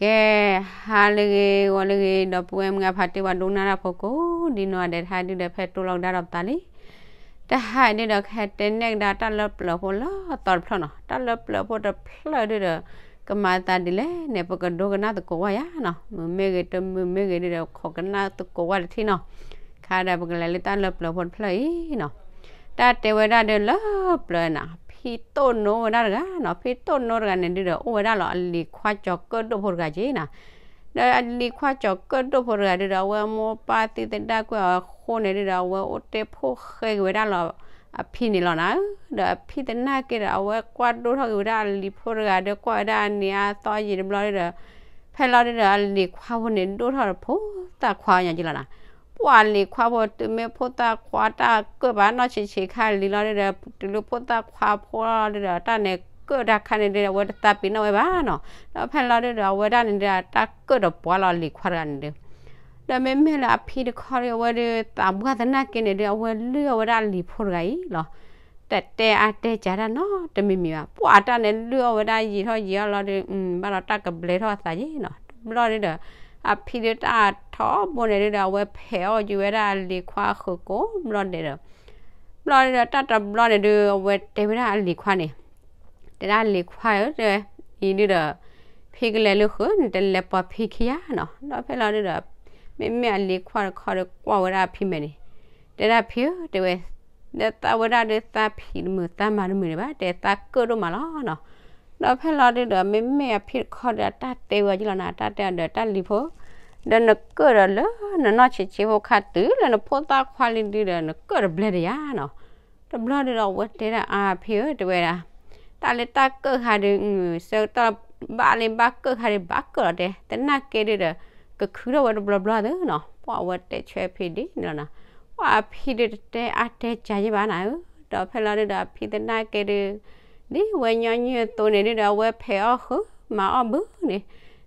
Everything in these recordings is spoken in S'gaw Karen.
ကဲ, ဟါလၢအဂ့ၤ ဂီၤလၢအဂ့ၤ ဒီပုၢ်ဝဲၢ်မုၢ်အဖါတံၢ် ပှၤဒိကနၣ်တၢ်ဖိကိးဒ်နီၢ်ဂၤဒဲး တဟါဒုဒီး ဖဲတိၢ်လီၤကဒါဒီးပသးလံ. တဟါဒုဒီး ကဟဲတဲနဲၣ်ကဒါတၢ်လၢပျၢၤဖိလၢအသီတဖျၢၣ်နီၤ. တၢ်လၢပျၢၤဖိတဖျၢၣ်ဒုဒီး ကမၤသးဒ်လဲၣ်န့ၣ် ပကဒိကနၣ်သကိးဝဲယၤနီၤ. မုာ်မ့ၢ်ဂ့ၤ တမုာ်မ့ၢ်ဂ့ၤဒုဒီး ခိးကနၣ်သကိးဝဲတထံၣ်နီၤ. ခါဒီး ပကလဲၤလၢတၢ်လၢပျၢၤဖိတဖျၢၣ်အံၤနီၤ. တၢ်တဲဝဲဒၣ်ဒီး လၢပျၢၤနၤ ဖံတိၢ်နိဝဲဒၣ်တဂၤနီၤ. ဖံတိၢ်နိတဂၤန့ၣ်ဒုဒီး အိၣ်ဝဲဒၣ်လီၤ အလံၤခွါကၠီၤကၢၣ်ဒိၣ်ဖိတဂၤက့ၤနီၤ. ဒီးအလံၤခွါကၠီၤကၢၣ်ဒိၣ်ဖိတဂၤဒုဒီး အဝဲမိၢ်ပၢ်သံသဒၣ်ကွံာ်အီၤအဃိန့ၣ်ဒုဒီး အဝဲအိၣ်တ့ၢ်ဖိၣ်ဃဲက့ၤဝဲဒၣ်လီၤ အဖံန့ၣ်လီၤနၤ. ဒီးအဖံသနာ်က့ဒီး အဝဲကွၢ်ဒိၣ်ထီၣ်က့ၤဝဲဒၣ်အလံၤဖိတဂၤဒီး ကွၢ်ဝဲဒၣ်အန့ၣ်အသီယံာ်တဘျီဒုဒီး ဖဲလီၤဒုဒီး အလံၤခွါဖိန့ၣ် ဒိၣ်ထီၣ်တဖိသၣ်ခွါညါက့ၤလီၤနၤ. ပှၤအလံၤခွါဖိတုၤမ့ၢ်ဖိသၣ်ခွါတၢ်ကၢၣ်ဘၣ်နီၢ်ဆံးဆံးခါလံလီၤဒုဒီး တုၤလၢဖိသၣ်ခွါဖိလီၤဒုဒီး တၢ်န့ၣ်ကၢၣ်တၢ်ခါန့ၣ်ဒုဒီး အဝဲတသးပ့ၤနီၣ်ဝဲဘၣ်နီၤ. ဒီးဖဲလီၤဒုဒီး အဝဲဒၣ်န့ၣ်ဒုဒီး တၢ်ကၢၣ်တပှၢ်လီၤ အလံၤခွါတဂၤန့ၣ်ဒု ဒီးမ့မ့ၢ်လၢအဖံတခီဒီး အဝဲဒုးသးပှၢ်သနာ်က့န့ၣ်ဒု အဝဲလုၢ်အီၣ်ဝဲဒၣ်အလံၤဖိတဂၤအံၤလီၤ. တတဲအါတဲကးတၢ်နီတမံၤမံၤဘၣ်. ပှၤအတၢ်န့ၣ်လုၢ်အီၣ်ဝဲဒၣ်ယံာ်ထီၣ်ယံာ်အီၤလီၤဒု ဘၣ်ဒီးတၢ်ကဘျဲထီၣ်အသးယ့ၣ်နီၤ. တဘျီဒုဒီး အဖံဒုတၢ်ထီဘိန့ၣ်ဒုဒီး အဝဲဖဲးအီၣ်က့ၤဝဲဒၣ်အလံၤခွါအဃုာ်ကိးဘျီဒဲးဒီး ဘျီဒုဒီး တၢ်တဘျီန့ၣ်ဒု အဝဲတဲဝဲဒၣ်အလံၤခွါန့ၣ် တဲဒၣ်လံၤခွါဧၢ တဲဝဲ, အံၤဒုဒီး ဖံကလဲၤလၢဃုာ် နတလဲၤပိာ်ဖံခံဂၤနီၤ. ဒီးဖဲလီၤဒုဒီး မ့မ့ၢ်အလံၤခွါတခီဒီးကွၢ်ဝဲဒၣ်အဖံမဲာ်န့ၣ် တဲဒၣ်ဖံဧၢ တဲဝဲ, ဒီးသးဝဲဒၣ်ဒုသးဖံးတမုာ်သးမၤတမုာ်ဒံးဘၣ် တဲသးကၢၣ်ဒိၣ်မးလီၤနီၤ. ဒီးဖဲလီၤဒုဒီး မ့မ့ၢ်အဖံတခီဒီး အတၢ်တဲဝဲအီၤက့ၤလီၤနၤ အတၢ်တဲအီၤဒီးတၢ်လံၤဖိ ဒီးနကၢၣ်ဒီးလၢနနီၢ်ဆံးဆံးဖိခါတုၤလၢနဖိသၣ်ခွါလံဒုဒီး နကၢၣ်တဘျဲၣ်တယၤနီၤ. တဘျီဒုဒီး အဝဲတဲဒၣ်အါဖံဧၢ တဲဝဲဒၣ်, တၢ်လၢတၢ်ကၢၣ်ခါဒီး စၢကတီၢ်ဘၣ်လၢဘၣ်ကၢၣ်ခါဒီး ဘၣ်ကၢၣ်လီၤတဲ, သနာ်က့ဒုဒီး ကခုထီၣ်ဝဲတဘျီဘျီသုနီၤ. ပှၤအဝဲတဲဆၢဖံဒ်န့ၣ်လီၤနီၤ. ပှၤအဖံဒုတတဲအါတဲကးယ့ၢ်ဘၣ်နၤဧၢ, ဒီးဖဲလီၤဒုဒီး အဖံသနာ်က့ဒု ဒ်ဝဲညီနုၢ်အသိးန့ၣ်ဒုဒီး အဝဲဖဲးအီၣ်ဃုာ် မၤအီၣ်ဘုန့ၣ်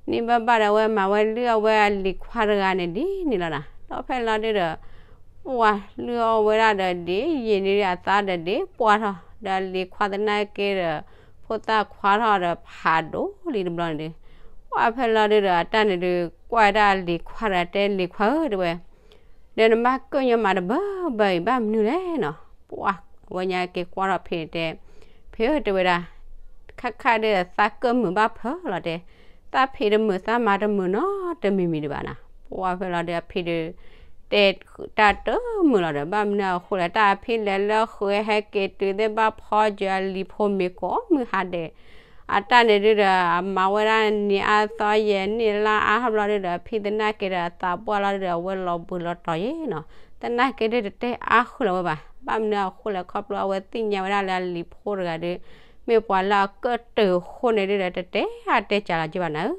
န့ၢ်ဘၣ်ဘၣ်ဒီး အဝဲမၤဝဲလုၢ်အီၣ်ဝဲအလံၤခွါတဂၤန့ၣ်ဒ်န့ၣ်လီၤနၤ. ဒီးဖဲလီၤဒုဒီး ပှၤလုၢ်အီၣ်ဝဲဒၣ်ဒီးဒ်ယံာ်န့ၣ်ဒု အသးဒီးဒ်ပှၢ်ထီၣ် ဒီးအလံၤခွါသနာ်က့ဒီး ဖိသၣ်ခွါထီၣ်ဒီးဖးဒိၣ်လံတဘျီန့ၣ်ဒု ပှၤဖဲလီၤဒုဒီး အတၢ်န့ၣ်ဒု ကွၢ်ဝဲဒၣ်အလံၤခွါတဂၤ တဲလံၤခွါဧၢ တဲဝဲ ဒီးနဘၣ်ကၢၣ်ညီမးတဘၢဘၢအံၤ ဘၣ်မနုၤလဲၣ်နီၤ. ပှၤဝဲညါက့ၤကွၢ်ထီၣ်ဖံန့ၣ်တဲ, ဖံဧၢ တဲဝဲဒၣ်, ခါခါဒုသးကၢၣ်မုာ်ဘၣ်ဖၢလီၤတဲ, သးဖံးတမုာ်သးမၤတမုာ်နီတမံၤမံၤဒံးဘၣ်နၤ. ပှၤဖဲလီၤဒုအဖံဒု တဲတၢ်တမုာ်လီၤဒီး ဘၣ်မနုၤအဃိလဲၣ် တၢ်အဖံလဲၤလၢဃုာ်ဟဲက့ၤတုၤသ့ၣ်ဘၣ်ဖီကၠၢအလံၤဖိမ့ၤကိးမုၢ်ဟါဒဲး အတၢ်န့ၣ်ဒုဒီး အမၤဝဲဒၣ်န့ၣ်အသီယဲၢ်နံၣ်လါအါထီၣ်ဘျီဒုဒီး အဖံသနာ်က့ဒီးအသးပှၢ်လီၤဒုဒီး အဝဲလီၤဘှံးလီၤတီၤယ့ၣ်နီၤ. သနာ်က့ဒုတတဲအါဃုာ်လီၤဝဲဘၣ်. ဘၣ်မနုၤအဃိလဲၣ် ခီဖျိအဝဲသ့ၣ်ညါဝဲဒၣ်လၢအလံၤဖိတဂၤဒု မ့ၢ်ပှၤလၢအကၢၣ်တၢၢ်အဃိန့ၣ်ဒုဒီး တတဲအါတဲကးလီၤက့ၤဘၣ်နၤဧၢ.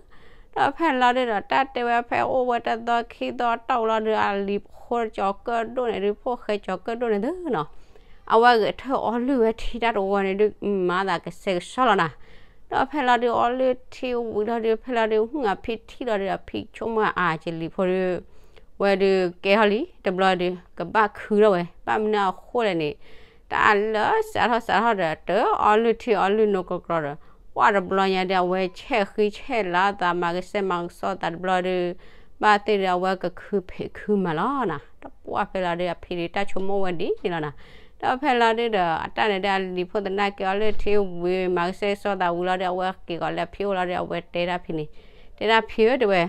ဒီးဖဲလီၤဒုဒီး တၢ်တဲဝဲဖဲအိၣ်ဝဲတသီခံသီတီၢ်လီၤဒု အလံၤဖိကၠီၤကၢၣ်ဒိၣ်န့ၣ်ဒု ဖိၣ်ဃဲကၠီၤကၢၣ်ဒိၣ်န့ၣ်သုနီၤ အဝဲဂဲၤထၢၣ်အီလုၢ်ဝဲထံတၢ်တဝီန့ၣ်ဒု မၤသးကစဲးကစီလီၤနၤ. ဒီးဖဲလီၤဒု အီလုၢ်ထံဝံၤလီၤဒု ဖဲလီၤဒု ဟုၣ်အဖံထံၣ်လီၤဒု အဖံဆိကမိၣ်အါက့ၤလံၤဖိဒု ဝဲဒုကဲထီၣ်လံ တဘျီဒု ကဘၣ်ခုထီၣ်ဝဲ ဘၣ်မနုၤအဃိလဲၣ်န့ၣ် တၢ်လၢစးထီၣ်စးထီၣ်ဒီး တအီလုၢ်ထံအီလုၢ်နိကီၢ်ကီၢ်ဒီး ပှၤတဘျီညါဒု အဝဲဆဲးဃံဆဲးလၤသး မၤကစဲးမၤကစီသးတဘျီဒု ဘၣ်သ့ၣ်ဒု အဝဲကခုဖံးခုမၤလီၤနၤ. ဒီးပှၤဖဲလီၤဒု အဖံဒု တၢ်ဆိကမိၣ်ဝဲဒ်န့ၣ်လီၤနၤ. ဒီးဖဲလီၤဒုဒီး အတၢ်န့ၣ်ဒု အလံၤဖိသနာ်က့အီလုၢ်ထံဝံၤ မၤကစဲးကစီသးဝံၤလီၤဒု အဝဲက့ၤကီးလၢအဖံအိၣ်လီၤဒု အဝဲတဲဒၣ်ဖံန့ၣ် တဲဒၣ်ဖံဧၢ တဲဝဲ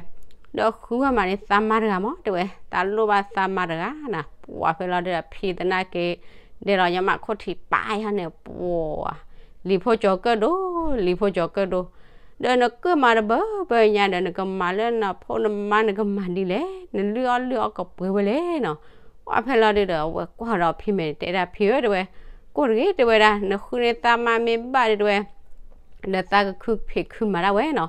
ဒီးဃုဝဲမးန့ၣ် သးမါတဂၤမး တဲဝဲ သးလိၣ်ဘၣ်သးမါတဂၤနၤ. ပှၤဖဲလီၤဒုဒီး အဖံသနာ်က့ ဒဲးလီၤညီမးခိၣ်ထံးပာ်ယါန့ၣ် ပှၤ လံၤဖိကၠီၤကၢၣ်ဒိၣ် လံၤဖိကၠီၤကၢၣ်ဒိၣ် ဒီးနကၢၣ်မးတဘၢဘၢညါဒီး နကမၤလၢနဖိနမါ နကမၤဒ်လဲၣ် နလုၢ်အီၣ်လုၢ်အီကပှဲၤဝဲလဲၣ်နီၤ. ပှၤဖဲလီၤဒုဒီး အဝဲကွၢ်ဒီးဖံမဲာ်န့ၣ် တဲဒၣ်ဖံဧၢ တဲဝဲ ကိၢ်တဂ့ၤ တဲဝဲဒၣ် နဃုန့ၢ်သးမါမ့ၢ်ဘၣ်ဒု တဲဝဲ ဒီးသးကခုဖံးခုမၤဒၣ်ဝဲနီၤ.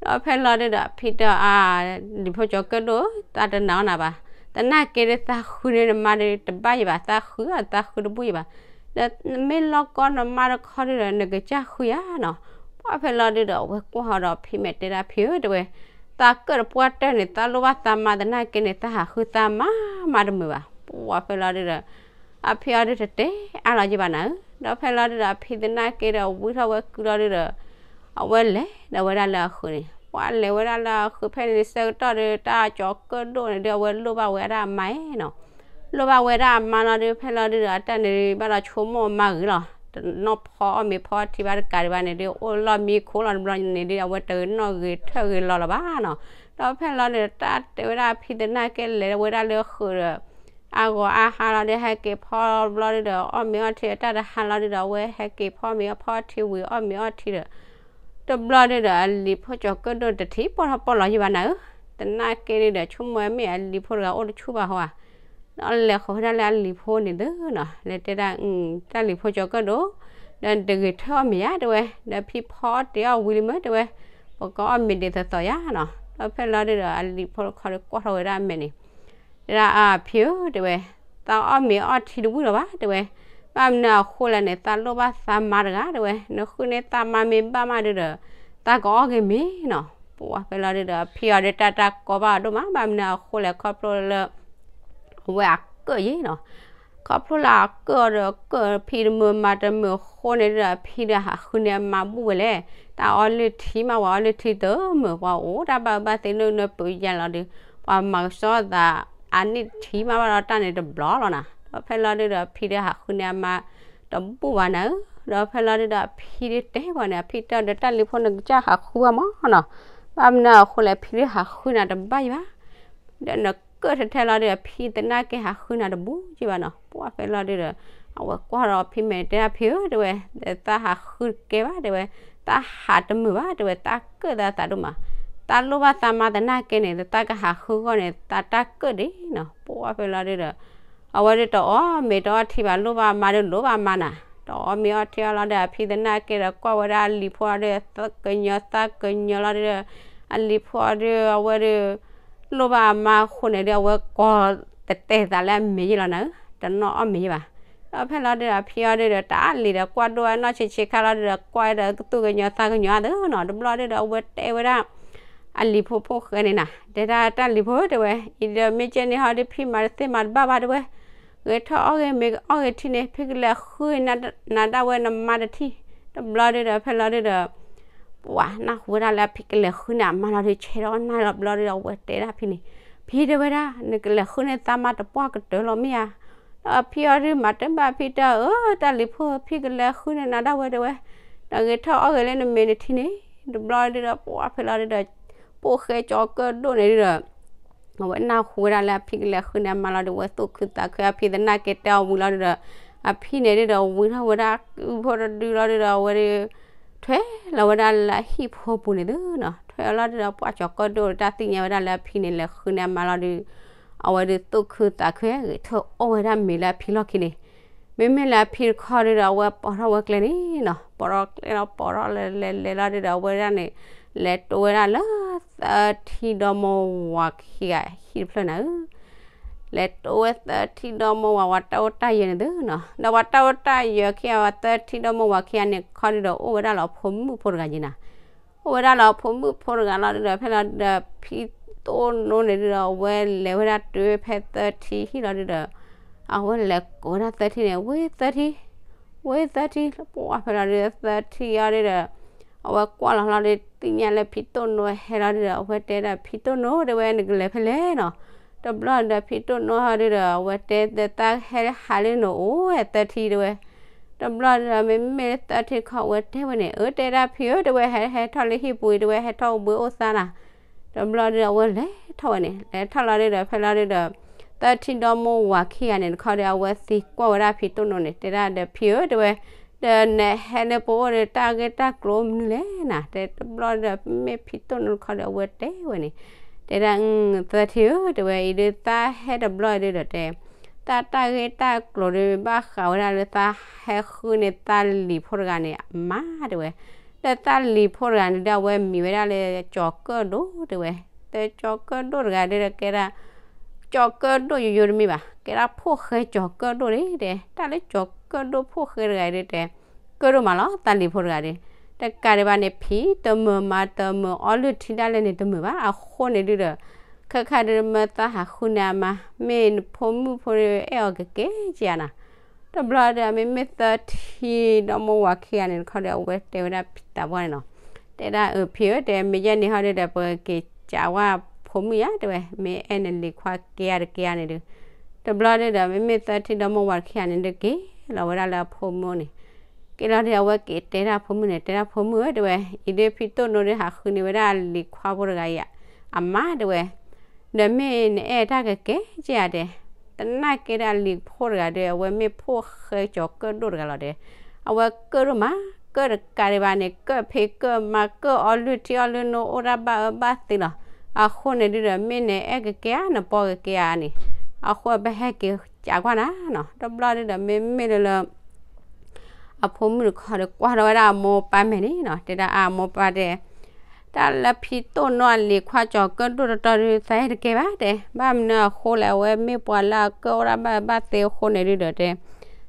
ဒီးဖဲလီၤဒုဒီး အဖံတဲအီၤ အါ လံၤဖိကၠီၤကၢၣ်ဒိၣ် သးတနာ်အီၤနၤဘၣ်. သနာ်က့ဒု သးဃုန့ၢ်နမါဒု တဘၣ်ယံၤဘၣ် သးဃုအီၤ သးဃုတဘူၣ်ယံၤဘၣ်. ဒီးမ့ၢ်လီၢ်ကီနမါတခီဒုဒီး နကစၢ်ဃုယၤနီၤ. ပှၤဖဲလီၤဒုဒီး အဝဲကွၢ်ဒီးဖံမဲာ်တဲဒၣ်ဖံဧၢ တဲဝဲ သးကၢၣ်တပှၢ်တၢၢ်န့ၣ် သးလိၣ်ဘၣ်သးမါသနာ်က့န့ၣ် သးဟးဃုသးမါမးတမုာ်ဘၣ်. ပှၤဖဲလီၤဒုဒီး အဖံအီၤဒုတတဲအါလီၤက့ၤဘၣ်နၤဧၢ. ဒီးဖဲလီၤဒုဒီး အဖံသနာ်က့ဒီး ဝံထီၣ်ဝဲကုလီၤဒုဒီး အဝဲလဲၤဒီးဝဲဒၣ်လၢအဃုာ်န့ၣ် ပှၤလဲၤဝဲဒၣ်လၢဃုဖဲန့ၣ်ဆၢကတီၢ်ဒီး တၢ်ကၠီၤကၢၣ်ဒိၣ်န့ၣ်ဒီး အဝဲလိၣ်ဘၣ်ဝဲဒၣ်အမါနီၤ. လိၣ်ဘၣ်ဝဲဒၣ်အမါလီၤဒီး ဖဲလီၤဒုဒီး အတၢ်န့ၣ် ဘၣ်ဒီးဆိကမိၣ်အမါဂ့ၤလီၤ. တနီၣ်ဖီအီၣ်မ့ၤဖီထံဘၣ်တကးဒံးဘၣ်န့ၣ်ဒီး အိၣ်လီၢ်မံခိၣ်လီၤတဘျီန့ၣ်ဒီး အဝဲတဂ့ၤနီၣ်ဂ့ၤထၢၣ်ဂ့ၤလီၤလီၤဘၣ်နီၤ. ဒီးဖဲလီၤဒုဒီး တၢ်တဲဝဲဒၣ်အဖံသနာ်က့လဲၤဝဲဒၣ်လၢဃုာ်ဒီး အါဂီၤအါဟါလီၤဒီး ဟဲက့ၤဖီတဘျီဒုဒီး အီၣ်မ့ၤအီၣ်ထံအတၢ်တဟါလီၤဒုဒီး အဝဲဟဲက့ၤဖီမ့ၤအီၣ်ဖီထံဝံၤအီၣ်မ့ၤအီၣ်ထံဒီး တဘျီဒုဒီး အလံၤဖိကၠီၤကၢၣ်ဒိၣ်တထံၣ်ပီၣ်ထီၣ်ပီၣ်လီၤယံၤဘၣ်နၤဧၢ. သနာ်က့ဒုဒီး ဆိကမိၣ်မ့ၢ်အလံၤဖိတဂၤအိၣ်တဆူၣ်ဘၣ်ဟီဧါ. ဒီးလဲၤဃီၤဝဲဒၣ်လၢအလံၤဖိန့ၣ်သုနီၤ လဲၤတဲဒၣ် တၢ်လံၤဖိကၠီၤကၢၣ်ဒိၣ် ဒီးတဂ့ၤထၢၣ်အီၣ်မ့ၤယါတဲဝဲ, ဒီးဖံဖီအီၣ်တ့ၢ်အီၣ်ဝံၤလံမ့ၢ်တဲဝဲ, ပကအီၣ်မ့ၤဒ်သိးသိးယါနီၤ. ဒီးဖဲလီၤဒုဒီး အလံၤဖိတခီဒီးကွၢ်ထီၣ်ဝဲဒၣ်အမဲာ်န့ၣ် တဲဒၣ်အဖံဧၢတဲဝဲ, သးအီၣ်မ့ၤအီၣ်ထံတဝံၣ်လီၤဘၣ်တဲဝဲ, ဘၣ်မနုၤအဃိလဲၣ်န့ၣ် သးလိၣ်ဘၣ်သးမါတဂၤတဲဝဲ, နဃုန့ၢ်သးမါမ့ၢ်ဘၣ်မးဒုဒီး သးကအီၣ်က့ၤမ့ၤနီၤ. ပှၤဖဲလီၤဒုဒီး အဖံအီၤဒီးတၢ်တၢ်ကီဘၣ်အီၤဒိၣ်မး ဘၣ်မနုၤအဃိလဲၣ် ခီဖျိလၢ အဝဲအကၢၣ်ယဲနီၤ. ခီဖျိလၢအကၢၣ်အီၤဒီး အကၢၣ်ဖံတမုာ်မၤတမုာ်အဃိန့ၣ်ဒီး အဖံဒီးဟးဃုန့ၢ်အမါဘူၣ်ဝဲလဲၣ်. တၢ်အီလုၢ်ထံမး ပှၤအီလုၢ်ထံတမုာ် ပှၤအိၣ်တၢ်ဘၣ်ဘၣ်သ့ၣ်နုာ်နၢ်ပၢၢ်ယါလီၤဒီး ပှၤမၤကစီသးအနံၣ်ထံမးဘၣ်ဒီးတၢ်န့ၣ်တဘျီလီၤနၤ. ဒီးဖဲလီၤဒုဒီး အဖံဒီးဟးဃုန့ၢ်အမါတဘူၣ်ဘၣ်နၤဧၢ. ဒီးဖဲလီၤဒုဒီး အဖံဒီးတဲပှၤန့ၣ် အဖံတဲအီၤဒီး တၢ်လံၤဖိနကစၢ်ဟးဃုဘၣ်မးနီၤ. ဘၣ်မနုၤအဃိလဲၣ် အဖံဒီးဟးဃုနၤတဘၣ်ယံၤဘၣ် ဒီးနကၢၣ်ထဲထဲလီၤဒီး အဖံသနာ်က့ဟးဃုနၤတဘူၣ်ယံၤဘၣ်နီၤ. ပှၤဖဲလီၤဒုဒီး အဝဲကွၢ်ဒီးအဖံမဲာ်န့ၣ် တဲဒၣ်ဖံဧၢတဲဝဲ, ဒီးသးဟးဃုတကဲဘၣ်တဲဝဲ, သးဟးတမုာ်ဘၣ်တဲဝဲ, သးကၢၣ်သးသးဒိၣ်မး, သးလိၣ်ဘၣ်သးမါသနာ်က့န့ၣ် သးကဟးဃုဂီၢ်န့ၣ် သးတၢ်ကၢၣ်ဒံးနီၤ. ပှၤဖဲလီၤဒုဒီး အဝဲဒုတအီၣ်မ့ၤတအီၣ်ထံဘၣ် လိၣ်ဘၣ်မါဒုလိၣ်ဘၣ်မါနၤ, တအီၣ်မ့ၤအီၣ်ထံအီၤလီၤဒီး အဖံသနာ်က့ဒီး ကွၢ်ဝဲဒၣ်အလံၤဖိဒီး သးကညီၤသးကညီၤလီၤဒီး အလံၤဖိအီၤဒု အဝဲဒု လိၣ်ဘၣ်အမါအဃိန့ၣ်ဒီး အဝဲကီၤတတဲာ်သးလၢအမဲာ်ယဲလီၤနၤဧၢ, တနီၣ်အီၣ်မ့ၤယဲဘၣ်. ဒီးဖဲလီၤဒုဒီး အဖံအီၤဒုဒီး တၢ်လံၤဒီး ကွၢ်ဒိၣ်ဝဲနီၢ်ဆံးဆံးခါလီၤဒုဒီး ကွၢ်ဒီးသူၣ်ကညီၤသးကညီၤအသးနီၤ. တဘျီဒုဒီး အဝဲတဲဝဲဒၣ် အလံၤဖိဖိၣ်ဃဲန့ၣ်နၤ, တဲဒၣ်တၢ်လံၤဖိတဲဝဲ, အံၤဒီးမ့ၢ်ကဲန့ၣ်ဟီဒီး ဖံမၤတသ့မၤတဘၣ်ဘၣ်တဲဝဲ, ဂဲၤထီၣ်အီၣ်ဂ့ၤမ့ၤအီၣ်ဂ့ၤထံန့ၣ် ဖံကလဲၤဃုနၤဒၣ်ဝဲနမါတထံၣ်. တဘျီဒုဒီး ဖဲလီၤဒုဒီး ပှၤနၢ်ဟူဝဲဒၣ်လၢအဖံကလဲၤဃုန့ၢ်အမါလီၤဒီး ဆဲးထီၣ်နၢ်လီၤဘျီဒုဒီး အဝဲတဲဒၣ်ဖံန့ၣ်, ဖံတဲဝဲဒၣ် နကလဲၤဃုန့ၢ်သးမါတပှၢ်ကတၢၢ်လီၤမ့ၢ်ဧါ. ဒီးဖံအီၤဒုမၤတဘၣ်ဖံတဲအၢ တၢ်လံၤဖိ ဖံကလဲၤဃုန့ၢ်နၤဒၣ်ဝဲတဲဝဲ, ဒီးဂဲၤထီၣ်အီၣ်ဂ့ၤလၢနမ့ၤနထံန့ၣ်. တဘျီဒုဒီး ပှၤဖဲလီၤဒုဒီး ဖိၣ်ဃဲကၠီၤကၢၣ်ဒိၣ်န့ၣ်ဒုဒီး အဝဲနၢ်ဟူဝဲဒၣ်လၢအဖံကလဲၤဃုန့ၢ်အမါလီၤဒီး အဝဲသူၣ်ခုသးခု အဖံသနာ်က့တဲအီၤဝံၤလီၤဒုဒီး အဖံန့ၣ်ဒုဒီးဝံၤထီၣ်ဝဲဒၣ်ကုၢ်ဖိတဒုလီၤဒုဒီး အဝဲဒု ထွဲလီၤဝဲဒၣ်လၢအဟံၣ်ဖိပူၤန့ၣ်သုနီၤ. ထွဲအီၤလီၤဒုဒီး ပှၤကၠီၤကၢၣ်ဒိၣ်တၢ်သ့ၣ်ညါဝဲဒၣ်လၢအဖံန့ၣ်လဲၤဃုန့ၢ်အမါလီၤဒု အဝဲဒုသူၣ်ခုသးခု ဂဲၤထီၣ်အီၣ်ဝဲဒၣ်မ့ၤလၢအဖံလီၢ်ခံန့ၣ်. မ့မ့ၢ်လၢအဖံတခီဒုဒီး အဝဲပိာ်ထီၣ်ဝဲကျဲန့ၣ်နီၤ. ပိာ်ထီၣ်ကျဲလီၤ ပိာ်ထီၣ်လဲၤလဲၤလဲၤလီၤဒုဒီး အဝဲဒၣ်န့ၣ် လဲၤတိဝဲဒၣ်လၢသၢထံဒီမိၢ်ဝၤခံဂၤဟံၣ်တဖျၢၣ်နၤဧၢ. လဲၤတိဝဲသၢထံဒီမိၢ်ဝၤ ဝၤတၢ်အိၣ်တၢ်ယၢၤန့ၣ်သုနီၤ. ဒီးဝၤတၢ်အိၣ်တၢ်ယၢၤခံဂၤ ဝၤသၢထံဒီမိၢ်ဝၤခံဂၤန့ၣ်တခီဒုဒီး အိၣ်ဝဲဒၣ်လၢအဖိမုၣ်ဖိတဂၤယဲနၤ. အိၣ်ဝဲဒၣ်လၢအဖိမုၣ်ဖိတဂၤလီၤဒုဒီး ဖဲလီၤဒုဒီး ဖံတိၢ်နိန့ၣ်ဒုဒီး အဝဲလဲၤဝဲဒၣ်တုၤဖဲသၢထံဟံၣ်လီၤဒုဒီး အဝဲလဲၤကိးဝဲဒၣ်သၢထံန့ၣ် ဝ့ၢ်သၢထံ, ဝ့ၢ်သၢထံ, ပှၤဖဲလီၤဒုဒီး သၢထံအီၤဒုဒီး အဝဲကွၢ်လီၤလီၤဒု သ့ၣ်ညါလၢဖံတိၢ်နိဟဲလီၤဒုဒီး အဝဲတဲဒၣ်ဖံတိၢ်နိတဲဝဲ နကလဲၤဖဲလဲၣ်နီၤ. တဘျီဒုဒီးဖံတိၢ်နိဟီဒုဒီး အဝဲတဲဒီး သးဟဲဟးလၢနအိၣ်ဝဲသၢထံတဲဝဲ တဘျီဒုဒီး မ့မ့ၢ်သၢထံတခီ အဝဲတဲဝဲန့ၣ် အၢ တဲဒၣ်ဖံဧၢ တဲဝဲ ဟဲဟဲထီၣ်လၢဟံၣ်ပူၤအံၤ တဲဝဲ ဟဲထီၣ်အိၣ်ဘှံးအိၣ်သါနၤ. တဘျီဒုဒီး အဝဲလဲၤထီၣ်ဝဲန့ၣ် လဲၤထီၣ်လီၤဒုဒီး ဖဲလီၤဒုဒီး သၢထံဒီမိၢ်ဝၤခံဂၤန့ၣ်တခီဒီး အဝဲသံကွၢ်ဝဲဒၣ်ဖံတိၢ်နိန့ၣ် တဲဒၣ်ဒီးဖံဧၢ တဲဝဲ ဒီးနဟဲလၢပအိၣ်ဒီး တၢ်ဂ့ၢ်တၢ်ကျိၤအိၣ်မနုၤလဲၣ်နၤ တဲတဘျီဒုဒီး မ့ၢ်ဖံတိၢ်နိတခီဒီး အဝဲတဲဝဲန့ၣ် တဲဒၣ် သၢထံဧၢ တဲဝဲ အံၤဒုး သးဟဲတဘျီဒုဒီးတဲ သးတၢ်ဂ့ၢ်တၢ်ကျိၤဒုး ဘၣ်ဃးဝဲဒၣ်လၢသးဟဲဃုန့ၢ်သးလံၤဖိတဂၤန့ၣ် အမါတဲဝဲ ဒီးသးလံၤဖိတဂၤန့ၣ်ဒီး အဝဲမံၤဝဲဒၣ်လၢကၠီၤကၢၣ်ဒိၣ်တဲဝဲ ဒီးကၠီၤကၢၣ်ဒိၣ်တဂၤဒုးဒီး ကဲဒၣ် ကၠီၤကၢၣ်ဒိၣ်ယိယိတမ့ၢ်ဘၣ် ကဲဒၣ်ဖိၣ်ဃဲကၠီၤကၢၣ်ဒိၣ်န့ၣ်တဲ တၢ်လၢကၠီၤကၢၣ်ဒိၣ်ဖိၣ်ဃဲတဂၤဒုးတဲ ကၢၣ်ဒိၣ်မးလီၤ သးလံၤဖိတဂၤဒုး တကးဒံးဘၣ်န့ၣ် ဖံတမုာ်မၤတမုာ်အီလုၢ်ထံဒၣ်လဲာ်န့ၣ်တမုာ်ဘၣ် အဃိန့ၣ်ဒုဒီး ခဲခါဒုးမ့ၢ်သးဟးဃုန့ၢ်အမါ မ့ၢ်နဖိမုၣ်ဖိအဲၣ်အီၤကကဲကယၤနၤ တဘျီဒီး မ့မ့ၢ်သၢထံဒီမိၢ်ဝၤခံဂၤန့ၣ်တခီဒီး အဝဲတဲဝဲဒၣ်ဖံသးပှၢ်န့ၣ်နီၤ တဲဒၣ်အဖံဧၢ တဲ မ့ၢ်ယဲၢ်န့ၣ်ဟီဒုဒီး ပက့ၤကးဝဲဖိမုၣ်ယါ တဲဝဲ, မ့ၢ်အဲၣ်နလံၤခွါကဲယါတကဲယါန့ၣ်ဒုး, တဘျီဒုဒီး မ့မ့ၢ်သၢထံၣ်ဒီမါဝၤတခါယါန့ၣ်ဒုး က့ၤလီၤဝဲဒၣ်လၢအဖိမုၣ်န့ၣ်, က့ၤလီၤဒုး အဝဲက့ၤတဲဒၣ်ဖိမုၣ်န့ၣ် တဲဒၣ်ဖိမုၣ်ဧၢ တဲဝဲ, အံၤဒုးဖံတိၣ်နိဒုး ဟးဃုန့ၢ်ဝဲဒၣ်လံၤခွါဖိတဂၤအံၤ အမါ တဲဝဲ, ဒီးမ့ၢ်နအဲၣ်တၢ်ကကဲကဲယါတဲ, သနာ်က့ဒီးအလံၤဖိတဂၤဒီး အဝဲမ့ၢ်ဖိၣ်ဃဲကၠီၤကၢၣ်ဒိၣ်တဂၤလီၤတဲ, အဝဲကၢၣ်ဒိၣ်မး ကၢၣ်တကးဒံးဘၣ်န့ၣ် ကၢၣ်ဖံးကၢၣ်မၤ ကၢၣ်အီလုၢ်ထံအီလုၢ်နိ အိၣ်ဒၣ်ဘၣ်အၢဘၣ်သီလီၤ. အဃိန့ၣ်ဒုဒီး မ့ၢ်နအဲၣ်ကကဲဧါ နပီၢ်ကကဲဧါန့ၣ်, အဃိပဟဲက့ၤကးကွၢ်နၤနီၤ. တဘျီဒုဒီး မ့မ့ၢ်လၢလၢ အဖိမုၣ်တခီဒီး ကွၢ်ထီၣ်ဝဲဒၣ်အမိၢ်ပၢ်မဲာ်န့ၣ်နီၤ, တဲဒၣ်အမိၢ်ပၢ်တဲ, တၢ်လၢဖံတိၣ်နိအလံၤခွါကၠီၤကၢၣ်ဒိၣ်တတီၤဒုး သးအဲၣ်တကဲဘၣ်တဲ, ဘၣ်မနုၤအဃိလဲၣ် အဝဲမ့ၢ်ပှၤလၢအကၢၣ်အိၣ်ဒၣ်ဘၣ်အၢဘၣ်သီအဃိန့ၣ်ဒုဒီးတဲ,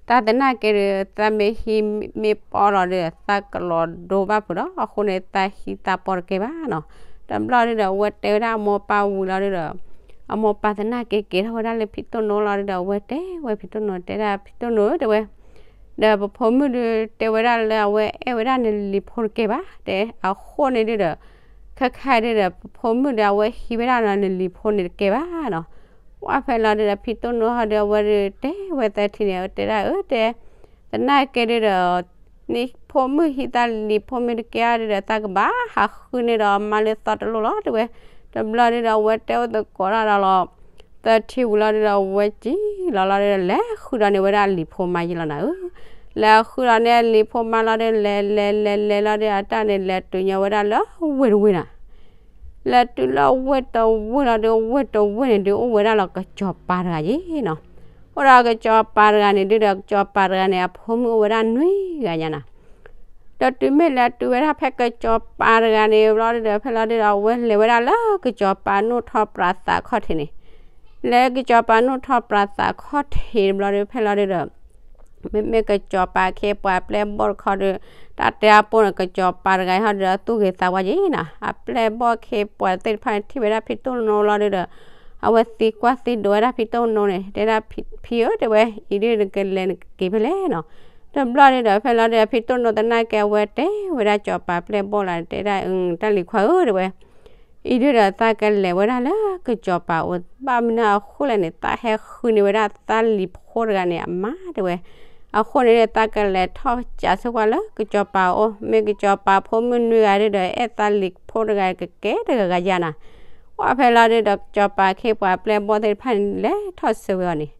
တၢ်သနာ်က့ဒီး သးမ့ၢ်ဟံးမ့ၢ်ပီလီၤဒီး သးကလီၤဒိဘၣ်ဖုးဒီး အဃိန့ၣ် သးဟံးသးပီတကဲဘၣ်နီၤ. တဘျီဒုဒီး အဝဲတဲဝဲဒၣ်အမိၢ်ပၢ်ဝံၤလီၤဒုဒီး အမိၢ်ပၢ်သနာ်က့က့ၤထီၣ်ဝဲဒၣ်လၢဖံတိၣ်နိလီၤဒုဒီး အဝဲတဲဝဲဖံတိၣ်နိ တဲဒၣ်ဖံတိၣ်နိ တဲဝဲ, ဒီးပဖိမုၣ်ဒုးတဲဝဲဒၣ်လၢအဝဲအဲၣ်ဝဲဒၣ်နလံၤဖိတကဲဘၣ်တဲ, အဃိန့ၣ်ဒုဒီး ခဲခါဒုဒီး ပဖိမုၣ်ဒီး အဝဲဟံးဝဲဒၣ်နလံၤဖိန့ၣ်တကဲဘၣ်နီၤ. ပှၢ်ဖဲလီၤဒုဒီး ဖံတိၣ်နိဟီဒု အဝဲဒုတဲဝဲသၢထံၣ်န့ၣ် တဲဒၣ်အၢတဲ, သနာ်က့ဒုဒီး နဖိမုၣ်ဟံးသးလံၤဖိမ့ၢ်တကဲအါဒုဒီး သးကဘၣ်ဟးဃုန့ၢ်ဒီးမါလၢသီတလိၣ်လီၤတဲဝဲ. တဘျီဒုဒီး အဝဲတဲအိၣ်သကိးတၢ်ဒီးလီၤ သၢထံၣ်ဝံၤလီၤဒုဒီး အဝဲစံၣ်လီၤလီၤဒုဒီး လဲၤဃုဒီးန့ၢ်ဝဲဒၣ်အလံၤဖိမါယံၤလီၤနၤဧၢ. လဲၤဃုဒီးန့ၢ်အလံၤဖိမါလီၤဒု လဲၤလဲၤလဲၤလဲၤလီၤဒု အတၢ်န့ၣ် လဲၤတုၤညီဝဲဒၣ်လၢဝ့ၢ်တဝ့ၢ်နၤ လဲၤတုၤလၢဝ့ၢ်တဝ့ၢ်လီၤဒု ဝ့ၢ်တဝ့ၢ်န့ၣ်ဒု အိၣ်ဝဲဒၣ်လီၤကစီၤပၤတဂၤယံၤနီၤ. အိၣ်ဒီးကစီၤပၤတဂၤန့ၣ်ဒုဒီး ကစီၤပၤတဂၤန့ၣ် အဖိမုၣ်အိၣ်ဝဲဒၣ်နွံဂၤညါနၤ. ဒီးတုၤမ့ၢ်လဲၤတုၤဝဲဒၣ်ဖဲကစီၤပၤတဂၤန့ၣ်ဘျီဒုဒီး ဖဲလီၤဒုဒီး အဝဲလဲၤဝဲဒၣ်လၢကစီၤပၤနိၣ်ထီၣ်ပြးသးခီၣ်ထံးန့ၣ်, လဲၤကစီၤပၤနိၣ်ထီၣ်ပြးသးခီၣ်ထံးတဘျီဒု ဖဲလီၤဒုဒီး မ့မ့ၢ်ကစီၤပၤခ့ပှၤပျဲၢ်ဘီၣ်တခီဒီး တၢ်တဲအပိၢ်န့ၣ် ကစီၤပၤတဂၤဟီဒီး အသူၣ်ဂ့ၤသးဝါယံၤနၤ. အပျဲၢ်ဘီၣ်ခ့ပှၤသ့ၣ်တဖၣ်န့ၣ် ထံၣ်ဝဲဒၣ်ဖံတိၣ်နိလီၤဒုဒီး အဝဲသံကွၢ်သံဒိးဝဲဒၣ်ဖံတိၣ်နိန့ၣ် တဲဒၣ်ဖံဧၢ တဲဝဲ အံၤဒုနကလဲၤနကက့ၤဖဲလဲၣ်နီၤ. တဘျီဒုဒီး ဖဲလီၤဒုဒီး ဖံတိၣ်နိသနာ်က့ အဝဲတဲဝဲဒၣ်ကစီၤပၤပျဲၢ်ဘီၣ်လီၤ တဲဒၣ် တၢ်လံၤခွါဧၢ တဲဝဲ အံၤဒုဒီး သးကလဲၤဝဲဒၣ်လၢကစီၤပၤအိၣ် ဘၣ်မနုၤအဃိလဲၣ်န့ၣ် သးဟဲဃုန့ၢ်ဝဲဒၣ်သးလံၤဖိတဂၤန့ၣ် အမါ တဲဝဲ. အဃိန့ၣ်ဒီး သးကလဲၤထီၣ်ကးဆိကွၢ်လၢကစီၤပၤအိၣ် မ့ၢ်ကစီၤပၤဖိမုၣ်နွံဂၤဒုဒီး အဲၣ်သးလံၤဖိတဂၤကကဲတဂၤဂၤယါနၤ. ပှၢ်ဖဲလီၤဒုဒီး ကစီၤပၤခ့ပှၤပျဲၢ်ဘီၣ်သ့ၣ်တဖၣ်န့ၣ် လဲၤထီၣ်ဆှၢဝဲအီၤန့ၣ်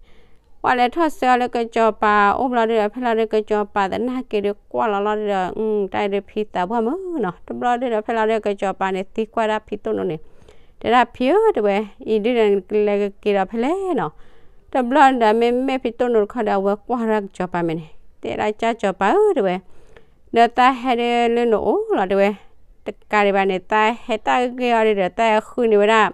ပှၢ်လဲၤထီၣ်ဆှၢအီၤလၢကစီၤပၤအိၣ်ဘျီဒုဒီး ဖဲလီၤဒု ကစီၤပၤသနာ်က့ဒု ကွၢ်လီၤလီၤဒုဒီး တၢ်အံၤဒုဖံသးပှၢ်မုၢ်နီၤ. တဘျီဒုဒီး ဖဲလီၤဒု ကစီၤပၤန့ၣ် သံကွၢ်ဒၣ်ဖံတိၣ်နိန့ၣ် တဲဒၣ်ဖံဧၢ တဲဝဲ အံၤဒုဒီး နကလဲၤကက့ၤဒီးဖဲလဲၣ်နီၤ. တဘျီဒုဒီး မ့မ့ၢ်ဖံတိၣ်နိတခီဒီး အဝဲကွၢ်ဝဲဒၣ်ကစီၤပၤမဲာ်န့ၣ် တဲဒၣ်ကၢ်ကစီၤပၤဧၢ တဲဝဲ ဒီးသးဟဲဒုလၢနအိၣ်လီၤ တဲဝဲ. တကးဒံးဘၣ်န့ၣ် သးဟဲတၢ်ဂ့ၢ်အီၤဒုဒီး သးဟဲဃုန့ၢ်ဝဲဒၣ်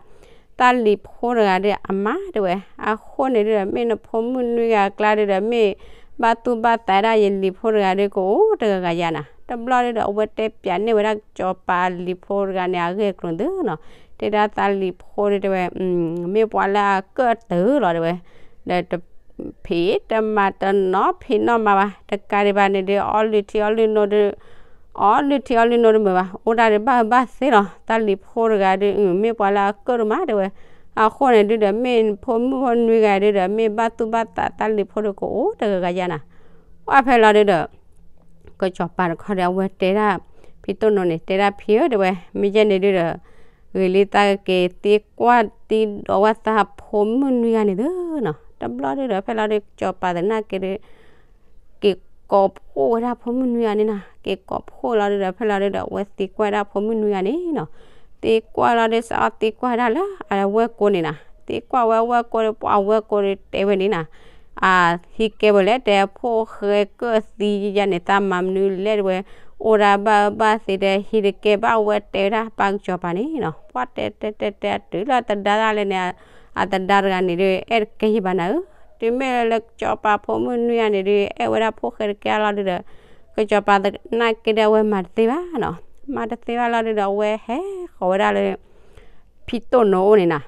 သးလံၤဖိတဂၤဒု အမါ တဲဝဲ. အဃိန့ၣ်ဒုဒီး မ့ၢ်နဖိမုၣ်နွံဂၤအကျါဒုဒီး မ့ၢ်ဘၣ်သူၣ်ဘၣ်သးဒၣ်ယလံၤဖိတဂၤဒု ကအိၣ်တဂၤဂၤယါနၤ. တဘျီဒုဒီး အဝဲတဲပၠးန့ၢ်ဝဲဒၣ်ကစီၤပၤလံၤဖိတဂၤန့ၣ် အဂ့ၢ်အကျိၤသုနီၤ. တဲဒၣ်သးလံၤဖိဒု တဲဝဲ မ့ၢ်ပှၤလၢအကၢၣ်တၢၢ်လီၤ တဲဝဲ. ဒီးတဖံးတမၤ တနီၤဖံးနီၣ်မၤဘၣ်. တကးဒံးဘၣ်န့ၣ်ဒု အီလုၢ်ထံအီလုၢ်နိဒု အီလုၢ်ထံအီလုၢ်နိဒုမုာ်ဘၣ် အိၣ်ဒၣ်ဒုဘၣ်ဘၣ်သ့လီၤ. သးလံၤဖိတဂၤဒု မ့ၢ်ပှၤလၢအကၢၣ်ဒိၣ်မး တဲဝဲ. အဃိန့ၣ်ဒုဒီး မ့ၢ်ဖိမုၣ်ဖိနွံဂၤဒုဒီး မ့ၢ်ဘၣ်သူၣ်ဘၣ်သး သးလံၤဖိဒု ကအိၣ်တဂၤဂၤယါနၤ. ပှၢ်ဖဲလီၤဒုဒီး ကစီၤပၤတခီဒီး အဝဲတဲဒၣ်ဖံတိၣ်နိန့ၣ် တဲဒၣ်ဖံဧၢ တဲဝဲ မ့ၢ်ယဲၢ်န့ၣ်ဒုဒီး ဂ့ၤလံ သးကက့ၤသံကွၢ်သံဒိးဝဲသးဖိမုၣ်နွံဂၤန့ၣ်သုနီၤ. တဘျီဒုဒီး ဖဲလီၤဒု ကစီၤပၤသနာ်က့ဒု က့ၤကိးဖှိၣ်ဝဲဒၣ်ဖိမုၣ်နွံဂၤန့ၣ်နီၤ. က့ၤကိးဖှိၣ်လီၤဒုဒီး ဖဲလီၤဒုဒီး အဝဲသံကွၢ်ဒၣ်ဖိမုၣ်နွံဂၤန့ၣ်နီၤ. သံကွၢ်လီၤဒု စးထီၣ်သံကွၢ်ဒၣ်လၢအဝဲၢ်ကိန့ၣ်နီၤ. သံကွၢ်ဝဲအဝဲၢ်ကိဒီး ပှၤအဝဲၢ်ကိဒီးတဲဝဲန့ၣ်နီၤ. အဟံးကဲဝဲလဲၣ် တဲ ဖိၣ်ဃဲကၢၣ်သံယါန့ၣ် သးမၤမနုၤလဲၣ် တဲဝဲ. အိၣ်ဒၣ်ဘၣ်အၢဘၣ်သီဒီး ဟံးတကဲဘၣ် အဝဲတဲဝဲဒၣ်ပၢ်ကစီၤပၤန့ၣ်နီၤ. ပှၢ်တဲတဲတဲတဲ တုၤလၢတဒါတၢ်လဲၣ်န့ၣ် အသဒါတဂၤန့ၣ်ဒု အဲၣ်တကဲယဘၣ်နၤဧၢ. တုၤမ့ၢ်လၢကစီၤပၤဖိမုၣ်နွံဂၤန့ၣ်ဒု အဲၣ်ဝဲဒၣ်ဖိၣ်ဃဲတကဲလီၤဒုဒီး ကစီၤပၤသနာ်က့ဒီး အဝဲမၤတသ့ဘၣ်နီၤ. မၤတသ့ဘၣ်လီၤဒုဒီး အဝဲဟဲဃီၤဝဲဒၣ်လၢ ဖံတိၣ်နိအိၣ်န့ၣ်နီၤ.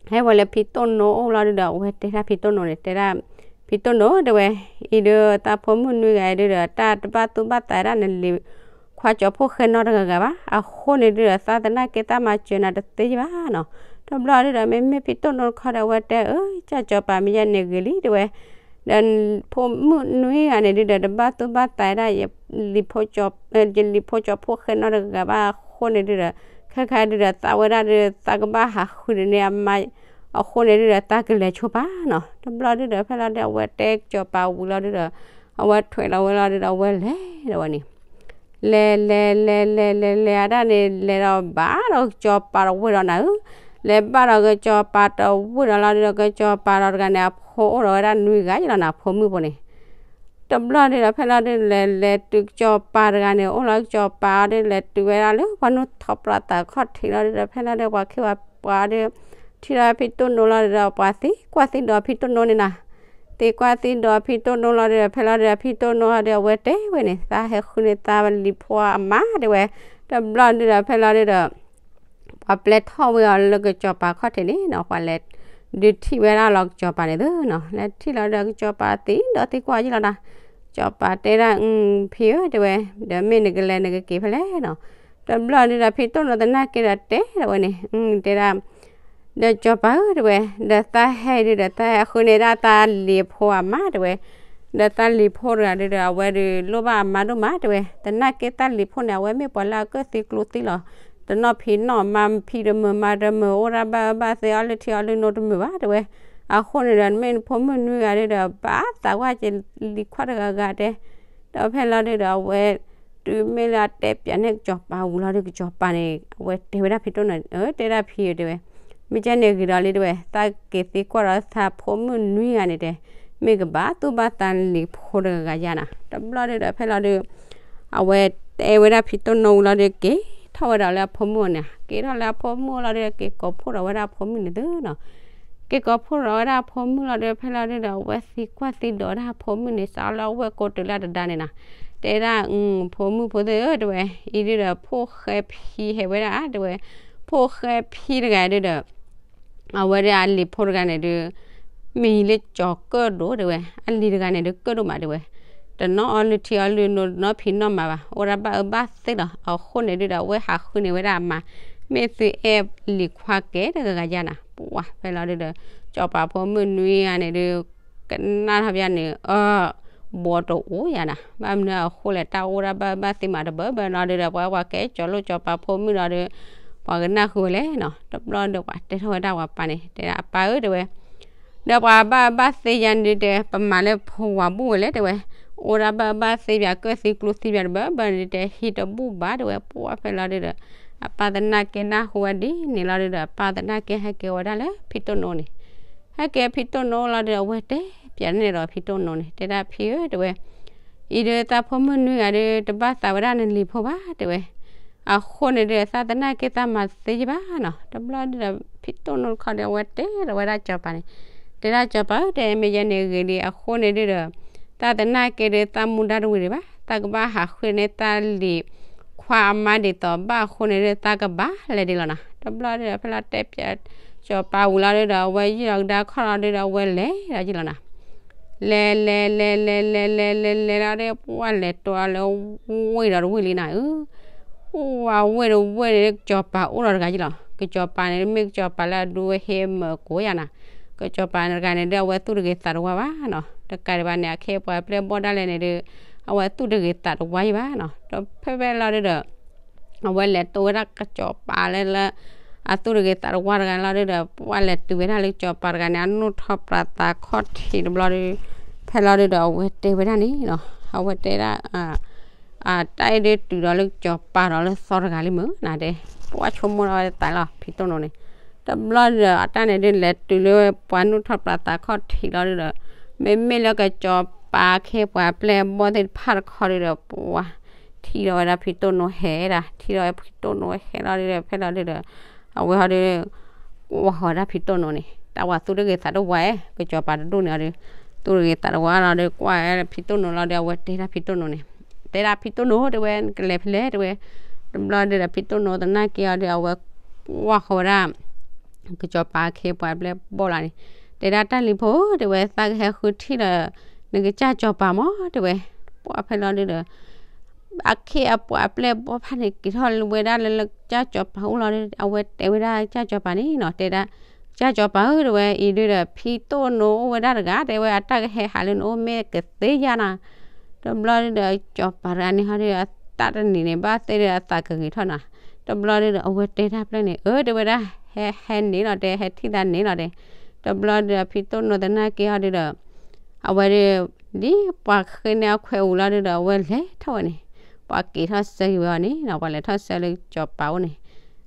ဟဲဝဲလၢဖံတိၣ်နိအိၣ်လီၤဒုဒီး အဝဲတဲဒၣ်ဖံတိၣ်နိန့ၣ် တဲဒၣ် ဖံတိၣ်နိ တဲဝဲ အံၤဒု သးဖိမုၣ်နွံဂၤဒုဒီး တၢ်တဘၣ်သူၣ်ဘၣ်သးဒၣ်နလံၤ ခွါကၠီၤဖိၣ်ဃဲနီတဂၤဂၤဘၣ်. အဃိန့ၣ်ဒုဒီး သးသနာ်က့ သးမၤစၢၤနၤတသ့ဘၣ်နီၤ. တဘျီဒုဒီး မ့မ့ၢ်ဖံတိၣ်နိတခီဒီး အဝဲတဲအၢ ကၢ်ကၠီၤပၤ မ့ၢ်ယဲန့ၣ်ဂ့ၤလံ တဲဝဲ, ဒီးဖိမုၣ်နွံဂၤန့ၣ်ဒုဒီး တဘၣ်သူၣ်ဘၣ်သးဒၣ် ယလံၤဖိကၠီၤဖိၣ်ဃဲနီတဂၤဂၤဘၣ်. အဃိန့ၣ်ဒုဒီး ခဲခါဒုဒီး သးဝဲဒၣ်ဒု သးကဘၣ်ဟးဃုန့ၢ်အမါ, အဃိန့ၣ်ဒုဒီး သးကလဲၤဆိပၤနီၤ. တဘျီဒုဒီး ဖဲလီၤဒု အဝဲတဲကၠီၤပၤဝံၤလီၤဒုဒီး အဝဲထွဲးလီၤဝဲလီၤဒုဒီး အဝဲလဲၤဒီးဝဲန့ၣ် လဲၤလဲၤလဲၤလဲၤလဲၤလဲၤအတၢ်န့ၣ် လဲၤဒီးဘၣ်ဒီးကၠီၤပၤတဝ့ၢ်ဒီးနၤဧၢ, လဲၤဘၣ်ဒီးကၠီၤပၤတဝ့ၢ်ဒီးလီၤဒုဒီး ကၠီၤပၤဒီးတဂၤန့ၣ် အဖိအိၣ်ဒီးဝဲဒၣ်နွံဂၤယလီၤနၤ ဖိမုၣ်ဖိန့ၣ်. တဘျီဒုဒီး ဖဲလီၤဒု လဲၤလဲၤတုၤကၠီၤပၤတဂၤန့ၣ် အိၣ်လီၤကၠီၤပၤအီၤဒု လဲၤတုၤဝဲဒၣ်လၢပှၤနူၢ်ထီၣ်ပြးသးခီၣ်ထံးလီၤဒုဒီး ဖဲလီၤဒုပှၤခ့ပှၤပှၤဒု ထံၣ်ဒီးဖံတိၣ်နိလီၤဒုဒီး ပှၤသံကွၢ်သံဒိးဖံတိၣ်နိန့ၣ်နၤ, သံကွၢ်သံဒိးဖံတိၣ်နိလီၤဒုဒီး ဖဲလီၤဒုဒီး ဖံတိၣ်နိအီၤဒု အဝဲတဲဝဲန့ၣ် သးဟဲဃုန့ၢ်သးလံၤဖိအမါတဲဝဲ. တဘျီဒုဒီး ဖဲလီၤဒုဒီး ပှၤပျဲထီၣ်ဝဲအီၤလၢကစီၤပၤခီၣ်ထံးန့ၣ်နီၤ, ပှၤလဲၤဒုးထံၣ်ဝဲဒၣ်လီၤကစီၤပၤန့ၣ်သုနီၤ, လဲၤထံၣ်လီၤဒီးကစီၤပၤသံဒီးသံကွၢ်ယလီၤနၤ, ကစီၤပၤတဲဒၣ် ဖံဧၢ တဲဝဲ, ဒီးမ့ၢ်နကလဲၤနကက့ၤဖဲလဲၣ်နီၤ, တဘျီဒုဒီးဖံတိၣ်နိသနာ်က့ဒီးတဲဒီးဝဲန့ၣ် တဲဒၣ် ဒီးကစီၤပၤဧၢ တဲဝဲ, ဒီးသးဟဲဒုဒီးသးဟဲဃုန့ၢ်ဒၣ်သးလံၤဖိအမါတဲဝဲ, ဒီးသးလံၤဖိတဂၤဒုဒီး အဝဲဒုးလိၣ်ဘၣ်အမါဒိၣ်မးတဲဝဲ, သနာ်က့သးလံၤဖိန့ၣ် အဝဲမ့ၢ်ပှၤလၢအကၢၣ်သံကျိသံလီၤ, တနီၣ်ဖံးနီၣ်မၤ ဖံးတမုာ်မၤတမုာ် အိၣ်ဒၣ်ဘၣ်အၢဘၣ်သီ အီလုၢ်ထံအီလုၢ်နိတမုာ်ဘၣ်တဲဝဲ, အဃိန့ၣ်ဒီး မ့ၢ်နဖိမုၣ်နွံဂၤဒုဒီး ဘၣ်သးဝဲကလံၤခွါတဂၤဂၤတဲ ဒီးဖဲလီၤဒုဒီး အဝဲ တုၤမ့ၢ်လၢအတဲပၠးန့ၢ်ကစီၤပၤဝံၤလီၤဒု ကစီၤပၤန့ၣ် အဝဲတဲဝဲဒၣ်ဖံတိၣ်နိ အၢ တဲဒၣ်ဖံဧၢ တဲဝဲ, မ့ၢ်ကဲန့ၣ်ဂ့ၤဒီးလံတဲဝဲ, သးက့ၤသံကွၢ်ဒီးသးဖိမုၣ်နွံဂၤန့ၣ်တဲ, မ့ၢ်ကဘၣ်သူၣ်ဘၣ်သးလံၤဖိတဂၤဂၤယါနၤ, တဘျီဒုဒီးဖဲလီၤဒု အဝဲတဲဝဲဒၣ်ဖံတိၣ်နိဝံၤလီၤဒု က့ၤထီၣ်ဝဲဒီးလၢအဖိမုၣ်န့ၣ်, က့ၤထီၣ်လၢအဖိမုၣ်လီၤဒု က့ၤကိးဖှိၣ်ဒီးဝဲဒၣ်အဖိမုၣ်န့ၣ်သုနီၤ, က့ၤကိးဖှိၣ်ဒီးဝဲဒၣ်အဖိမုၣ်လီၤဒု ဖဲလီၤဒုဒီး အဝဲသံကွၢ်သံဒိးဝဲဒၣ်အဖိမုၣ်န့ၣ် စးလၢအဝဲၢ်ကိးတုၤလၢတဒါန့ၣ်နီၤ, တဲဒၣ် ဖိမုၣ်ဖိသ့ၣ်ဧၢ တဲဝဲ, အံၤဒုဒီး ဖိၣ်ဃဲဖံဟဲဝဲဒၣ် တဲဝဲ, ဖိၣ်ဃဲဖံတဂၤဒုဒီး အဝဲဒၣ်အလံၤဖိတဂၤန့ၣ်ဒု မ့ၢ်လၢကၠီၤကၢၣ်ဒိၣ်တဲဝဲ, အလံၤတဂၤန့ၣ်ဒုကၢၣ်ဒိၣ်မးတဲဝဲ, တနီၣ်အီလုၢ်ထံအီလုၢ်နိ တနီၣ်ဖံးနီၣ်မၤဘၣ်, အိၣ်ဒၣ်ဘၣ်အၢဘၣ်သီလီၤ, အဃိန့ၣ်ဒုဒီး အဝဲဟးဃုန့ၢ်ဝဲဒၣ်အမါ, မ့ၢ်သုအဲၣ်လံၤခွါကဲတဂၤဂၤယါနၤ, ပှၤဖဲလီၤဒုဒီး ကစီၤပၤဖိမုၣ်နွံဂၤန့ၣ်ဒု ကနၣ်ထီၣ်ပျၢ်န့ၣ် အၢ ဘှီတအိၣ်ယါနၤ, ဘၣ်မနုၤအဃိလဲၣ် တၢ်အိၣ်ဒၣ်ဘၣ်အၢဘၣ်သီမးတဘၢဘၢလီၤဒုဒီး ပှၤပှၤကဲကၠီၤလိၣ်ကစီၤပၤဖိမုၣ်လီၤဒု ပှၤကနၣ်ဃုာ်ဝဲလဲၣ်နီၤ, တဘျီဒီးပှၤတဲထီၣ်ဝဲဒၣ်ပှၤပၢ်န့ၣ် တဲဒၣ်အပၢ်ဧၢ တဲဝဲ, ဒီးပှၤဘၣ်အၢဘၣ်သီယါန့ၣ်ဒုတဲ ပမၤလၢဖိဝၤဘူၣ်ဝဲလဲၣ်တဲဝဲ, အိၣ်ဒၣ်ဘၣ်အၢဘၣ်သီပၠး ကၢၣ်သံကျိသံပၠးတဘၢဘၢန့ၣ်ဒုတဲ ဟံၣ်တဘူၣ်ဘၣ်တဲဝဲ, ပှၤဖဲလီၤဒုဒီး အပၢ်သနာ်က့နၢ်ဟူဝဲဒ်န့ၣ်လီၤဒုဒီး အပၢ်သနာ်က့ဟဲက့ၤဝဲဒၣ်လၢဖံတိၣ်နိန့ၣ် ဟဲက့ၤဖံတိၣ်နိလီၤဒုဒီး အဝဲတဲပၠးန့ၢ်ဒီးဖံတိၣ်နိန့ၣ် တဲဒၣ်ဖံဧၢ တဲဝဲ, အံၤဒုသးဖိမုၣ်နွံဂၤဒု တဘၣ်သးဝဲဒၣ်နလံၤဖိဘၣ်တဲဝဲ, အဃိန့ၣ်ဒု သးသနာ်က့သးမၤသ့ယဘၣ်နီၤ, တဘျီဒုဒီး ဖံတိၣ်နိတခီဒီး အဝဲတဲဒီးဝဲဒၣ်ကစီၤပၤန့ၣ်, တဲဒၣ်ကစီၤပၤဧၢ တဲမ့ၢ်ယဲန့ၣ်ဂ့ၤလံ, အဃိန့ၣ်ဒုဒီး သးသနာ်က့ဒု သးမူဒါတဝံၤဒံးဘၣ်, သးကဘၣ်ဟးဃုန့ၢ်သးလံၤခွါအမါဒ်သိးဘၣ်အဃိန့ၣ်ဒု သးကဘၣ်လဲၤဒ်လီၤနၤ, တဘျီဒုဒီး ဖဲလီၤတဲပၠးကစီၤပၤဝံၤလီၤဒုဒီး အဝဲယံာ်လီၤကဒါခီၣ်လီၤဒုဒီး အဝဲလဲၤဒီးယံာ်လီၤနၤ လဲၤလဲၤလဲၤလဲၤလဲၤလဲၤလဲၤလဲၤလီၤဒီး ပှၤလဲၤတိၤလၢဝ့ၢ်ဒီးတဝ့ၢ်လံနၤဧၢ, ပှၤဝ့ၢ်တဝ့ၢ်န့ၣ် ကစီၤပၤအိၣ်ဒီးတဂၤယံာ်လီၤ, ကစီၤပၤန့ၣ် မ့ၢ်ကစီၤပၤလၢအဒူဟ့မၢကိးယါနၤ, ကစီၤပၤတဂၤန့ၣ်ဒု အဝဲသူၣ်တဂ့ၤသးတဝါဘၣ်နီၤ, တကးဒံးဘၣ်န့ၣ် အခ့အပှၤပျဲၢ်ဘီၣ်ဒၣ်လဲာ်န့ၣ်ဒု အဝဲသူၣ်တဂ့ၤသးတဝါယံၤဘၣ်နီၤ, ဒီးဖဲဖဲလီၤဒုဒီး အဝဲလဲၤတိၤဝဲဒၣ်ကစီၤပၤလၢလၢ အသူၣ်တဂ့ၤသးတဝါတဂၤလီၤဒုဒီး ပှၤလဲၤတုၤဝဲဒၣ်လၢကစီၤပၤတဂၤန့ၣ် အနီၢ်ထီၣ်ပြးသးခီၣ်ထံးတဘျီဒု ဖဲလီၤဒုဒီး အဝဲတဲဝဲဒၣ်န့ၣ်နီၤ, အဝဲတဲဒၣ် အတၢ်အံၤဒုတုၤဒီးလၢကစီၤပၤဒီးလၢသီတဂၤလံမုၢ်နၤတဲ, ပှၤဆိကမိၣ်ဒီးဝဲသးလီၤ ဖံတိၣ်နိန့ၣ်, တဘျီဒုဒီး အတၢ်န့ၣ်ဒုလဲၤတုၤလၢပှၤနီၢ်ထီၣ်ပြးသးခီၣ်ထံးလီၤဒုဒီး မ့မ့ၢ်လၢကစီၤပၤအခ့အပှၤပျဲၢ်ဘီၣ်သ့ၣ်တဖၣ်တခီဒုဒီး ပှၤ ထံၣ်ဒီးဝဲဒၣ်ဖံတိၣ်နိဟဲဒၣ်, ထံၣ်ဒီးဖံတိၣ်နိဟဲလီၤဒုဒီး ဖဲလီၤဒုဒီး အဝဲဟီဒု ကွၢ်ဃီၤဝဲဒၣ်ဖံတိၣ်နိန့ၣ် တၢ်ဝဲသူၣ်တဂ့ၤသးတဝါဧါ, ကစီၤပၤတဒူၣ်န့ၣ်အီၤဒု သူၣ်တဂ့ၤသးတဝါလီၤဒု ကွၢ်ဖံတိၣ်နိလီၤဒု အဝဲတဲဒၣ်ဖံတိၣ်နိန့ၣ် တဲဒၣ်ဖံတိၣ်နိ တဲဝဲ နကလဲၤဖဲလဲၣ် တဲဝဲ, တဘျီဒုဒီးဖံတိၣ်နိသနာ်က့အီၤဒု အဝဲကွၢ်ဃီၤဝဲဒၣ် ကစီၤပၤအခ့အပှၤပျဲၢ်ဘီၣ်လၢန့ၣ် တဲဒၣ်တၢ်လံၤဖိ တဲဝဲ သးကဟဲဃုထံၣ်ဒီး နကစၢ်ကစီၤပၤမး တဲဝဲ, ပှၤဖဲလီၤဒုဒီး အခ့အပှၤအပျဲၢ်အဘီၣ်ဖၣ်န့ၣ် က့ၤထီၣ်ဝဲဒၣ်လၢ လၢကစၢ်စီၤပၤအိၣ်လီၤဒီး အဝဲတဲဝဲဒၣ်ကစၢ်စီၤပၤန့ၣ်နီၤ, တဲဒၣ်, ကစၢ်စီၤပၤဧၢ တဲဝဲ, အံၤဒုဒီး ဖံတိၣ်နိအိၣ်ဝဲဒၣ်တဂၤ တဲဝဲ အတၢ်ကဟဲဟးလၢနအိၣ်မ့ၢ်ကသ့ဧါနီၤ. တဘျီဒုဒီး စီၤပၤတဂၤန့ၣ်ဟီဒီး အတၢ်တနံၤန့ၣ် ဘၣ်သ့ၣ်ဒီးအသးကဂ့ၤထီၣ်နီၤ. တဘျီဒုဒီး အဝဲတဲတၢ်ဖျၢၣ်န့ၣ် အၢ တဲဝဲဒၣ်, ဟဲ ဟဲန့ၣ်လီၤတဲ, ဟဲထံၣ်သးန့ၣ်လီၤတဲ. တဘျီဒုဒီး ဖံတိၣ်နိသနာ်က့ဟီဒုဒီး အဝဲဒုး ဒ်ပှၤဃ့န့ၢ်အခွဲးအဝံၤလီၤဒုဒီး အဝဲလဲၤထီၣ်ဝဲန့ၣ်, ပှၤက့ၤထီၣ်ဆၢက့ၤဝဲအီၤန့ၣ်နီၤ, ပှၤလဲၤထီၣ်ဆၢလၢစီၤပၤအိၣ်န့ၣ်,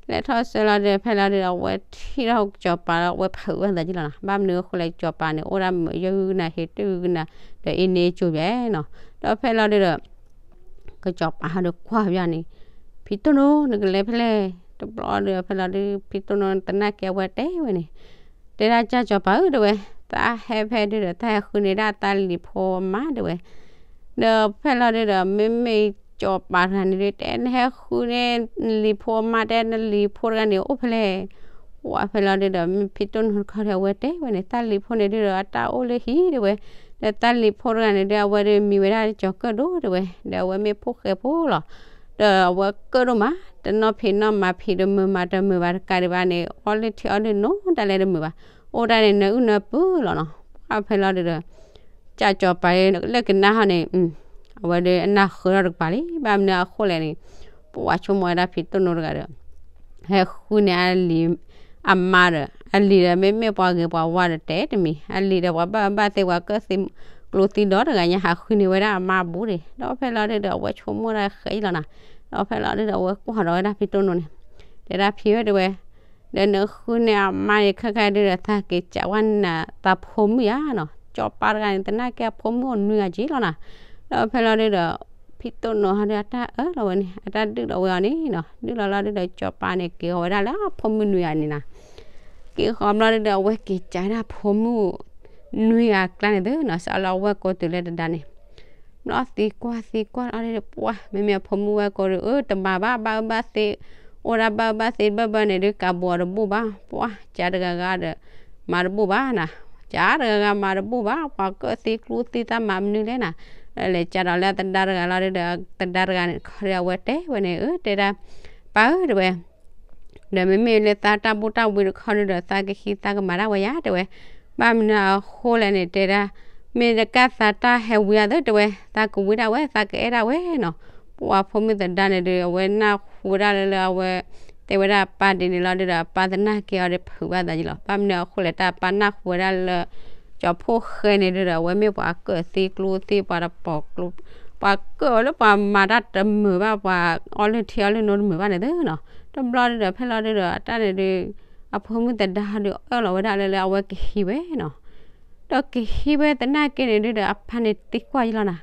လဲၤထီၣ်ဆၢလီၤဒုး ဖဲလီၤဒုဒီး အဝဲထံၣ်ထီၣ်စီၤပၤလီၤ အဝဲဖုးဝဲသးက့လီၤနီၤ. ဘၣ်မနုၤအဃိလဲၣ် စီၤပၤန့ၣ် အိၣ်ဒၣ်မုာ်ယုၢ်ကနၤ ဟ့ၣ်တုၢ်ကနၤ ဒီးအ့န့ကၠိဘဲနီၤ. ဒီးဖဲလီၤဒုဒီး ကစီၤပၤဟီဒုးကွၢ်ပယီၤန့ၣ်, ဖံတိၣ်နိ နကလဲၤဖဲလဲၣ်. တဘျီဒုးဖဲလီၤဒုး ဖံတိၣ်နိသနာ်က့အဝဲတဲဝဲန့ၣ်, တဲဒၣ်ကၢ်စီၤပၤဧၢ တဲဝဲ, သးဟဲဖဲဒုဒီး သးဟဲဃုန့ၢ်ဒၣ်သးလံၤဖိအမါတဲဝဲ. ဒီးဖဲလီၤဒုဒီး မ့မ့ၢ်စီၤပၤတဂၤန့ၣ်ဒုး တဲနဟဲဃုန့ၢ်လံၤဖိအမါ တဲနလံၤဖိတဂၤန့ၣ်အိၣ်ဖဲလဲၣ်. ပှၤဖဲလီၤဒုဒီး မ့ၢ်ဖံတိၣ်နိတခီဒီး အဝဲတဲဝဲန့ၣ် သးလံၤဖိန့ၣ်ဒုဒီး အတၢ်အိၣ်လၢဟံၣ်တဲဝဲ, ဒီးသးလံၤဖိတဂၤန့ၣ်ဒုး အဝဲဒုးမံၤဝဲဒၣ်ကၠီၤကၢၣ်ဒိၣ်တဲဝဲ, ဒီးအဝဲမ့ၢ်ဖိၣ်ဃဲဖိလီၤ. ဒီးအဝဲကၢၣ်ဒိၣ်မး, တနီၣ်ဖံးနီၣ်မၤဖံး တမုာ်မးတမုာ်ဘၣ်တကးဒံးဘၣ်န့ၣ် အီလုၢ်ထံအီလုၢ်နိတၢ်လဲတမုာ်ဘၣ်, အိၣ်ဒၣ်န့ၣ်နၢအုၣ်နၢပၢၢ်လီၤနီၤ. ပှၤဖဲလီၤဒုဒီး ကၢ်စီၤပၤလၢကနၣ်ဟီန့ၣ်, အဝဲဒုးအနၢ်ဃုထီၣ်တကပၤလံ, ဘၣ်မနုၤအဃိလဲၣ်န့ၣ်, ပှၤဆိကမိၣ်ဝဲဒၣ်ဖံတိၣ်နိတဂၤဒီး ဟဲဃုန့ၢ်အလံၤအမါဒီး အလံၤဒီးမ့မ့ၢ်ပှၤဂ့ၤပှၤဝါဒီးတဲတမံၤ, အလံၤဒီးပှၤဘၣ်ဘၣ်သ့ ပှၤကၢၣ်သံကျိသံဒီတဂၤညါ ဟးဃုန့ၢ်ဝဲဒၣ်အမါအဘူးဒံး, ဒီးဖဲလီၤဒုဒီး အဝဲဆိကမိၣ်ဒၣ်ဃဲလီၤနီၤ. ဒီးဖဲလီၤဒုဒီး အဝဲကွၢ်ဒီးဝဲဒၣ်ဖံတိၣ်နိန့ၣ်, တဲဒၣ်ဖံဧၢတဲဝဲ, ဒီးနဃုန့ၢ်အမါန့ၣ် ခဲခါဒုဒီး သးက့ၤစးဝဲနၤသးဖိမုၣ်ဧါနီၤ, စီၤပၤတဂၤန့ၣ် သနာ်က့အဖိမုၣ်အိၣ်နွံဂၤက့လီၤနီၤ. ဒီးဖဲလီၤဒုဒီး ဖံတိၣ်နိဟီဒု အတၢ်အၢၣ်လီၤဝဲန့ၣ် အတၢ်ဒုၣ်လီၤဝဲအီၤန့ၣ်နီၤ, ဒုၣ်လီၤလီၤဒုဒီး စီၤပၤန့ၣ် က့ၤဃီၤဝဲဒၣ်လၢအဖိမုၣ်နွံဂၤန့ၣ်နီၤ. က့ၤဃီၤဘျီဒုဒီး အဝဲက့ၤစးဝဲဒၣ်ဖိမုၣ် နွံဂၤအကျါန့ၣ်သ့နီၤ, စးလၢအဝဲၢ်ကိးတုၤလၢတဒါန့ၣ်, ဘျီသံကွၢ်သံကွၢ်လီၤဒုဒီး ပှၤ မ့မ့ၢ်အဖိမုၣ်ဝဲၢ်ကိးဒုဒီး အၢ တမၤဘၣ် ဘၣ်အၢဘၣ်သီ, အိၣ်ဒၣ်ဘၣ်အၢဘၣ်သီဘၢဘၢန့ၣ်ဒု ကးဘူးအီၤတဘူးဘၣ်, ပှၤ ကးတဂၤဂၤဒီး မၤတဘူးဘၣ်နီၤ, ကးတဂၤဂၤမၤတဘူးဘၣ်, ပှၤကၢၣ်သံကျိသံ သးမၤမနုၤလဲၣ်နီၤ. လဲၤကးဒီးလၢသဒါတဂၤလီၤဒုဒီး သဒါတဂၤန့ၣ်တခီဒီး အဝဲတဲဝဲန့ၣ် အၢ တဲဒၣ် ပၢ်ဧၢ တဲဝဲ ဒီးမ့မ့ၢ်လၢသးတၢ်ဘူၣ်တၢ်ဝံတခီဒုဒီး သးကဟံးသးကမၤဒၣ်ဝဲယၤ တဲဝဲ. ဘၣ်မနုၤအဃိလဲၣ်န့ၣ် တဲဒၣ် မ့ၢ်တကၢ်သးတၢ်ဟဲဝံအသး တဲဝဲ, သးကဝံဒၣ်ဝဲ သးကအဲၣ်ဒၣ်ဝဲနီၤ. ပှၤဖိမုၣ်သဒါန့ၣ်ဒုး အဝဲနၢ်ဟူဝဲဒၣ်လၢ လၢအဝဲ တဲဝဲဒၣ်အပၢ်ဒ်န့ၣ်လီၤဒုဒီး အပၢ်သနာ်က့အီၤဒီး ဖုးဘၣ်သးယံလီၤ. ဘၣ်မနုၤအဃိလဲၣ် တၢ်အပၢ်နၢ်ဟူဝဲဒၣ်လၢ ကၠီၤဖိၣ်ဃဲန့ၣ်ဒုဒီး အဝဲမ့ၢ်ပှၤကၢၣ်သံကျိသံ ပှၤတပိာ်ကျိ ပှၤကၢၣ်အီၤလၢပှၤမၤတၢ်တမုာ်ဘၣ် ပှၤအီလုၢ်ထံအီလုၢ်နိတမုာ်ဘၣ်န့ၣ်သ့နီၤ. တဘျီဒုဒီး ဖဲလီၤဒုဒီး အတၢ်န့ၣ်ဒုး အဖိမုၣ်သဒါဒုးအၢၣ်လီၤဝဲဒၣ်လၢ လၢအဝဲကဟံးဝဲနီၤ. ဒီးကဟံးဝဲသနာ်က့န့ၣ်ဒုဒီး အပၢ်န့ၣ်သံကွၢ်ယံလီၤနီၤ.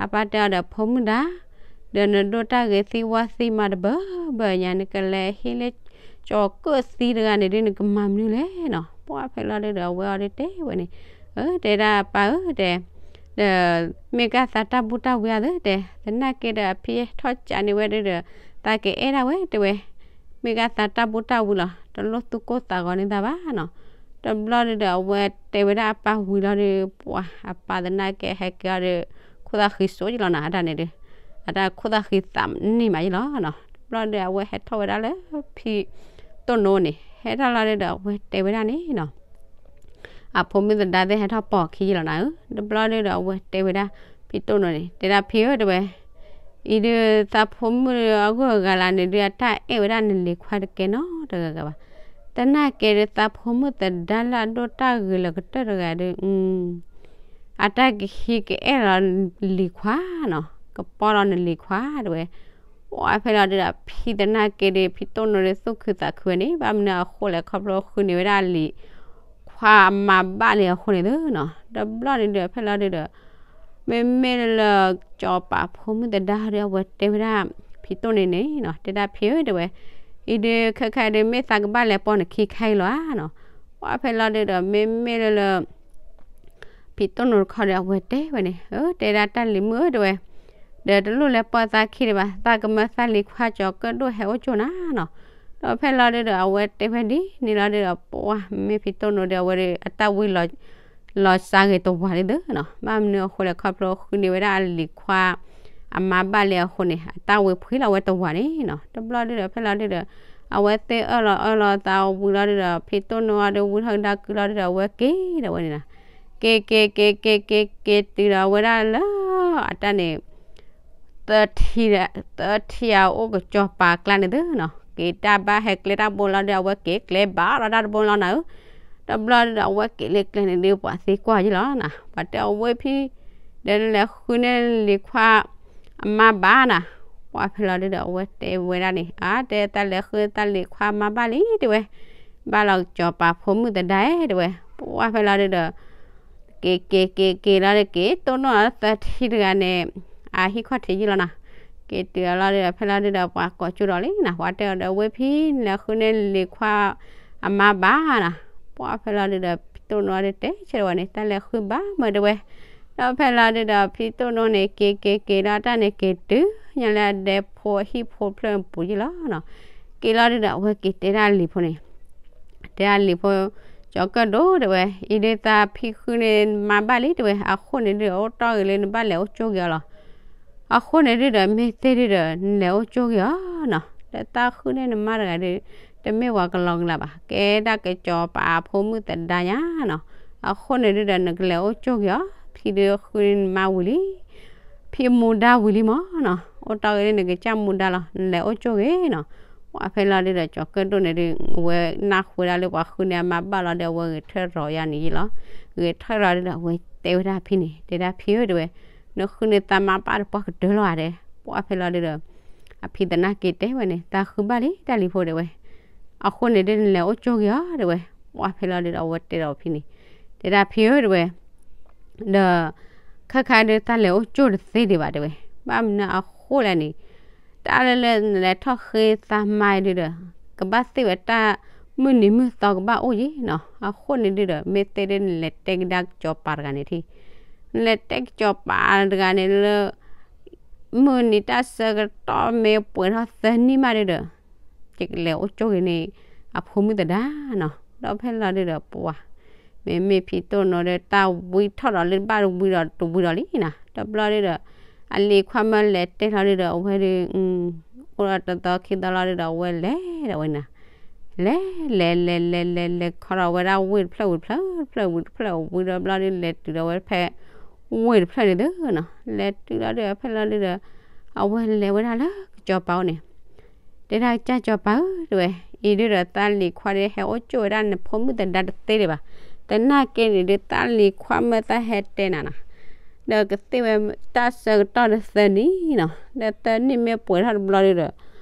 အပၢ်တဲအီၤဒီး ဖိမုၣ်သဒါ ဒီးနဒိၣ်တၢ်ဂ့ၤသံဝါသံမးတဘၢဘၢညါ နကလဲၤဟံးလၢ ကၠီၤကၢၣ်သံတဂၤန့ၣ်ဒုး နကမၤမနုၤလဲၣ်နီၤ. ပှၤဖဲလီၤဒုဒီး အဝဲအီၤဒုးတဲဝဲန့ၣ်, အၢ တဲဒၣ်ပၢ်ဧၢ တဲ ဒီးမ့ၢ်ကၢ်သးတၢ်ဘူၣ်တၢ်ဝံအသး တဲ သနာ်က့ဒီး အဖံထီၣ်ကးန့ၢ်ဝဲဒုဒီး သးကအဲၣ်ဒၣ်ဝဲ တဲဝဲ. မ့ၢ်ကၢ်သးတၢ်ဘူၣ်တၢ်ဝံလီၤ တလိၣ်သူၣ်ကိၢ်သးဂီၤန့ၢ်သးဘၣ်နီၤ. တဘျီဒုဒီး အဝဲတဲဝဲဒၣ်အပၢ်ဝံၤလီၤဒုး ပှၤအပၢ်သနာ်က့ဟဲက့ၤအီၤဒီး ခိၣ်သၣ်ဃံစိယံလီၤနီၤ. အတၢ်န့ၣ်ဒုး အတၢ်ခိၣ်သၣ်ဃံသးနံၣ်မးယံလီၤနီၤ. တဘျီဒုး အဝဲဟဲထီၣ်ဝဲဒၣ်လၢ ဖံတိၣ်နိန့ၣ် ဟဲထီၣ်လီၤဒုဒီး အဝဲတဲဝဲဒၣ်န့ၣ်နီၤ အဖိမုၣ်သဒါသ့ၣ်ဟဲထီၣ်ပိာ်ခံယံလီၤနၤဧၢ. တဘျီဒုဒီး အဝဲတဲဝဲဒၣ် ဖံတိၣ်နိန့ၣ် တဲဒၣ်ဖံဧၢ တဲဝဲ, အံၤဒုးသးဖိမုၣ်အဂုၤအဂၤလၢ်န့ၣ်ဒုး အတၢ်အဲၣ်ဝဲဒၣ်နလံၤခွါတကဲနီတဂၤဂၤဘၣ်. သနာ်က့ဒုး သးဖိမုၣ်သဒါလၢအဒိၣ်တၢ်ဂ့ၤလၢကတၢၢ်တဂၤဒုး အတၢ်ကဟံးကအဲၣ်လီၤလံၤခွါနီၤ, ကပီလီၤနလံၤခွါ တဲဝဲ. ပှၤဖဲလီၤဒုဒီး ဖံသနာ်က့ဒုး ဖံတိၣ်နိဒုး သူၣ်ခုသးခုဝဲန့ၣ် ဘၣ်မနုၤအဃိလဲၣ် ခီဖျိဃုန့ၢ်ဝဲဒၣ်လံၤခွါအမါဘၣ်လံအဃိန့ၣ်သ့နီၤ. တဘျီန့ၣ်ဒုး ဖဲလီၤဒုဒီး မ့မ့ၢ်လၢ ကၠီၤပၤဖိမုၣ်သဒါဒုး အဝဲတဲဝဲဒၣ် ဖံတိၣ်နိန့ၣ်နီၤ, တဲဒၣ်ဖံဧၢ တဲဝဲ, အံၤဒုးခဲခါဒုး မ့ၢ်သးကဘၣ်လဲၤပိာ်နခံခါအံၤလီၤဧါနီၤ. ပှၤဖဲလီၤဒုဒီး မ့မ့ၢ်လၢလၢ ဖံတိၣ်နိတခီဒီး အဝဲတဲဝဲန့ၣ်, အၢ တဲဒၣ်တၢ်လံၤမုၣ်ဧၢ တဲဝဲ, ဒီးတလိၣ်လဲၤပိာ်သးခံဒံးဘၣ်, သးကမၢသးလံၤခွါကၠီၤကၢၣ်ဒိၣ်ဟဲအိၣ်ကၠိၣ်နၤနီၤ. ဒီးဖဲလီၤဒုဒီး အဝဲတဲဝဲဒ်န့ၣ်လီၤဒုဒီး ပှၤမ့ၢ်ဖံတိၣ်နိဒီး အဝဲဒုးအတၢ်ဝံလီၤ လီၤစါဂ့ၤတဝၤလံသ့နီၤ. ဘၣ်မနုၤအဃိလဲၣ် ခီဖျိဃုန့ၢ်ဝဲဒၣ်အလံၤခွါ အမါဘၣ်လံအဃိန့ၣ် အတၢ်ဝံဖှံလီၤဝဲတဝၤန့ၣ်နီၤ. တဘျီဒုဒီး ဖဲလီၤဒုဒီး အဝဲသ့ၣ်အၢၣ်လီၤအၢၣ်လီၤသးဝံၤလီၤဒုဒီး ဖံတိၢ်နိအီၤဒီး ဝံထီၣ်ကဒါကုလီၤဒုဒီး အဝဲက့ၤဒီးဝဲန့ၣ်နီၤ. က့ၤက့ၤက့ၤက့ၤက့ၤက့ၤတုၤဒီးဝဲဒၣ်လၢ အတၢ်န့ၣ် သၢထံ, သၢထံအအိၣ်ကစီၤပၤကျါန့ၣ်သုနီၤ, က့ၤတၢ်ဘၣ်ဟဲကျဲတၢ်ဘိလီၤဒီး အဝဲက့ၤကျဲဘၣ်လီၤတၢ်တဘိလီၤနၤဧၢ. တဘျီဒုဒီး အဝဲက့ၤလၢကျဲန့ၣ်ဒုး ပှၤသံကွၢ်ယ့ၢ်လီၤနၤ, ပှၤတဲအဝဲဖံ ဒီးနလဲၤဃုန့ၢ်လံၤခွါ အမါဘၣ်နၤ. ပှၤဖဲလီၤဒုဒီး အဝဲတဲဝဲဒၣ်န့ၣ် အါ တဲတၢ်လဲၤဃုတၢ်လံၤခွါအမါဘၣ်လံတဲဝဲ, ဘၣ်လီၤကစီၤပၤဖိမုၣ်သဒါတဲဝဲ. ပှၤဖဲလီၤဒုဒီး က့ၤက့ၤက့ၤက့ၤလီၤဒီး က့ၤတိၢ်နီၣ်သၢထံတဂၤန့ၣ် အဟံၣ်ခီၣ်ထံးယ့ၢ်လီၤနၤ. က့ၤတုၤအလီၤဒီး ဖဲလီၤဒုဒီး ပှၤကိးကၠိဒီးလံနၤ, ပှၤတဲအီၤဒီး ဝဲဖံနလဲၤဃုန့ၢ်လံၤခွါအမါဘၣ်နၤ. ပှၤဖဲလီၤဒုဒီး ဖံတိၢ်နိအီၤဒီး တဲဆၢဝဲန့ၣ် တၢ်လဲၤဃုဘၣ်မၢတဲဝဲ. ဒီးဖဲလီၤဒုဒီး ဖံတိၢ်နိန့ၣ် က့ၤက့ၤက့ၤလီၤတၢ်န့ၣ် က့ၤတုၤညါလၢအဒဲဖိအဟံၣ်ဖိဖျၢၣ်ပူၤယ့ၢ်လီၤနၤ. က့ၤလီၤဒုဒီး အဝဲက့ၤတဲဒၣ်လံၤဖိန့ၣ် တဲဒၣ်လံၤဖိ ကၠီၤကၢၣ်ဒိၣ်တဲဝဲ, အံၤဒုးသးဖံဃုန့ၢ်မါဘၣ်လံတဲဝဲ, အဃိန့ၣ်ဒုဒီး အိၣ်တီၢ်ဂ့ၤလၢနဘၣ်လဲၤအိၣ်ကၠိၣ်က့ၤအီၤလီၤ. အဃိန့ၣ်ဒုဒီး မ့ၢ်သ့ၣ်ဒုဒီး နလဲၤအိၣ်ကၠိၣ်က့ၤအီၤနီၤ, ဒီးတၢ်ဃုန့ၢ်နမါတဂၤဒု တမ့ၢ်ပှၤကလီကလးဘၣ်, ကဲဒၣ်ကစီၤပၤအဖိမုၣ်သဒါညါနီၤ. အဃိန့ၣ်ဒုဒီး နကလဲၤအိၣ်ကၠိၣ်က့ၤအီၤ, ဖံဒုဃုန့ၢ်နမါဝံၤလံ ဖံမူဒါဝံၤလံမၢ်နီၤ, အိၣ်တီၢ်ဂ့ၤလၢနကစၢ်မူဒါလီၤ, နလဲၤအိၣ်ကၠိၣ်ဂ့ၤနီၤ. ပှၤဖဲလီၤဒုဒီး ကၠီၤကၢၣ်ဒိၣ်န့ၣ်ဒု အဝဲနၢ်ဟူဝဲဒၣ်လၢပှၤဃုန့ၢ်အမါဘၣ်လီၤဒီး အဝဲဂဲၤထၢၣ်ရီၤယါန့ၣ်ယ့ၢ်လီၤ. ဂဲၤထၢၣ်ရီၤဒုဒီး အဝဲတဲဝဲဒၣ်အဖံန့ၣ် တဲဒၣ်ဖံဧၢတဲဝဲ, နဃုန့ၢ်သးမါဘၣ်တပှၢ်ကတၢၢ်လီၤဧါတဲ. ပှၤဖဲလီၤဒုဒီး အဖံသနာ်က့တဲဝဲန့ၣ် သးဃုဘၣ်လံတၢ်လံၤဖိတဲဝဲ, အဃိန့ၣ်ဒု နလဲၤအိၣ်ကၠိၣ်က့ၤအီၤတဲဝဲ. ပှၤဖဲလီၤဒုဒီး အဝဲတဲဒီးဖံန့ၣ် တဲဒၣ်ဖံဧၢတဲဝဲ, ဒီး ခဲခါဒုတၢ်လဲၤအိၣ်ကၠိၣ်တသ့ဒံးဘၣ်တဲဝဲ, ဘၣ်မနုၤအဃိလဲၣ်န့ၣ်, တၢ်လၢလၢနလဲၤထီၣ်ဃ့သးမါဒုဒီး ကဘၣ်သ့ၣ်ဝဲတၢ်မုၢ်နံၤမုၢ်သီကဘၣ်အိၣ်ယ့ၢ်နီၤ. အဃိန့ၣ်ဒုဒီး မ့ၢ်သ့ၣ်ဒုနလဲၤတဲကဒါကစီၤပၤတဂၤန့ၣ်ထံၣ်, နလဲၤတဲကစီၤပၤတဂၤန့ၣ်လၢ မုၢ်နံၤတၢ်ဆၢကတီၢ်မ့ၢ်ပှဲၤထီၣ်သၢနံၣ်မးဒုဒီး ယကလဲၤအိၣ်ကၠိၣ်ဂ့ၤန့ၣ် အဖိမုၣ်သဒါနီၤ. ဒီးဖဲလီၤဒုဒီးပှၤ မ့မ့ၢ်ဖံတိၢ်နိဒီး တၢ်ဝံထီၣ်ဒီးလၢဘၣ်တဝံဒီးတဝံဒီးလံနၤ. တဘျီဒုဒီး အလံၤခွါမၢလဲၤတဲလီၤဒုဒီး အဝဲဒု အိၣ်ဒီးတသီခံသီလီၤဒုဒီး အဝဲလဲၤဒီးဝဲနၤ လဲၤ လဲၤ လဲၤ လဲၤ လဲၤ လဲၤခီဒီးဝဲဒၣ်ဝ့ၢ်တဖျၢၣ်ဝံၤတဖျၢၣ် တဖျၢၣ်ဝံၤတဖျၢၣ်ဝံၤဒီးဘျီဒု လဲၤတုၤဒီးဝဲဖဲ ဝ့ၢ်တဖျၢၣ်န့ၣ်သုနီၤ. လဲၤတုၤလီၤဒုဒီး ဖဲလီၤဒုဒီး အဝဲလဲၤဝဲဒၣ်လၢကစီၤပၤအိၣ်န့ၣ် တဲဒၣ်ကစၢ်စီၤပၤဧၢတဲဝဲ, အံၤဒုဒီးသးလံၤခွါဒုဟဲအိၣ်ကၠိၣ်ဝဲဒၣ်နဖိမုၣ်သဒါတသ့ဒံးဘၣ်. သနာ်က့န့ၣ်ဒု သးလံၤခွါမၢသးဟဲတဲနၤနီၤ ဒီးကသ့ၣ်ဝဲတၢ်ဆၢကတီၢ်ဒုသၢနံၣ်နီၤ, ဒီးသၢနံၣ်မ့ၢ်ပှဲၤထီၣ်တဘျီဒုဒီး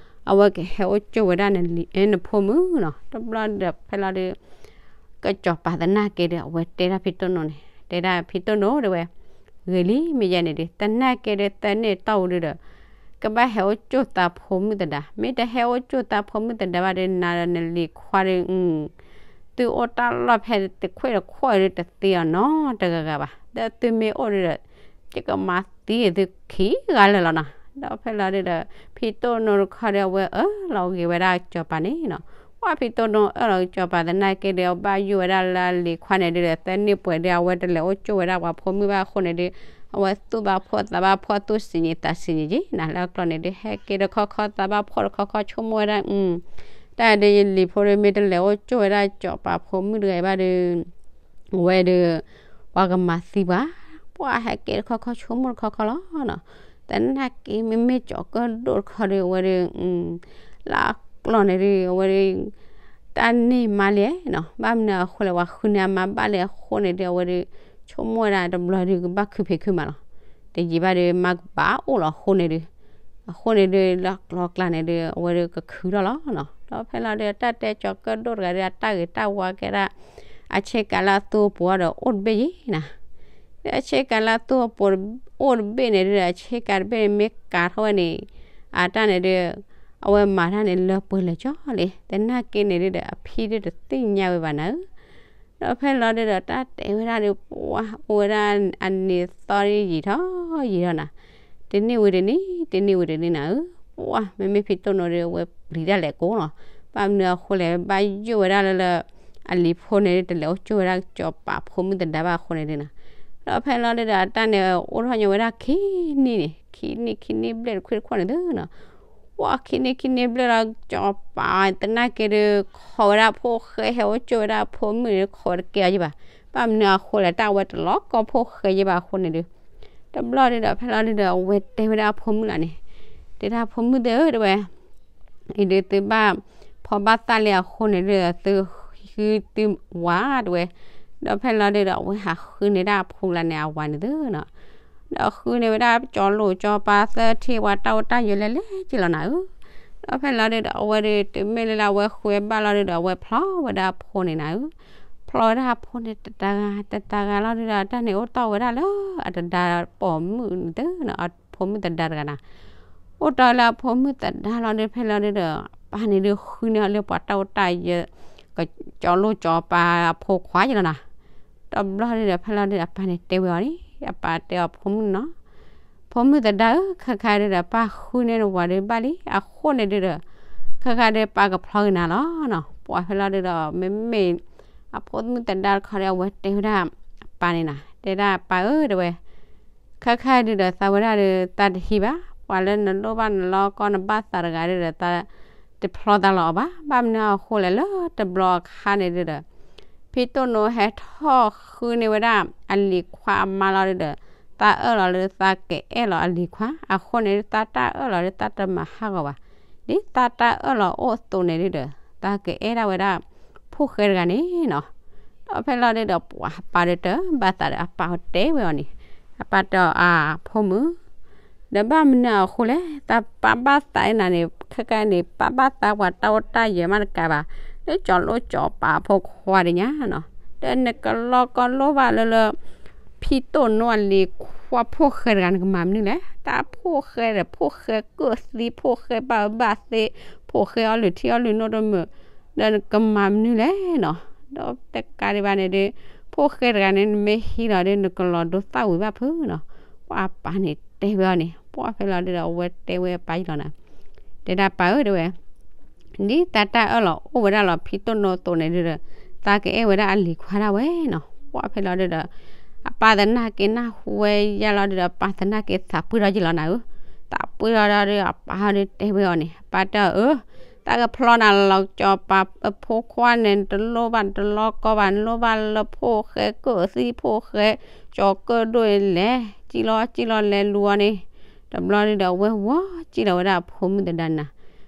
အဝဲကဟဲအိၣ်ကၠိၣ်ဝဲဒၣ်နဖိမုၣ်နီၤ. တဘျီဒုဒီးဖဲလီၤဒု ကစီၤပၤသနာ်က့ဒီး အဝဲတဲဒၣ်ဖံတိၢ်နိန့ၣ် တဲဒၣ်ဖံတိၢ်နိတဲဝဲ, ဂ့ၤလံ မ့ၢ်ယဲန့ၣ်ဒု သနာ်က့ဒုသၢနံၣ်တီၢ်ဝံၤဒုဒီး ကဘၣ်ဟဲအိၣ်ကၠိၣ်သးဖိမုၣ်သဒါ, မ့ၢ်တဟဲအိၣ်ကၠိၣ်သးဖိမုၣ်သဒါဘၣ်ဒု နၤဒီးနလံၤခွါဒု သုအိၣ်တၢ်လီၢ်ဖဲတခွဲၣ်တခွဲၣ်ဒုတသ့အီၤနီတဂၤဂၤဘၣ်. ဒီးသုမ့ၢ်အိၣ်ဒုဒီး ယကမၤသံသုခံဂၤလၢာ်လီၤနီၤ. ဒီးဖဲလီၤဒုဒီး ဖံတိၢ်နိတခီဒီး အဝဲအၢၣ်လီၤဂ့ၤဝဲဒၣ်ကစီၤပၤန့ၣ်နီၤ. ပှၤဖံတိၢ်နိအၢၣ်လီၤကစီၤပၤသနာ်က့ဒီး အဘၣ်ယိၣ်ဝဲဒၣ်လၢအလံၤခွါန့ၣ်ဒုဒီး သၢနံၣ်ပှဲၤဒု အဝဲတလဲၤအိၣ်ကၠိၣ်ဝဲဒၣ်ပှၤဖိမုၣ်ဘၣ်အဃိန့ၣ်ဒု အဝဲသူၣ်ဘၣ်ဖှီၣ်သးဘၣ်ဖှီၣ် သူၣ်ဆံးနံၤသးဆံးနံၤက့နၤ. လၢအကျီၢ်န့ၣ်ဒု ဟဲက့ၤတခီခီသးဘၣ်ဖှီၣ်တခီခီ ဆိကမိၣ်ဝဲဒၣ် တၢ်ဒုးယလံၤဖိဒု မ့ၢ်တလဲၤအိၣ်ကၠိၣ်ဝဲဒၣ်ကစီၤပၤဖိမုၣ်တဂၤအံၤဘၣ်ဒု ဝဲဒု ပှၤကမၤသံပှၤ, ပှၤဟဲက့ၤတခီခီဆိကမိၣ်တခီခီလီၤနီၤ. သနာ်က့မ့မ့ၢ်ကၠီၤကၢၣ်ဒိၣ်တခီဒု အဝဲဒု လၢအကျီၢ်န့ၣ်ဒု အဝဲဒု တၢ်န့ၢ်မါလံနီၤ. ဘၣ်မနုၤအဃိလဲၣ် ပှၤဃုန့ၢ်အမါဘၣ်လံအဃိန့ၣ်ဒု အဝဲဒု ဆိကမိၣ်ဝဲဒၣ်တဘျီဒု ကဘၣ်ခုဖံးခုမၤလီၤ. တယံာ်ဘၣ်ဒု မါကဘၣ်အိၣ်လီၤအဃိန့ၣ်ဒု အဃိန့ၣ်ဒု လၢကျီၢ်ကျါန့ၣ်ဒု အဝဲဒုကခုထီၣ်လီၤနီၤ. ဒီးဖဲလီၤဒု တၢ်တဲကၠီၤကၢၣ်ဒိၣ်တဂၤဒု အတၢ်ဂ့ၤတၢ်ဝါကဲဒၣ် အဆ့ကၤလၢအသူအပူၤဒီးအိၣ်တဘ့ၣ်ယံၤနၤ. ဒီးအဆ့ကၤလၢအသူအပူၤအိၣ်တဘ့ၣ်န့ၣ်ဒု အဆ့ကၤတဘ့ၣ်န့ၣ်မ့ၢ်ကၤထီၣ်ဝဲန့ၣ် အတၢ်န့ၣ်ဒု အဝဲမၤတၢ်န့ၣ်လၢပှဲၤလၢာ်ကၠီလံ. သနာ်က့န့ၣ်ဒုဒီး အဖံဒုတသ့ၣ်ညါဝဲဘၣ်နၤဧၢ ဒီးဖဲလီၤဒုဒီးတၢ်တဲဝဲဒၣ်ဒု ပှၤအိၣ်ဝဲဒၣ်အနံၤသီဒုယံာ်ထီၣ်ယံာ်ထီၣ်နၤ, တနံၣ်ဝံၤတနံၣ် တနံၣ်ဝံၤတနံၣ်နၤဧၢ, ပှၤမ့မ့ၢ်ဖံတိၢ်နိဒု အဝဲပျံၤတၢ်လဲၤကိးနီၤ, ဘၣ်မနုၤအဃိလဲၣ် ဘၣ်ယိၣ်ဝဲဒၣ်လၢလၢ အလံၤဖိန့ၣ်ဒု တလဲၤအိၣ်ကၠိၣ်ဝဲဒၣ်ကစီၤပၤဖိမုၣ်သဒါဘၣ်အဃိန့ၣ်ဒုနၤ ဒီးဖဲလီၤဒုဒီးအတၢ်န့ၣ် အိၣ်ထီၣ်ညီဝဲဒၣ်ခံနံၣ်န့ၣ် ခံနံၣ်ခံနံၣ်ဘျဲၣ်တခွံတခီန့ၣ်သုနီၤ, ဝဲခံနံၣ်ခံနံၣ်ဘျဲၣ်လီၤ ကစီၤပၤသနာ်က့ဒီး ခိးဝဲဒၣ်ဖိၣ်ဃဲဟဲအိၣ်ကၠိဝဲဒၣ်အဖိမုၣ်န့ၣ် ခိးဝဲတကဲအီၤယဘၣ်, ဘၣ်မနုၤအဃိလဲၣ် တၢ်ဝဲတလီၤကီဖိၣ်ဃဲယဘၣ်အဃိန့ၣ်ဒီး တဘျီဒုဒီးဖဲလီၤဒုဒီး အဝဲတဲဝဲဒၣ်အဖိမုၣ်လီၤန့ၣ်, တဲဒၣ်ဖိမုၣ်သ့ၣ်ဧၢ တဲဝဲ အံၤဒုးသုဘၣ်ဖီဘၣ်သးလံအဃိန့ၣ်ဒုဒီး သုဃုသုဝၤတဲဝဲ, ဒီးဖဲလီၤဒုဒီး အဝဲဟးဃုန့ၢ်ဒၣ်အဖိလၢန့ၣ်အဝၤန့ၣ်သုနီၤ, ဒီးဃုန့ၢ်ဝဲဒၣ်ကၠီလိာ်ကၠီပၤသၢထံၣ်ဝဲတၢ်အိၣ်တၢ်ယၢၤလဲၤလဲၤက့ၤလီၤနၤဧၢ, ဒီးဖဲလီၤဒုဒီး အဝဲဒုးတုၤမ့ၢ်လၢလၢအဝဲဃုဝဲဘၣ်လီၤဒုဒီး အဝဲဖျီဝဲဒၣ်အဖိန့ၣ်နၤဧၢ, ဖျီဝဲဒၣ်အဖိန့ၣ်တတၤဂၤတတၤဂၤလီၤဒုဒီး တၢ်န့ၣ်အိၣ်တီၢ်ဝဲဒၣ်လၢအတဒါပိာ်မုၣ်န့ၣ်သုနီၤ အဖိမုၣ်သဒါတဂၤနၤ အိၣ်တီၢ်လၢအဖိမုၣ်သဒါလီၤဒုး ဖဲလီၤဒုဒီး အပၢ်န့ၣ်ဒုးဃုန့ၢ်အီၤလၢပှၤတၢ်အိၣ်တၢ်ယၢၤ ကၠီလိာ်ကၠီပၤအဖိခွါယလီၤနၤ, တဘျီဒုဒီး ဖဲလီၤဒုဒီး အပၢ်န့ၣ်တဲဝဲအီၤန့ၣ် အပၢ်တဲအီၤဖိမုၣ်နီၤ, ဖိမုၣ်သဒါဧၢ ခဲခါဒုဒီး ပၢ်ဃုန့ၢ်နဝၤဒုးဘၣ်လံ အဃိန့ၣ်ဒုဒီး ခဲခါဒုးပၢ်ကဖျီက့ၤနၤလီၤနီၤ, ပှၤဖဲလီၤဒုဒီး မ့မ့ၢ် အဖိမုၣ်သဒါတခီဒီး အဝဲတဲဝဲဒၣ် အပၢ်န့ၣ်နၤ တဲဒၣ်ပၢ်ဧၢ တဲဝဲ ခဲခါဒုဒီးသးဝဲဒၣ်ဒီး သးတဟံးဘၣ် ပှၤလၢနလိၣ်ဘၣ်နလီကီနဘၣ်သးတဂၤဒုဒီး သးတဖျီသးလီၤအီၤဘၣ်, ဘၣ်မနုၤအဃိလဲၣ်လၢတဘျီအခါန့ၣ်ဒုဒီး ဖံတိၣ်နိဟဲထီၣ်ဃုန့ၢ်ဝဲဒၣ်အလံၤခွါအမါလီၤဒုဒီး သးအၢၣ်လီၤလၢသးကအဲၣ်လီၤအလံၤခွါ အဃိန့ၣ် သးတၢ်အၢၣ်လီၤလၢသးတမၤဟးဂီၤဘၣ်, ဒ်သးတၢ်အၢၣ်လီၤအိၣ်အသိးန့ၣ်ဒုဒီး သးကအဲၣ်ဒၣ်ဝဲဒၣ် ဖိၣ်ဃဲတဂၤန့ၣ်နီၤ, ဒီးဖဲလီၤဒုဒီး ပှၤအပၢ်ဒီးတၢ်ဘၣ်သးဒီး အပၢ်တဲဝဲအီၤန့ၣ်, အပၢ်တဲအီၤအဖိမုၣ် ဒီးဘၣ်မနုၤအဃိလဲၣ် သးပၢ်ဘၣ်သးနၤန့ၣ် ခဲကနံၣ်န့ၣ် ပၢ်ဘၣ်သးပှၤတၢ်အိၣ်တၢ်ယၢၤမးတကးဘၣ်, လၢကၠီလိာ်ကၠီပၤဖိခွါဒ်ညါနီၤ, ဒီးနကလီကီလိၣ်ဘၣ်လၢလၢ ဖံတိၣ်နိအလံၤခွါဖိၣ်ဃဲတဂၤ နကမၤမနုၤလဲၣ်, တၢ်ဖိၣ်ဃဲဒီး ဖိၣ်ဃဲကၢၣ်သံ ဖိၣ်ဃဲဘၣ်အၢဘၣ်သီ, ဖိၣ်ဃဲအီလုၢ်ထံအီလုၢ်နိတမုာ်, ဒီးနကမၤမနုၤလဲၣ်နီၤ, ဒီးတကးဒံးဘၣ်န့ၣ်ဒီး ဖိၣ်ဃဲတဂၤန့ၣ် နမ့ၢ်ဟံးလီၤဒီး နကလီၤဒိသၣ်ဝံၤဘၣ်ဖုနီၤ, ပှၤအပၢ်န့ၣ်တဲဝဲအီၤန့ၣ်, ပှၤဖဲလီၤဒုဒီး အဝဲတဲဝဲအပၢ်ယလီၤနၤ, တဲဒၣ်ပၢ်ဧၢ တဲဝဲ ဒ်သးတၢ်အၢၣ်လီၤအိၣ်ဝဲဒၣ်လီၤ ဖံတိၣ်နိအသိးန့ၣ်ဒုဒီး သးကအဲၣ်ဝဲဒၣ်အလံၤခွါဒၣ်ဝဲနီၤ, ပှၤဖဲလီၤဒုဒီး အပၢ်သနာ်က့နၢ်ဟူဝဲယါလီၤဒုဒီး အပၢ်သနာ်က့သးပှ့ၤထီၣ်ယလီၤနၤဧၢ, သးပှ့ၤထီၣ်ဒီးအပၢ်ဒုတဲဝဲအီၤန့ၣ်, အပၢ်တဲအီၤအၢ တၢ်ကဖျီနၤလီၤကၠီပၤအဖိခွါန့ၣ် နတလိၣ်ဘၣ်နတလီကီဘၣ် နလိၣ်ဘၣ်လၢဖိၣ်ဃဲကၢၣ်သံ ဖိၣ်ဃဲကၠီကၢၣ်ဒိၣ်လဲၤ ကံၣ်လီၤကံၣ်လီၤလဲၤလူၤအီၤန့ၣ်, တဘျီဒုဒီး အဝဲဝီကံၣ်လီၤဝဲဒၣ်အဖိမုၣ်သဒါနၤ ဝီကံၣ်လီၤ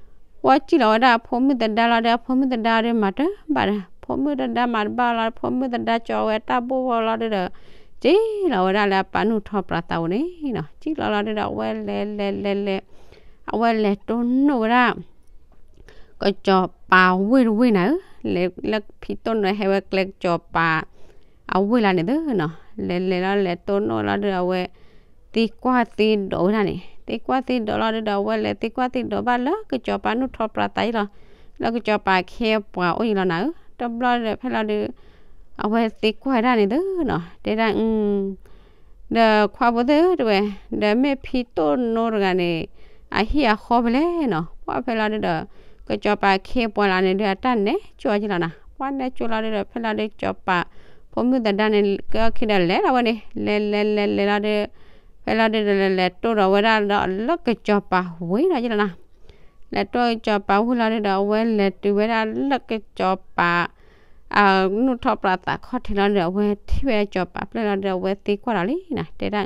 ဝဲဒၣ်အဖိမုၣ်သဒါလီၤဒီး အဖိမုၣ်သဒါဒီးမၤတဘၣ်ဒီး ဖိမုၣ်သဒါမၤတဘၣ်လီၤဒီး ဖိမုၣ်သဒါကၠီဝဲတၢ်ဘိၣ်ဝီလီၤဒုဒီး ကံၣ်လီၤဝဲဒၣ်လၢအပၢ်နူၢ်ထီၣ်ပြးသးအိၣ်န့ၣ်နီၤ, ကံၣ်လီၤလီၤဒုဒီး အဝဲလဲၤလဲၤလဲၤလဲၤ အဝဲလဲၤတိၢ်နီၣ်ဝဲဒၣ် ကစီၤပၤဝ့ၢ်တဝ့ၢ်နၤဧၢ, လဲၤလၢဖံတိၣ်နိဟဲဝဲကျဲကစီၤပၤ အဝ့ၢ်လီၤန့ၣ်သနီၤ, လဲၤလဲၤလီၤလဲၤတိၢ်နီၣ်လီၤဒုဒီး အဝဲ သံကွၢ်သံဒိးဝဲဒၣ်န့ၣ်, သံကွၢ်သံဒိးလီၤဒုဒီး အဝဲလဲၤသံကွၢ်သံဒိးဘၣ်လၢကစီၤပၤနူၢ်ထီၣ်ပြးသးအံၤလီၤ, လၢကစီၤပၤခ့ပှၤအိၣ်အံၤလီၤနၤဧၢ, တဘျီဒီးဖဲလီၤဒု အဝဲသံကွၢ်ဝဲဒၣ်န့ၣ်သနီၤ, တဲဒၣ် ဒီးခွါဖိသ့ၣ်ဧၢ တဲဝဲ, ဒီးမ့ၢ်ဖံတိၣ်နိတဂၤန့ၣ် အဟံၣ်အဃီဖဲလဲၣ်နီၤ, ပှၢ်ဖဲလီၤဒုဒီး ကစီၤပၤခ့ပှၤလၢန့ၣ်ဒု အတၢ်နဲကၠိအီၤကလီၤနၤ, ပှၢ်နဲကၠိလီၤဒုဒီး ဖဲလီၤဒုကစီၤပၤ ဖိမုၣ်သဒါန့ၣ် ကဲအီၣ်ခံဒီးလဲၤလီၤဝဲန့ၣ် လဲၤလဲၤလဲၤလဲၤလီၤဒု ဖဲလီၤဒုဒီး လဲၤတိၢ်ဒီးဝဲဒၣ်ဒီးလၢကစီၤပၤဝ့ၢ်လီၤကလီၤနၤ, လဲၤတိၢ်ကစီၤပၤဝ့ၢ်လီၤဒုဒီး အဝဲလဲၤတုၤဝဲဒၣ်လၢကစီၤပၤ အနူၢ်ထီၣ်ပြးသးခီၣ်ထံးလီၤဒီး အဝဲထံၣ်ဝဲကစီၤပၤပျဲၢ်လီၤဒီး အဝဲသံကွၢ်လီၤလံနၤ, တဲဒၣ်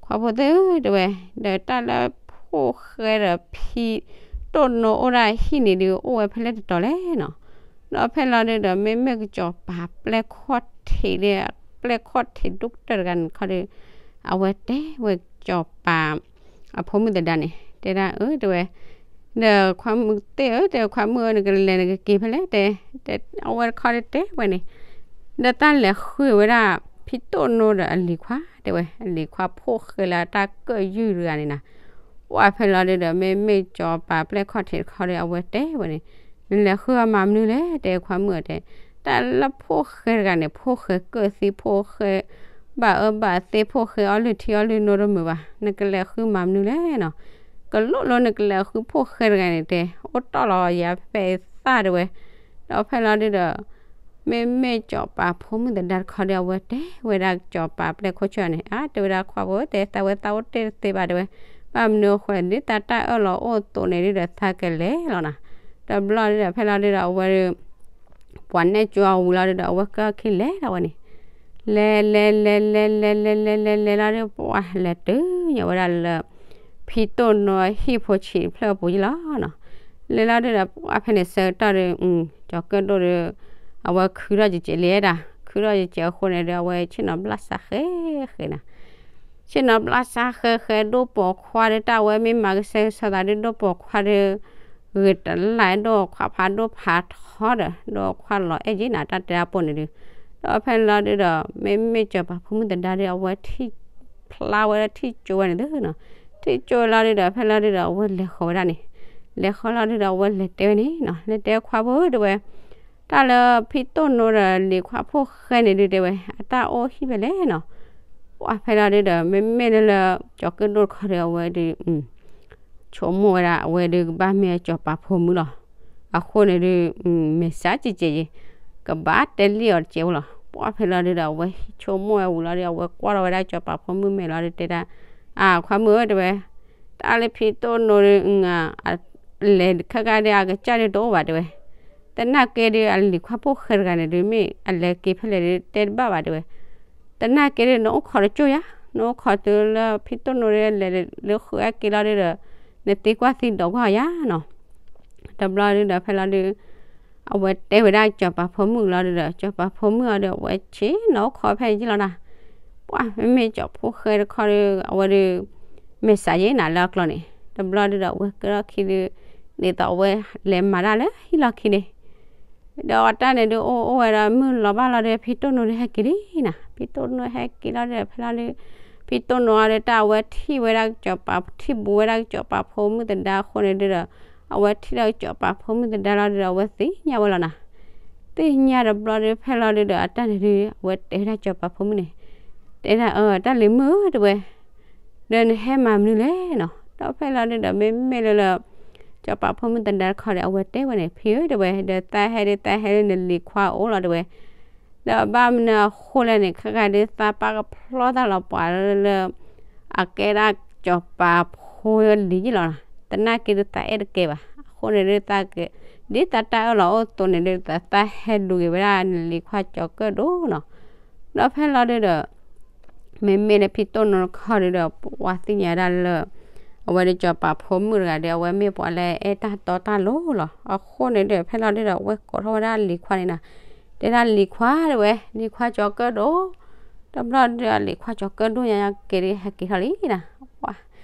ခွါဖိသ့ၣ်ဧၢ တဲဝဲ, ဒီးတၢ်လၢဖိၣ်ဃဲဒီးဖံတိၣ်နိအိၣ်ဒၣ်ဟံၣ်န့ၣ်ဒုး အိၣ်ဝဲဖဲလဲၣ်တတီၤလဲၣ်နီၤ, ဒီးဖဲလီၤဒုဒီး မ့မ့ၢ်ကစီၤပၤပျဲၢ်ခီၣ်ထံးဒီး ပျဲၢ်ခီၣ်ထံးဒိၣ်ကတၢၢ်တဂၤန့ၣ်ခီဒီး အဝဲတဲဝဲကစီၤပၤ အဖိမုၣ်သဒါန့ၣ် တဲဒၣ် အၢ တဲဝဲ, ဒီးခွါမုၣ်သ့ၣ်ဧၢ တဲခွါမုၣ်ဧၢ နကလဲၤနကက့ၤဖဲလဲၣ် တဲ, အဝဲတခီဒီးတဲဝဲန့ၣ်, ဒီးတၢ်လဲၤဃုဝဲဒၣ် ဖံတိၣ်နိဒီးအလံၤခွါ တဲဝဲ အလံၤခွါဖိၣ်ဃဲလၢတၢ်ကၢၣ်ယုၢ်တဂၤန့ၣ်နၤ, ပှၢ်ဖဲလီၤဒုဒီး မ့မ့ၢ်ကစီၤပၤပျဲၢ်ခီၣ်ထံးတခီဒီး အဝဲတဲဝဲန့ၣ်, နလဲၤဃုအီၤမၤမနုၤလဲၣ် တဲခွါမုၣ်ဧၢ တဲ, တၢ်လၢဖိၣ်ဃဲတဂၤန့ၣ် ဖိၣ်ဃဲကၢၣ်သံ ဖိၣ်ဃဲ ဘၣ်အၢဘၣ်သီ ဖိၣ်ဃဲအီလုၢ်ထံအီလုၢ်နိတမုာ်ဘၣ် နကလဲၤဃုမၤမနုၤလဲၣ်နီၤ, ကလိၣ်လၢနကလဲၤဃုဖိၣ်ဃဲတဂၤန့ၣ်တဲ အိၣ်တီၢ်လီၤယၤဖဲသၣ်တဲဝဲ, ဒီးဖဲလီၤဒုဒီး မ့မ့ၢ်စီၤပၤဖိမုၣ်သဒါတခီဒီး အဝဲတဲဝဲဒၣ်စီၤပၤပျဲၢ်ခိၣ်ဆၢၣ်န့ၣ် အါ တဲဝဲဒၣ် ခွါဖိဧၢ တဲသးဝဲသးအိၣ်တ့ၢ်တသ့ဘၣ် တဲဝဲ, ဘၣ်မနုၤအဃိလဲၣ် ဒ်သးတၢ်အၢၣ်လီၤအိၣ်အသိးန့ၣ်ဒုဒီး သးကလဲၤလီၤနၤ. တဘျီဒုဒီး ဖဲလီၤဒုဒီး အဝဲဒု ပှၤနဲၣ်ကၠိအဝံၤလီၤဒုဒီး အဝဲကၢၢ်ခံလဲၤဒီးဝဲန့ၣ်, လဲၤ လဲၤ လဲၤ လဲၤ လဲၤ လဲၤ လဲၤ လဲၤ လဲၤ လဲၤလီၤဒု ပှၤလဲၤတုၤညါဝဲဒၣ်လၢ ဖံတိၣ်နိအဟံၣ်ဖိဆံးတဖျၢၣ်အပူၤယ့ၣ်လီၤနီၤ. လဲၤလီၤဒုဒီး ပှၤဖဲန့ၣ်ဆၢကတီၢ်ဒု ကၠီၤကၢၣ်ဒိၣ်ဒု အဝဲခုထီၣ်ကကဲးလံဒၣ်, ခုထီၣ်ကကဲးအဃိန့ၣ်ဒု အဝဲဆ့ၣ်နီၤဘျၣ်စးဃဲဃဲနၤ ဆ့ၣ်နီၤဘျၣ်စးဃဲဃဲ ဒိၣ်ပိာ်ခွါဒု တၢ်ဝဲမ့ၢ်မၤကဆှဲကဆှီသးဒု ဒိၣ်ပိာ်ခွါဒု ဂ့ၤတလၢ် ဒိၣ်ခွါဖးဒိၣ်ဖးထီဒီး ဒိၣ်ခွါလီၤအဲၣ်ယ့ၣ်နၤ တၢ်တဲတၢ်ပိၢ်န့ၣ်ဒု. ဒီးဖဲလီၤဒုဒီး မ့မ့ၢ်စီၤပၤဖိမုၣ်သဒါဒု အဝဲထံၣ်ဖျါဝဲဒၣ် ထံၣ်ကၠိဝဲန့ၣ်ဒုနီၤ, ထံၣ်ကၠိဝဲလီၤဒုဒီး ဖဲလီၤဒုဒီး အဝဲလဲၤဃီၤဝဲဒၣ်န့ၣ်, လဲၤဃီၤလီၤဒုဒီး အဝဲလဲၤတဲဝဲန့ၣ်နီၤ, လဲၤတဲခွါဖိဧၢ တဲဝဲ တၢ်လၢ ဖံတိၣ်နိဒီးလံၤခွါဖိၣ်ဃဲန့ၣ်ဒု တဲဝဲ အတၢ်အိၣ်ဟံၣ်ဖဲလဲၣ်နီၤ. ပှၤဖဲလီၤဒုဒီး မ့မ့ၢ်လၢလၢ ကၠီၤကၢၣ်ဒိၣ်တခီဒီး အဝဲဒု ဆိကမိၣ်ဝဲဒၣ် အဝဲဒုကဘၣ်မ့ၢ်စီၤပၤဖိမုၣ်လီၤ. အဃိန့ၣ်ဒု မဲာ်ဆှးကဲကဲယ့ၣ် ကဘၣ်တဲလံအီၤတကဲးဖိလီၤ. ပှၤဖဲလီၤဒုဒီး အဝဲဆိကမိၣ်ဝဲဝံၤလီၤဒု အဝဲကွၢ်ထီၣ်ဝဲဒၣ်စီၤပၤဖိမုၣ်မဲာ်လီၤဒု တဲဒၣ်, အါ ခွါမုၣ်ဧၢ တဲဝဲ, တၢ်လၢဖံတိၣ်နိဒု အလဲၤခဲကါဒု အကစၢ်ဒုတအိၣ်ဘၣ် တဲဝဲ, သနာ်က့ဒု အလံၤခွါဖိၣ်ဃဲတဂၤန့ၣ်ဒု မ့ၢ်အလဲၤက့ၤဖဲလဲၣ်ဒု တဲတဘၣ်ဘၣ် တဲဝဲ, သနာ်က့ဒု နအိၣ်ခိးတကၠိၢ်ယၤ, နအိၣ်ခိးတုၤလၢဖံတိၣ်နိဒု လဲၤလၢဃုာ်အက့ၤလီၤဒုဒီး နသံကွၢ်သံဒိးကွၢ်အီၤယၤနီၤ. တဘျီဒုဒီး ဖဲလီၤဒု အဝဲတဲဝဲဒၣ်စီၤပၤဖိမုၣ်လီၤဒုဒီး စီၤပၤဖိမုၣ်အီၤဒု အဝဲဆ့ၣ်နီၤအိၣ်ခိးဖဲန့ၣ်ယ့ၣ်လီၤနၤ. ပှၤမ့မ့ၢ်ကၠီၤဖိၣ်ဃဲတခီဒု အဝဲဒု မဲာ်ဆှးယ့ၣ်နၤလၢအကျိၤန့ၣ် တဘျီဒုဒီး အဝဲကဲထီၣ်ခံဒု ဒ်သိးအဝဲလဲၤမၤတၢ်လၢဟံၣ်လီၢ်ခံန့ၣ် ဒီးအတၢ်န့ၣ်ဒု အိၣ်အိၣ်ဝဲဒီးမုၢ်လီၤဘၣ်လီၤဒု ဖံတိၣ်နိဒုဟဲက့ၤလံနၤ. ဖံတိၣ်နိဟဲက့ၤလီၤဒု ဖဲလီၤဒု ဖံတိၣ်နိအီၤဒု တၢ်အဝဲထံၣ်ဝဲဒၣ်စီၤပၤ ထံၣ်ဘူးဝဲဒၣ်စီၤပၤဖိမုၣ်သဒါအဃိန့ၣ်ဒုဒီး အဝဲထံၣ်ဒီးစီၤပၤဖိမုၣ်သဒါလီၤဒုဒီး အဝဲသ့ၣ်ညါဝဲလီၤနၤ. သ့ၣ်ညါတဘျီဒု ဖဲလီၤဒုဒီး အတၢ်န့ၣ်ဒု အဝဲတဲဝဲဒၣ်စီၤပၤဖိမုၣ်န့ၣ် တဲဒၣ် အၢ တၢ်လံၤမုၣ်ဧၢ တဲဝဲ ဒီးနဟဲမၤမနုၤလဲၣ်နီၤ. ဒီးဖဲလီၤဒုဒီး မ့မ့ၢ်လၢလၢ စီၤပၤဖိမုၣ်သဒါတခီဒီး အဝဲတဲဝဲန့ၣ် ဖံဧၢ တဲဝဲ ဒီးသးဟဲဒုးသးဟဲလၢနလံၤခွါအိၣ်လီၤ တဲဝဲ, ဒီးဘၣ်မနုၤအဃိလဲၣ်န့ၣ် ခဲကါဒုးသးပာ်ကဖျီသးလီၤပှၤလၢ အကဲဒၣ်စီၤပၤဖိလံၤယ့ၣ်လီၤနၤ. သနာ်က့ဒုးသးအဲၣ်တကဲဘၣ် အဃိန့ၣ်ဒုးသးကဲ ဒ်သးတၢ်အၢၣ်လီၤအိၣ်အသိးန့ၣ်ဒုး သးဟဲလူၤက့ၤဝဲဒၣ်နလံၤခွါကၠီၤကၢၣ်ဒိၣ်နီၤ. ဒီးဖဲလီၤဒုဒီး မ့မ့ၢ်လၢဖံတိၣ်နိတခီဒုဒီး ပှၤသ့ၣ်ညါဒၣ်လၢ အဝဲဒုးစီၤပၤဖိမုၣ်တဂၤဒီး အဝဲမ့ၢ်ပှၤလၢအဲၣ်တၢ်တီတၢ်လိၤလီၤ. အဃိန့ၣ်ဒီး ဖဲလီၤဒုဒီး အဝဲကိးထီၣ်ဝဲဒၣ်လံၤခွါန့ၣ်နၤ, တဲဒၣ်လံၤခွါ တဲဝဲ လံၤခွါကၠီၤကၢၣ်ဒိၣ်, တဘျီဒုဒီး လံၤခွါကၠီၤကၢၣ်ဒိၣ်ညါက့ၤဒုး ဟဲက့ၤထီၣ်လံနၤ. ပှၤ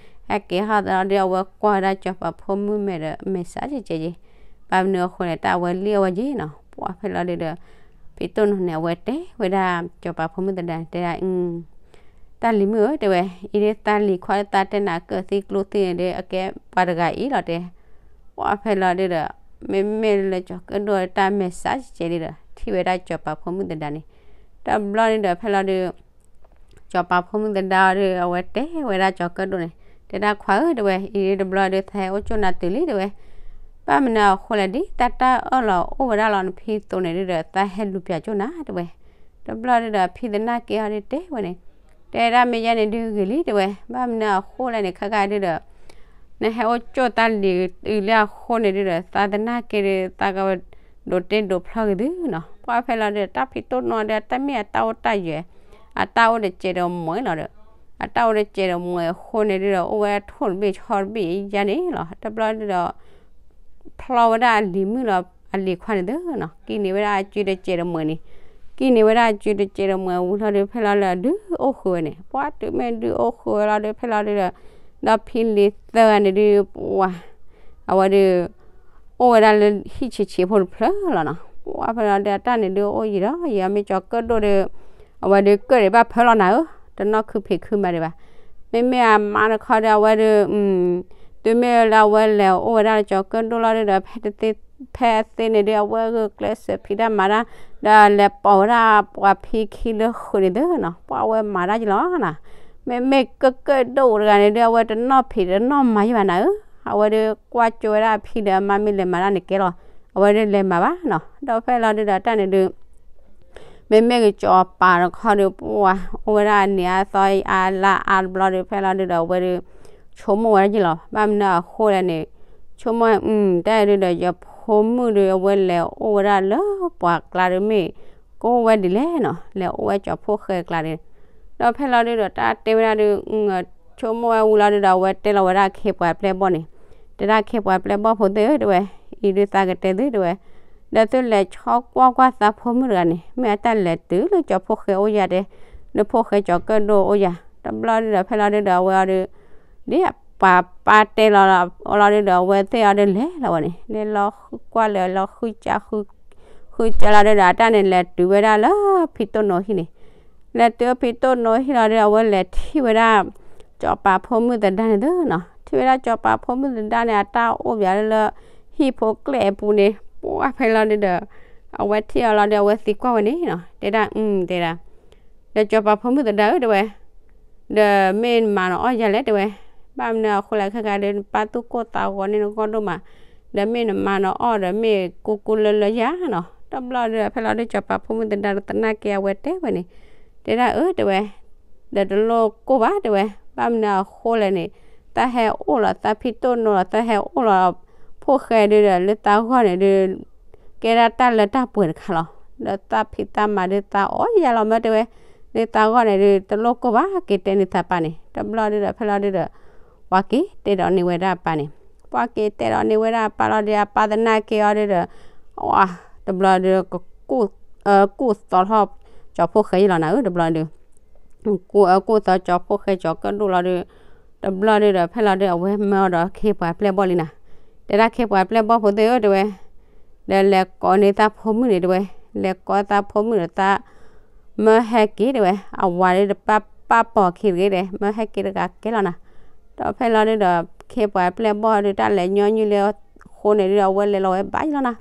ဟဲက့ၤထီၣ်သးဒီး အဝဲကွၢ်ဝဲဒၣ်စီၤပၤဖိမုၣ်မဲာ်ဒီး မဲာ်ဆှးကဲကဲယ့ၣ်, ဘၣ်မနုၤအဃိလဲၣ် တၢ်အဝဲလံၣ်အီၣ်ဝဲယ့ၣ်နီၤ. ပှၤဖဲလီၤဒုဒီး ဖံတိၣ်နိန့ၣ် အဝဲတဲဝဲဒၣ်စီၤပၤဖိမုၣ်သဒါန့ၣ် တဲဒၣ် တၢ်လံၤမုၣ်ဧၢ တဲဝဲ, အံၤဒုးသးလံၤခွါ သးတဲနၤကၢၢ်သံကျိသံန့ၣ်ဒုး အကဲပှၤတဂၤအံၤလီၤတဲ. ပှၤဖဲလီၤဒုဒီး မ့မ့ၢ်လၢကၠီၤကၢၣ်ဒိၣ်တၢ်မဲာ်ဆှးကဲကဲဒုဒီး ထံၣ်ဝဲဒၣ်စီၤပၤဖိမုၣ်သဒါန့ၣ်, တဘျီန့ၣ်ဒီး ဖဲလီၤဒု စီၤပၤဖိမုၣ်သဒါအီၤဒုး အဝဲတဲဝဲဒၣ်ကၠီၤကၢၣ်ဒိၣ်န့ၣ် တဲဒၣ်ခွါဧၢ တဲဝဲ, အံၤဒုးတဘျီဒုး သးဟဲအိၣ်ကၠိၣ်နၤတုၤလံ တဲဝဲ, ဘၣ်မနုၤအဃိလဲၣ် ဒ်တၢ်တၢ်အၢၣ်လီၤအိၣ်ဝဲဒၣ်လီၤနဖံအသိးန့ၣ်ဒုဒီး သးဟဲလူၤပၠးကၠိၣ်နၤ တဲဝဲ. တဘျီဒုဒီး ဖံသနာ်က့အီၤဒုးတဲဝဲန့ၣ်, တဲဒၣ်မ့ၢ်ယဲန့ၣ်ဒုးဂ့ၤလံ တဲဝဲ, ဘၣ်မနုၤအဃိလဲၣ်န့ၣ် ခဲကါဒုဒီး နဟဲအိၣ်ကၠိၣ်တၢ်လံၤတုၤလၢအဃိန့ၣ်ဒုဒီး သးသနာ်က့ဒုး သးကဒိးတ့ဒိးဖျီက့ၤသုနီၤ. ပှၤဖဲလီၤဒုဒီး တၢ်ဖံတိၣ်နိဒီး တၢ်မ့ၢ်အတၢ်အိၣ်တၢ်ယၢၤ အတၢ်အိၣ်တစဲးဒီးမှဲလီၤဒီး အတၢ်အိၣ်တစဲးဒီးမှဲအဃိန့ၣ်ဒုဒီး အိၣ်ဝဲထိၣ်တဘ့ၣ်ဆီတဘ့ၣ်ယါန့ၣ်လီၤ. တဘျီဒုဒီး ဖျီဝဲဒၣ်အလံၤမုၣ်လီၤ အလံၤခွါန့ၣ်သုနီၤ, ကံၣ်န့ၢ်ဝဲဒၣ်အစုတစဲးဒီးမှဲန့ၣ်, ကံၣ်န့ၢ်ဝဲဒၣ်အစုတစဲးဒီးမှဲဝံၤလီၤဒုး ဖဲလီၤလၢအဒုးအိၣ်ဃုာ်ဝဲန့ၣ်, ပှၤတုၤမ့ၢ်ဒုးအိၣ်ဃုာ်ဝဲလီၤဒုး ဖဲလီၤဒုဒီး ဒီးဖံလံၤသၢဂၤန့ၣ်ဒုး ပှၤ အဝဲဒုး အိၣ်ဝဲဒၣ်လၢဟံၣ်ဆံးဆံးဖိတဖျၢၣ်လီၤနီၤ. ပှၤဖဲလီၤဒုးအတၢ်န့ၣ်ဒုးအိၣ်ယံာ်ဒီးယံာ် မ့ၢ်ကၠီၤကၢၣ်ဒိၣ်ဒီး အဝဲဒုးကၢၣ်ဒံးဘၣ်ဖၢလီၤနၤဧၢ, တနီၣ်ခုဖံးခုမၤဒံးဘၣ်. မ့မ့ၢ်အမါတခီဒီး အဝဲဒုး တုၤမ့ၢ်လၢအဝဲလဲၤအိၣ်ဝဲဒၣ်လၢကၠီၤကၢၣ်ဒိၣ်လီၤဒုးဒီး ဖဲတသ့ ဖဲအသ့န့ၣ်ဒုး အဝဲဂုာ်ကျဲးစၢးဖံးတၢ်မၤတၢ် ဒီးလဲၤပိာ်ဝဲဒၣ်ပှၤဖံခံလၢဃုာ်န့ၣ်သုနီၤ, ပှၤအဝဲမၤတၢ်ယလီၤနီၤ. မ့မ့ၢ်ကၢၣ်ကၢၣ်ဒိၣ်တဂၤန့ၣ်ဒုး အဝဲတနီၣ်ဖံးတနီၣ်မၤယံာ်ဘၣ်နၤဧၢ, အဝဲဒုးကွၢ်ကၠိဝဲဒၣ်အဖံဒီး အမါမ့ၢ်လဲၤမၤတၢ်န့ၣ်ကဲလီၤ, အဝဲဒုးလဲၤမၤဘၣ်နီၤ. ဒီးဖဲလီၤဒုးဒီးတၢ်န့ၣ်ဒုး မ့မ့ၢ်ကစီၤပၤတခီဒီး ပှၤအိၣ်ဝဲဒၣ်အနံၤအါသီအါလါအါတဘျီဒီး ဖဲလီၤဒုဒီးအဝဲဒီး ဆိကမိၣ်ဝဲဒၣ်ယ့ၢ်လီၤ. ဘၣ်မနုၤအဃိလဲၣ်န့ၣ် ဆိကမိၣ် တၢ်အံၤဒုဒီး ယဖိမုၣ်ဒီး အဝဲလဲၤအိၣ်ဝဲဒၣ်လၢပှၤကျါဒီး မ့ၢ်ကအိၣ်ဝဲဒ်လဲၣ်နီၤ, လဲၤအိၣ်ဝဲကၠီၤဖိၣ်ဃဲကျါဒီး ဒီးဖဲလီၤဒုဒီး တၢ်တဲဝဲဒၣ်ဒီး ဆိကမိၣ်ဝဲဝံၤလီၤဒုဒီး အဝဲတဲလီၤဝဲဒၣ်ခ့ပှၤပျဲၢ်ဘီၣ်န့ၣ်, တဲဒၣ်ခ့ပှၤပျဲၢ်ဘီၣ်ဖိသ့ၣ်ဧၢ တဲဝဲ, အံၤဒုးသးကတဲသု တဲဝဲ, ဒီးသုလဲၤဆီကွၢ်ကွၢ်သးဖိမုၣ်တဂၤန့ၣ် မ့ၢ်အတၢ်လဲၤတုၤလၢကၠီၤဖိၣ်ဃဲအိၣ်ယၤတဲ, လၢဖိၣ်ဃဲကၠီၤကၢၣ်ဒိၣ်အိၣ်ယၤ, တဘျီဒုဒီး ဖဲလီၤဒုဒီး အဝဲအီၤဒီး ဒ်ပှၤပၢ်တဲလီၤ အီၤလီၤဒုဒီး အဝဲသ့ၣ်အီၤဒီးလဲၤလီၤဝဲန့ၣ်, လဲၤလီၤဃုကွၢ်လၢာ်လီၤဃုကၢ် ဃုကၢ်လီၤဒုဒီး အတၢ်န့ၣ်လဲၤတုၤဝဲဒၣ်လၢဖံတိၢ်နိဟံၣ်န့ၣ်, လဲၤတုၤဖံတိၢ်နိဟံၣ်လီၤဒု အဝဲလဲၤထံၣ်ဝဲဒၣ် ကၠီၤပၤဖိမုၣ်သဒါန့ၣ်သုနီၤ, ထံၣ်ဝဲဒၣ်ကၠီၤပၤဖိမုၣ်သဒါန့ၣ် အတၢ်အိၣ်ဘၣ်လၢ ဟံၣ်ဖိကျဲၣ်အပူၤန့ၣ်, ပှၢ်ဖဲလီၤဒုဒီး အဝဲထံၣ်အီၤလီၤဒု အဝဲသံကွၢ်ဝဲန့ၣ်နီၤ, တဲဒၣ် တဲဒၣ် ဒီးကၠီၤပၤဖိမုၣ်သဒါဧၢ တဲဝဲ, ဒီးမ့ၢ်နမၤနအီၣ်ယၤလဲၣ် တဲဝဲ, ဘၣ်မနုၤအဃိလဲၣ် ခဲခါဒီး နပၢ်သူၣ်ကိၢ်သးဂီၤန့ၢ်နဂီၢ်ဒိၣ်မး, ဒီးမ့ၢ်နမၤနအီၣ်ဒီး မ့ၢ်ကူကူလၢလၢယၤနီၤ, တဘျီဒုဒီး ဖဲလီၤဒု ကၠီၤပၤဖိမုၣ်သဒါဒီးသနာ်က့အဝဲတဲဝဲန့ၣ်, တဲဒၣ်အၢ တဲဝဲ, ဒီးတလိၣ်ကိၢ်ဘၣ် တဲဝဲ, ဘၣ်မနုၤအဃိလဲၣ်န့ၣ်, တၢ်ဟဲအိၣ်လီၤသးဖံတိၢ်နိလီၤ တၢ်ဟဲအိၣ်လီၤ ဖိၣ်ဃဲဒုဒီး လၢသးဂီၢ်န့ၣ်ဒု ကဲဒၣ်တၢ်လၢတၢ်ပှဲၤတခါလီၤ, ဒီးသးဖံးသးမၤဒုသးအီၣ်ယၤလီၤမၢ တဲဝဲ, လၢသးဂီၢ်န့ၣ်ဒု တလိၣ်ကိၢ်ဘၣ် က့ၤတဲန့ၢ်သးပၢ်န့ၣ်, တဘျီဒုဒီး ဖဲလီၤဒုဒီး ပှၤက့ၤတဲဒီးန့ၢ်ဝဲဒၣ်အပၢ်န့ၣ်, ပှၤက့ၤတဲဒီးန့ၢ်ဝဲဒၣ်အပၢ်လီၤဒု အပၢ်သနာ်က့အီၤဒုဒီး တဘျီဒု ကူၣ်သီထီၣ် ကၠီၤဖိၣ်ဃဲယလီၤနၤဧၢ တဘျီဒု ကူၣ်သီ ကၠီၤဖိၣ်ဃဲကၠီၤကၢၣ်ဒိၣ်လီၤဒု, တဘျီဒုဒီး ဖဲလီၤဒု အဝဲမၢအီၤဒီးခ့ပှၤပျဲၢ်ဘီၣ်လံနၤ, တဲဒၣ်ခ့ပှၤပျဲၢ်ဘီၣ်ဖိသ့ၣ်ဧၢ တဲဝဲ, ဒီးလဲၤကိးန့ၢ်သးဖိမုၣ်န့ၣ် တဲဝဲ, လဲၤကိးသးဖိမုၣ်ဒီးသး မၢဟဲက့ၤ တဲဝဲ, အဝၤဒုတပၢ်ပာ်ပိာ်ခံတဂ့ၤဒီး မၢဟဲက့ၤတဂၤကဲလီၤနၤ, ဒီးဖဲလီၤဒုဒီး ခ့ပှၤပျဲၢ်ဘီၣ်ဒုတၢ်လဲၤညီနုၢ်လၢအဃိန့ၣ်ဒု အဝဲလဲၤလီၤဝဲဘၣ်ယလီၤနၤ,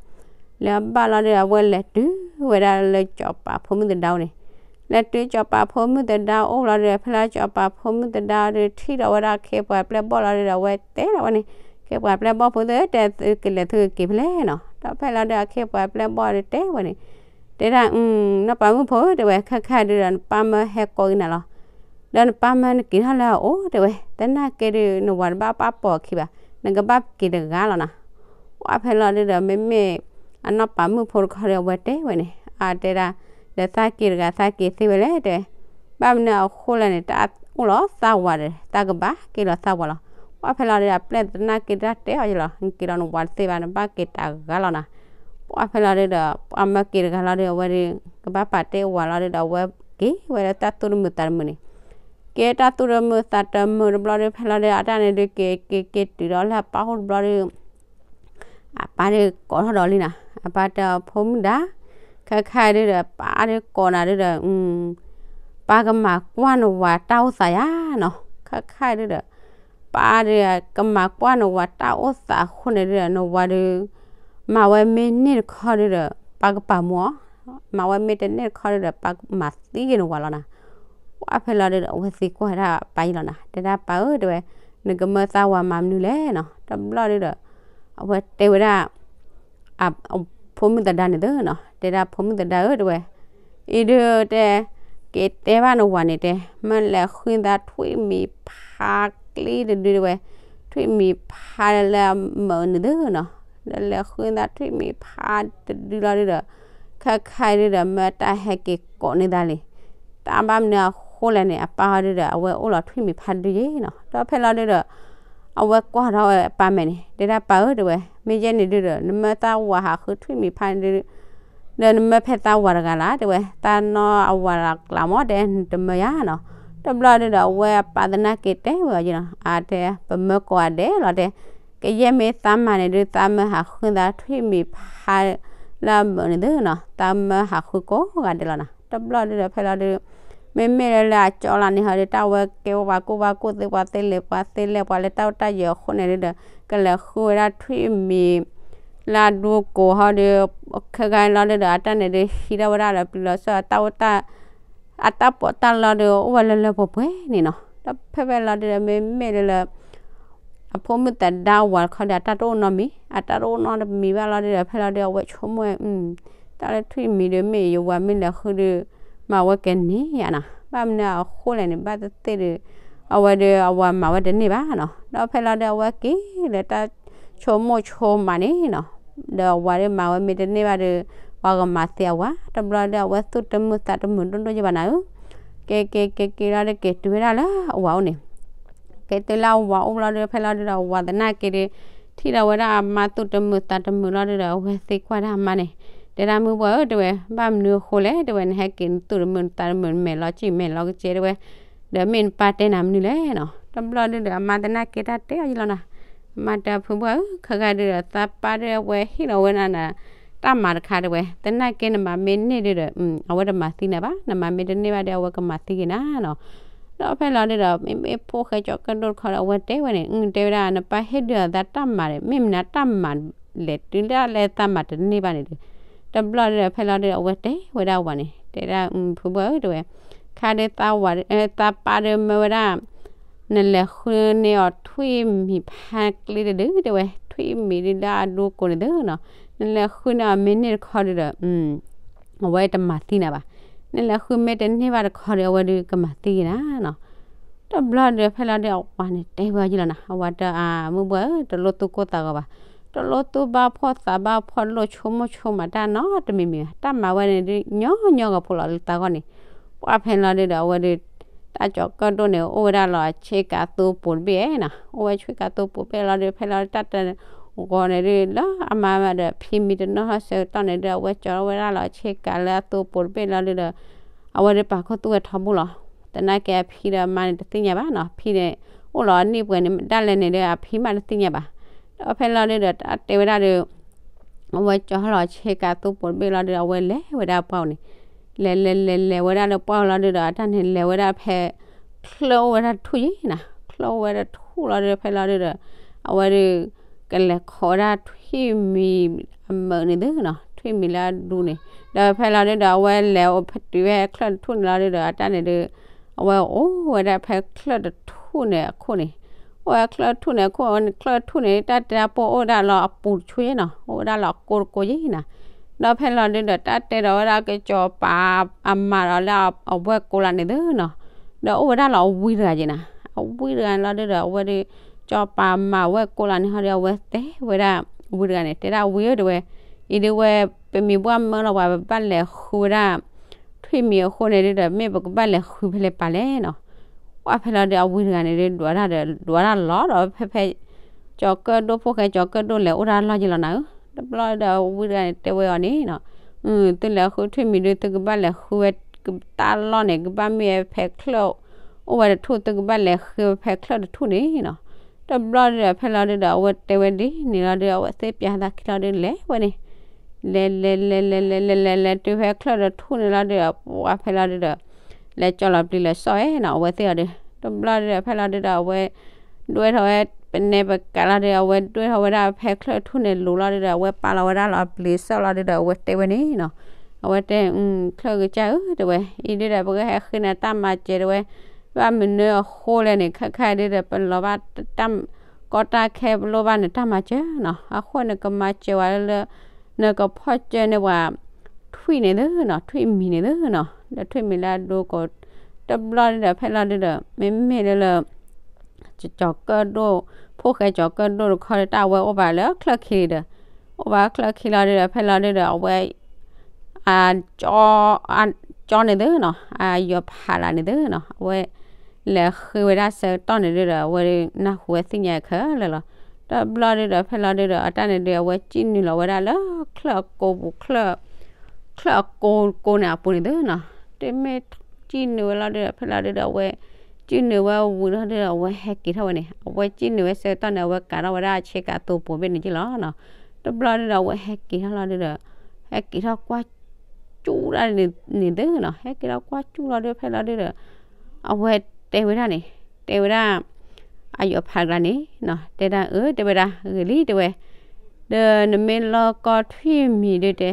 လဲၤဘၣ်လီၤဒု အဝဲလဲၤတုၤဝဲဒၣ်လၢကၠီၤပၤဖိမုၣ်သဒါအအိၣ်န့ၣ်, လဲၤတုၤကၠီၤပၤဖိမုၣ်သဒါအအိၣ်လီၤဒု ဖဲလီၤကၠီၤပၤဖိမုၣ်သဒါဒု ထံၣ်ဒီးဝဲဒၣ်ခ့ပှၤပျဲၢ်ဘီၣ်လီၤဒုဒီး အဝဲတဲဒီးဝဲန့ၣ်, ခ့ပှၤပျဲၢ်ဘီၣ်ဖိသ့ၣ်ဧၢ တဲသုကလဲၤသုကက့ၤဖဲလဲၣ်နီၤ, ဒီးဖဲလီၤဒု အခ့ပှၤပျဲၢ်ဘီၣ်ဒုတဲဝဲန့ၣ်, တဲဒၣ် နီၢ်ပၤမုၣ်ဖိဧၢ တဲဝဲ, ခဲခါဒုဒီး နပၢ်မၢဟဲကိးက့ၤနၤလီၤ, ဒီးနပၢ်မၢနက့ၤထီၣ်လၢအအိၣ် တဲဝဲ, သနာ်က့ဒု နဝၤတဘၣ်ပာ်ပိာ်ခံဘၣ်, နကဘၣ်က့ၤတဂၤလီၤနၤ, ပှၢ်ဖဲလီၤဒုဒီး မ့မ့ၢ်အနီၢ်ပၤမုၣ်ဖိတခီဒီး အဝဲတဲဝဲန့ၣ်, အတဲဒၣ်, ဒီးသးက့ၤတဂၤ သးက့ၤသ့ဝဲလဲၣ် တဲဝဲ, ဘၣ်မနုၤအဃိလဲၣ်န့ၣ် တၢ်အိၣ်လီၤသးဝၤဒီး တၢ်ကဘၣ်က့ၤလီၤသးဝၤလီၤ, ပှၢ်ဖဲလီၤဒုဒီး အပျဲၢ်သနာ်က့တၢ်တဲအီၤယလီၤ, နက့ၤလီၤနဝၤတသ့ဘၣ် နဘၣ်က့ၤတဂၤလီၤနၤ, ပှၢ်ဖဲလီၤဒုဒီး ပှၢ်မၢက့ၤတဂၤလီၤဒု အဝဲဒု ကဘၣ်ပာ်တ့ၢ်ဝၤလီၤဒုဒီး အဝဲက့ၤဝဲလၢတၢ်သူၣ်တမုာ်သးတမုာ်န့ၣ်, က့ၤတၢ်သူၣ်တမုာ်သးတမုာ်တဘျီဒု ဖဲလီၤဒု အတၢ်န့ၣ်ဒု က့ၤက့ၤက့ၤတုၤဒီးလၢအပၢ်အိၣ်တဘျီဒု အပၢ်ဒုးကိးထီၣ်ဒီးလံနၤ, အပၢ်တဲအီၤ ဖိမုၣ်ဒါ, ခဲခါဒုဒီး ပၢ်ဒုးကိးနၤဒုဒီး ပၢ်ကမၤကွၢ်နဝၤတၢ်အိၣ်သးယါနီၤ, ခဲခါဒုဒီး ပၢ်ဒုးကမၤကွၢ်နဝၤတၢ်အိၣ်သးအဃိန့ၣ်ဒုဒီး နဝၤဒုး မၤဝဲမ့ၢ်န့ၢ်တခီဒုဒီး ပၢ်ကပာ်မူအီၤ, မၤဝဲမ့ၢ်တန့ၢ်တခီဒုဒီး ပၢ်မၤသံက့ၤနဝၤလီၤနၤ, ပှၢ်ဖဲလီၤဒုဒီး အဝဲသံကွၢ်ဝဲဒၣ်အပၢ်ယလီၤနၤ, တဲဒၣ်ပၢ်ဧၢ တဲဝဲ, နကမၢသးဝၤမၤမနုၤလဲၣ်နီၤ, တဘျီဒုဒီး အဝဲတဲဝဲဒၣ် အဖိမုၣ်သဒါန့ၣ်သုနီၤ, တဲဒၣ်ဖိမုၣ်သဒါဧၢ တဲဝဲ, အံၤဒုတဲ က့ၤတဲဘၣ်နဝၤန့ၣ်တဲ မၢလဲၤဃုသးထွံၣ်မံၤဖးကျံတဒုတဲဝဲ, ထွံၣ်မံၤဖးလၢအမုာ်န့ၣ်သုနီၤ, ဒီးလဲၤဃုသးထွံၣ်မံၤဖးတဒုလီၤဒုဒီး ခဲခါဒုဒီး မၢတၢ်ဟဲက့ၤကိးန့ၢ်သးလံ, တၢ်ဘၣ်မနုၤအဃိလဲၣ်န့ၣ် အပၢ်ဟီဒုဒီး အဝဲအိၣ်လီၤထွံၣ်မံၤဖးတဒုယ့ၣ်နီၤ, ဒီးဖဲလီၤဒုဒီး အဝဲကွၢ်ထီၣ်ဝဲအပၢ်မဲာ်န့ၣ် တဲဒၣ်ပၢ်ဧၢ တဲဝဲ, မ့ၢ်ယဲန့ၣ်ဒုဒီး နမၢသးဝၤဟးဃုထွံၣ်မံၤဖးန့ၣ်ဒု ဒီးနမၢဖဲသးဝၤတဂၤလၢ် တဲဝဲ, သးနီၢ်အဝၤတဂၤကျါမ့ၢ်တဲ နတမၢယါနီၤ, တဘျီဒုဒီး အဝဲအပၢ်သနာ်က့တဲဝဲအီၤယ့ၣ်နီၤ, အတဲ ပမၢကိးဂၤဒဲးလီၤတဲ, ကယဲၢ်မ့ၢ်သးမၤန့ၣ်ဒု သးမၢဟးဃုသးထွံၣ်မံၤဖးလၢအမုာ်န့ၣ်သုနီၤ, သးမၢဟးဃုကိးဂၤဒဲးလီၤနၤ, တဘျီဒုဒီးဖဲလီၤဒု မ့မ့ၢ်လၢလၢအကၠီလီၤန့ၣ်ဟီဒု တၢ်ဝဲကဲဝဲပှၤကူၣ်ဘၣ်ကူၣ်သ့ ပှၤသ့လဲၤပှၤသ့လဲၤ ပှၤလၢတၢ်အိၣ်တၢ်ယၢၤအဃိန့ၣ်ဒုဒီး ကလဲၤဃုဝဲဒၣ်ထွံၣ်မံၤ လၢအဒူကိးဟီဒု ခဲခါလီၤဒုဒီး အတၢ်န့ၣ်ဒု ဟံးထီၣ်ဝဲဒၣ်ဒီးပျံၤလီၤစၢၤ တၢ်အိၣ်တၢ် အတၢ်ပီးတၢ်လီဒု အိၣ်ဝဲလၢလၢပှဲၤပှဲၤန့ၣ်နီၤ, ဒီးဖဲဖဲလီၤဒုဒီး မ့မ့ၢ်လၢလၢ အဖိမုၣ်သဒါဝၤတခီဒီး အတၢ်တအိၣ်နီတမံၤ အတၢ်တအိၣ်နီတမံၤဘၣ်လီၤဒုဒီး ဖဲလီၤဒု အဝဲဆိကမိၣ်ဝဲ အ တၢ်လၢထွံၣ်မံၤဒီး မ့ၢ်ယဝၤမ့ၢ်လဲၤဃုဒီး မၤဝဲကန့ၢ်ယၤနီၤ, ဘၣ်မနုၤအဃိလဲၣ်န့ၣ် ဘၣ်သ့ၣ်သ့ၣ်ဒီး အဝဲဒီးအဝၤမၤဝဲတန့ၢ်ဘၣ်နီၤ. ဒီးဖဲလီၤဒီး အဝဲက့ၤလၢတၢ်ဆိကမိၣ်ဆိကမးန့ၣ်နီၤ, ဒီးအဝၤဒီးမၤဝဲမ့ၢ်တန့ၢ်ဘၣ်ဒီး ပှၤကမၤသံအဝၤ, တဘျီဒီး အဝဲသူၣ်တမုာ်သးတမုာ်ဒိၣ်ဒိၣ်ယဘၣ်နၤဧၢ. က့ၤက့ၤက့ၤက့ၤလီၤဒီး က့ၤတုၤဝဲဒၣ်လၢအဝၤအိၣ်န့ၣ်, က့ၤတုၤလၢအဝၤအိၣ်လီၤဒီး ဖဲလီၤဒုဒီး အဝၤသနာ်က့ဒီး ထံၣ်ဒီးဝဲဒၣ်အမါသူၣ်တမုာ်သးတမုာ်လီၤဒုဒီး အဝဲသံကွၢ်ဒၣ်အမါန့ၣ်, တဲဒၣ် မုၢ်ဘှီၣ်ဧၢ တဲဝဲ, ဘၣ်မနုၤအဃိလဲၣ် တဲဝဲ, နဟဲက့ၤနသူၣ်တမုာ်သးတမုာ် မဲာ်လီၤကံၣ်မဲာ်လီၤကစဲ တဲဝဲ, ဒီးမ့ၢ်နပၢ်တဲနၤမနုၤလဲၣ်နီၤ. တဘျီဒုဒီး အမါသနာ်က့တၢ်တဲအီၤယလီၤနၤ, အမါတဲ ဖုဘှီၣ်ဧၢ ခဲခါဒုဒီး သးပၢ်ဒီးအဝဲဟ့ၣ်လီၤဝဲနၤ တၢ်မၤတခါ တဲဝဲ, သနာ်က့နမၤမ့ၢ်န့ၢ်ဒုဒီး အဝဲတမၤသံနၤဘၣ်, နမၤမ့ၢ်တန့ၢ်ဘၣ်ဒီး အဝဲကမၤသံက့ၤနၤနီၤ. ဒီးဖဲလီၤဒုဒီး မ့မ့ၢ်ဖိၣ်ဃဲကၠီၤကၢၣ်ဒိၣ်တခီဒီး အဝဲတဲဝဲန့ၣ်, တဲဝဲဒၣ် နပၢ်ဟ့ၣ်ဒုအသးတၢ်မၤဒီး မ့ၢ်မနုၤတၢ်မၤလဲၣ် တုၤဒၣ်လဲာ်သးမၤတန့ၢ်ဘၣ်န့ၣ်ဒီး, တဘျီဒုဒီး ဖဲလီၤဒုဒီး အဝဲတဲဝဲဒၣ်အဝၤန့ၣ်, တဲဒၣ် ဖုဘှီၣ်ဧၢ တဲဝဲ, ခါဒုသးဝၤ သးပၢ်ဒုမၢဝဲဒၣ် နလဲၤဃုန့ၢ်အီၤထွံၣ်မံၤဖးကျ့တဒု တဲဝဲ, ထွံၣ်မံၤဒုလၢအဒိကိးန့ၣ်သုနီၤ, နလဲၤဃုန့ၢ်အီၤမ့ၢ်န့ၢ်တခီဒုဒီး အဝဲတမၤသံနၤဘၣ်, နလဲၤဃုမ့ၢ်တန့ၢ်ဘၣ်တခီဒီး အဝဲဒုကမၤသံက့ၤနၤနီၤ. တဘျီဒုး ဖဲလီၤဒုး အဝၤန့ၣ်တဲဝဲအီၤယလီၤနၤ, အဝၤတဲ မုၢ်ဘှီၣ်ဧၢ တလိၣ်သူၣ်ကိၢ်သးဂီၤဘၣ်, တလိၣ်သူၣ်ဘၣ်ဖှီၣ်သးဘၣ်ဖှီၣ် တလိၣ်ဆိကမိၣ်ဆိကမးတၢ်နီတမံၤမံၤဘၣ်, တၢ်မၤဝဲန့ၣ်ဒုး ညီညီဂီၤဖိလီၤလၢသးဂီၢ်န့ၣ်, ပှၢ်ဖဲလီၤဒုးဒီး အဝဲဒုး တၢ်ကၠီၤကၢၣ်ဒိၣ်န့ၣ် အိၣ်ဝဲဒၣ်လီၤအဆ့ကၤသိပူၤတဘ့ၣ်နီၤ, အိၣ်ဝဲဆ့ကၤသိပူၤတဘ့ၣ်လီၤဒုး ဖဲလီၤဒုး တၢ်တဂီၤန့ၣ်ဒုး လၢအမါမးဒီး ဖံမံၤတနီၤဟီၣ်ဆၢကတီၢ်န့ၣ်ဒုး အဝဲကၠီၤဝဲဒၣ်လီၤအဆ့ကၤလၢအသိပူၤတဘ့ၣ်လီၤဒုးဒီး အဝဲဒုးပာ်ခူသူၣ်ဝဲထီဘိလီၤ. သနာ်က့အဖံဒီးအမါန့ၣ်တသ့ၣ်ညါဘၣ်နီၤ, ဖံန့ၣ် အိၣ်လီၤအနံၣ်ပှဲၤန့ၣ် ဒၣ်လဲာ်န့ၣ်ဒီး အဖံမးတသ့ၣ်ညါဘၣ်. ဒီးဖဲလီၤဒုးဒီး တၢ်တဲဝဲဒၣ်ဒီး အဝဲကၠီၤလီၤအဆ့ကၤသိပူၤတဘ့ၣ်လီၤဒုးဒီး အဝဲလဲၤဝဲဒၣ်ပှၢ်အိၣ်န့ၣ်, လဲၤလဲၤလဲၤလဲၤဝဲဒၣ်လၢပှၢ်အိၣ်လီၤဒုးဒီး အတၢ်န့ၣ်လဲၤဝဲဒၣ်ဖဲ ချၢၣ်အိၣ်ဝဲဒၣ်ထူၣ်ယံၤနၤ, ချၢၣ်အိၣ်ဝဲဒၣ်ထူၣ်လီၤဒုး ဖဲလီၤဒုးဒီး အဝဲဒုး ကလဲၤခိးဝဲဒၣ်ထွံၣ်မံၤအမုာ်န့ၣ်သုနီၤ, ထွံၣ်မံၤလၢအဒူန့ၣ်, ဒီးဖဲလီၤဒုးဒီး အဝဲလဲၤအိၣ်ဖဲတုၤဖဲချၢၣ်တထူၣ်န့ၣ်လီၤဒုးဒီး အတၢ်န့ၣ်ဒုး အဝဲအိၣ်ဝဲဒၣ်ဖဲချၢၣ်တထူၣ်န့ၣ်အခိၣ်န့ၣ်, အိၣ်ဝဲချၢၣ်တထူၣ်န့ၣ်အခိၣ်, ချၢၣ်တထူၣ်န့ၣ် တၢ်တဲတၢ်ပိၢ်အိၣ်ဝဲဒၣ်လီၤအပူၤတဆူယံၤနီၤ, အိၣ်ဝဲဒၣ်လီၤအကိတကိယံၤနၤ. ဒီးဖဲလီၤဒုးဒီး တၢ်တဲဒီးဝဲဒၣ်ကစီၤပၤအမၤဒီးလၢအဝဲၢ်ကိးလးန့ၣ်သုနီၤ, ဒီးအိၣ်ဝဲဒၣ်လီၤအဝံတဂၤယံၤနၤ, အဝံတဂၤန့ၣ်လီၤဒုးဒီး အဝဲဒုး ကစီၤပၤမၤဝဲၢ်ကိးလးန့ၣ်ဟီဒီး အဝဲတဲဝဲဒၣ် ဝံတဂၤန့ၣ် တဲဒၣ်ဝံဧၢ တဲဝဲ, အံၤဒုးဝဲ ပမံၤပှၢ်မၢလီၤပှၤ ပဘၣ်လဲၤဃုဝဲဒၣ် ထွံၣ်မံၤအဃိန့ၣ်ဒုးဒီး မ့ၢ်ပကဘၣ်လဲၤဃုဖဲလဲၣ်ပာ်လဲၣ်နီၤ. ပှၢ်ဖဲလီၤဒုး အဝံတဂၤန့ၣ်ဒုး ဒွးတၢ်ဒီး ဒွးတၢ်လီၤဒီး ဖဲဖဲ ကၠီၤကၢၣ်ဒိၣ်ဖိၣ်ဃဲ ကၠီၤကၢၣ်ဒိၣ်လဲၤအိၣ်တၢ်လီၢ်ယံၤလီၤနၤဧၢ. တဘျီဒီး ဝံတဂၤန့ၣ် တဲဝဲအီၤန့ၣ်နီၤ, သုလဲၤဃုထွံၣ်မံၤဒုး သုကဘၣ်လဲၤဃုဝဲတၢ်လီၢ်န့ၣ် ကဘၣ်မ့ၢ်ဝဲဖဲချၢၣ် အိၣ်ဝဲတထူၣ် သုကဘၣ်လဲၤဃုဝဲဖဲချၢၣ်တထူၣ်န့ၣ်နီၤ. တဘျီဒီး ဖဲလီၤဒုးဒီး အဝဲတဲဝဲဒ်န့ၣ်လီၤဒုး အဝဲသ့ၣ်ပၠးသးခံလီၤဒုး လဲၤဝဲန့ၣ် လဲၤလဲၤလဲၤလဲၤလဲၤလဲၤလဲၤလဲၤတုၤဖဲချၢၣ်တထူၣ်န့ၣ်လီၤဒုးဒီး ပှၢ်ဖဲလီၤဒုးဒီး လဲၤကၠီလီၤပျံၤလဲၤစီၣ်ဝဲနီၤ အဝဲသ့ၣ်အီၤဒုး. တဘျီဒုးဒီး ဖဲလီၤဒုးဒီး အဝဲ ဒွဲၣ်ထီၣ်ဝဲ ပနဲပကးလီၤဒုး အဝဲဒွဲၣ်ထီၣ်ဝဲဒၣ်ဖဲချၢၣ်တထူၣ်န့ၣ်လူၤလီၤဒုးဒီး အဝဲပာ်လီၤဝဲဒၣ်လီၤအပျံၤစီၣ်လီၤဒုးဒီး အဝဲတဲဝဲန့ၣ်နီၤ. အဝဲတဲ ချၢၣ်ကစၢ်ဧၢ တဲဝဲ အံၤဒုးဒီး ပကဟဲဃ့နၤတၢ်မၤစၢၤတဲဝဲ, ဘၣ်မနုၤအဃိလဲၣ်န့ၣ် ခဲခါဒုးဒီး ပလီၤဘၣ်တၢ် ကီတၢ်ခဲ ပလိၣ်ဘၣ်နတၢ်မၤစၢၤနီၤ. အဃိန့ၣ် ကမၤစၢၤဝဲလၢ နကဖီၣ်စၢၤန့ၢ်ပှၤ ထွံၣ်န့ၣ်သုနီၤ ထွံၣ်မံၤန့ၣ်သုနီၤ ဒီးထွံၣ်မံၤလၢအဒိကိး တဘျီဒုးဒီး ဖဲလီၤဒုးဒီး မ့မ့ၢ်လၢလၢ ကၠီၤကၢၣ်ဒိၣ် ဖိၣ်ဃဲကၠီၤကၢၣ်ဒိၣ်တခီဒီး တၢ်အဝဲအိၣ်ဘၣ်လၢချၢၣ်ခံလံဒီး အိၣ်ဘၣ်ချၢၣ်ခံလီၤဒုးဒီး ဖဲလီၤဒုးဒီး အဝဲ အ ကၠီန့ၣ်သုနီၤ အယီၤဖးလးန့ၣ်သုနီၤ အဝဲ လဲၤဃ့ဝဲဒၣ်ဆၢကတီၢ်န့ၣ်ဒုးဒီး အဝဲနၢ်ဟူဝဲသ့ၣ်ညါခဲလၢာ်လီၤ. တဘျီဒုးဒီး ဖဲလီၤဒုးဒီး အတၢ်န့ၣ်ဒုး အဝဲစံၣ်နုာ်လီၤဝဲဒၣ်လၢချၢၣ်အကိပူၤ ချၢၣ်အကိကိန့ၣ်အပူၤန့ၣ်သုနီၤ တမ့ၢ်စံၣ်နုာ်ဝဲလီၤဒုးဒီး ဖဲလီၤဒုးဒီး အဝဲ စံၣ်နုာ်ဝဲဝံၤလီၤဒုးဒီး အဝဲဟဲက့ၤထီၣ်ဝဲန့ၣ် အဝဲစံၣ်နုာ်ဝဲဆၢကတီၢ်န့ၣ် အဝဲကးထီၣ်ဝဲဒၣ်အဆ့ကၤသိပူၤဘ့ၣ်န့ၣ်က့လီၤနီၤ. တဘျီဒုးဒီး အဝဲဟဲက့ၤထီၣ်လီၤဒုးဒီး ဟဲက့ၤထီၣ်ကွၢ်စူၣ်ဒၣ်န့ၣ်သုနီၤ ဟဲက့ၤထီၣ်ကွၢ်စူၣ်လီၤဒုး ဖဲလီၤဒုးဒီး အဝဲတဲဝဲဒၣ်န့ၣ် တဲဝဲဒၣ် အယီၤဖးကျါန့ၣ်နီၤ တဲဒၣ်အၢ တဲဝဲဒၣ် ဂ့ၤလံ တဲဝဲ ဒီးနမ့ၢ်လီၢ်ကီထွံၣ်မံၤဒုးတဲ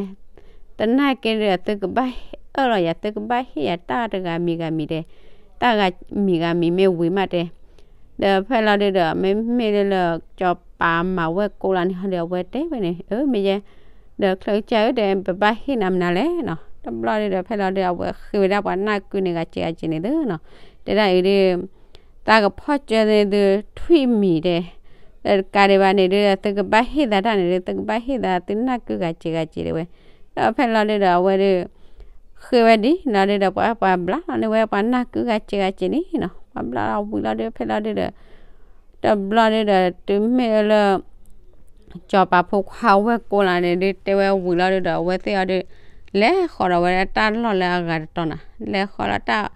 သနာ်က့ဒီး သုကဘၣ်အၢၣ်လီၤယၤ သုကဘၣ်ဟ့ၣ်ယၤတၢ်တဂၤမံၤဂၤမံၤတဲ တၢ်ဂၤမံၤဂၤမံၤမ့ၢ်ဝံၤမးတဲ ဒီးဖဲလီၤဒုးဒီး မ့မ့ၢ်လၢလၢ ကၠီၤပၤမၤဝဲၢ်ကိးလးန့ၣ်ဟီဒီး အဝဲတဲဝဲန့ၣ် အၢ မ့ၢ်ယဲ ဒီးချၢကစၢ်ဧၢ ဒီးပဘၣ်ဟ့ၣ်နၤမနုၤလဲၣ်နီၤ. တဘျီဒုဒီး ဖဲလီၤဒုဒီး အဝဲဃ့ဝဲဒၣ်ပှၤနၢ်ကုန့ၣ်ဂၤစဲးဂၤစဲးန့ၣ်သုနီၤ. တဲဒၣ်အံၤဒု သးကဖီၣ်စၢၤန့ၣ်သု ထွံၣ်မံၤတဲ, ဒီးတကးဒံးဘၣ်န့ၣ်ဒုဒီး သုကဘၣ်ဟ့ၣ်သးတၢ်န့ၣ်ဒု သုကဘၣ်ဟ့ၣ်သးသုနၢ်ကုဂၤစဲးဂၤစဲးတဲဝဲ. ဒီးဖဲလီၤဒုဒီး အဝဲဒု ဃ့ဝဲဒ်န့ၣ်လီၤဒုဒီး ပှၤပှၤဘျါလီၤန့ၢ်ဝဲပှၤနၢ်ကုဂၤစဲးဂၤစဲးန့ၣ်နီၤ. ပှၤဘျါလီၤဝံၤလီၤဒု ဖဲလီၤဒုဒီး တဘျီဒုဒီး တုၤမ့ၢ်လၢ စီၤပၤဖိခွါဝဲၢ်ကိလးန့ၣ်ဒု တဲဝဲဝံၤလီၤဒုဒီး အဝဲသ့ၣ်အီၤဒု လဲၤဃီၤဒီးဝဲဒၣ်တၢ်လီၢ်လၢအဂၤတတီၤနီၤ. လဲၤဃီၤလီၤတၢ်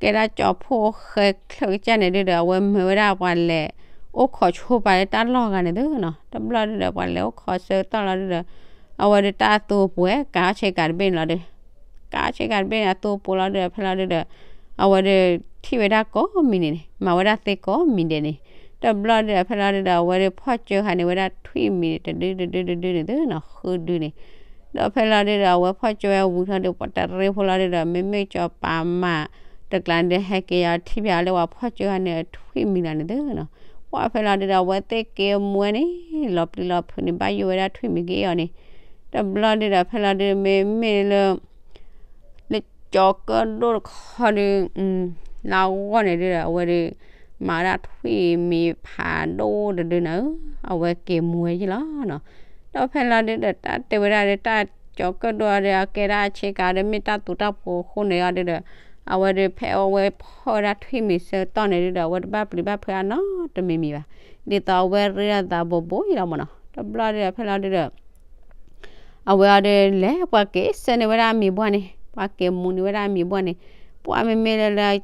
ကဲဒၣ်ကၠီဖှိၣ်ဃဲချၢကစၢ်န့ၣ်ဒုဒီး အဝဲမၢဝဲဒၣ်ပှၤလဲၤအိၣ်ခိးဆိပာ်လၢတၢ်လီၢ်ဂၤန့ၣ်သုနီၤ. တဘျီဒုဒီး ပှၤလဲၤအိၣ်ခိးဆၢကတီၢ်လီၤဒုဒီး အဝဲဒုတၢ်အသူအပှဲၤ ကးအီၣ်ဆ့ကၤတဘ့ၣ်န့ၣ်လီၤဒု ကးအီၣ်ဆ့ကၤတဘ့ၣ်န့ၣ် အသူအပှဲၤလီၤဒုဒီး ဖဲလီၤဒုဒီး အဝဲဒု ထံၣ်ဝဲဒၣ်ကိးမံၤန့ၣ်န့ၣ် မၤဝဲဒၣ်သ့ကိးမံၤဒဲးန့ၣ်. တဘျီဒုဒီး ဖဲလီၤဒုဒီး အဝဲဒု ဖီၣ်စၢဃာ်န့ၢ်ဝဲဒၣ်ထွံၣ်မံၤန့ၣ် တဒုတဒုတဒုန့ၣ်သုနီၤ ဃုဒုန့ၣ်. ဒီးဖဲလီၤဒုဒီး အဝဲဖီၣ်စၢဝဲဝံၤလီၤဒု ပှၤတရ့ဖိလီၤဒုဒီး မ့မ့ၢ်စီၤပၤမၤတကျးန့ၣ်ဒု ဟဲက့ၤယီၤထံၣ်ဖဲအီၤလၢပှၤဖီၣ်စၢဃာ်န့ၢ်ထွံၣ်မံၤလီၤန့ၣ်သုနီၤ. ပှၤဖဲလီၤဒုဒီး အဝဲသ့ၣ်က့ၤမူဝဲန့ၣ် လီၤပျံၤလီၤဖုးန့ၣ် ဘၣ်ယိၣ်ဝဲဒၣ်ထွံၣ်မံၤက့ၤအီၤန့ၣ်. တဘျီဒုဒီး ဖဲလီၤဒု မ့မ့ၢ်လၢ လၢကၠီၤကၢၣ်ဒိၣ်တခီဒု လၢအဂီၢ်န့ၣ်ဒုဒီး အဝဲဒု မၤဝဲဒၣ်ထွံၣ်မံၤဖးဒိၣ်တဒုန့ၣ်ဧၢ, အဝဲက့ၤမူဝဲယ့ၣ်လီၤနီၤ. ဒီးဖဲလီၤဒုဒီး တၢ်တဲဝဲဒၣ်ဒု တၢ်ကၠီၤကၢၣ်ဒိၣ်အီၤဒု အကဲဒၣ်အဆ့ကၤဒီး မ့ၢ်တၢ်သူတၢ်ပှိၤအဃိန့ၣ်အီၤဒုဒီး အဝဲဒု ဖဲအဝဲဖီၣ်ဝဲဒၣ်ထွံၣ်မံၤဆၢကတီၢ်န့ၣ်ဒုဒီး အဝဲတဘၣ်ပျံၤဘၣ်ဖုးအနီတမံၤမံၤဘၣ်. ဒ်သိးအဝဲရ့ဒီးသးဘိးဘိယ့ၣ်လီၤမ့ၢ်နီၤ. တဘျီဒုဒီး ဖဲလီၤဒုဒီး အဝဲအီၤဒု လဲၤပှၤက့ၤဆှၢန့ၢ်ဝဲဒၣ်အမံၤပှၢ်န့ၣ်, ပှၤက့ၤမူန့ၢ်ဝဲဒၣ်အမံၤပှၢ်န့ၣ်, ပှၤမ့မ့ၢ်လၢလၢ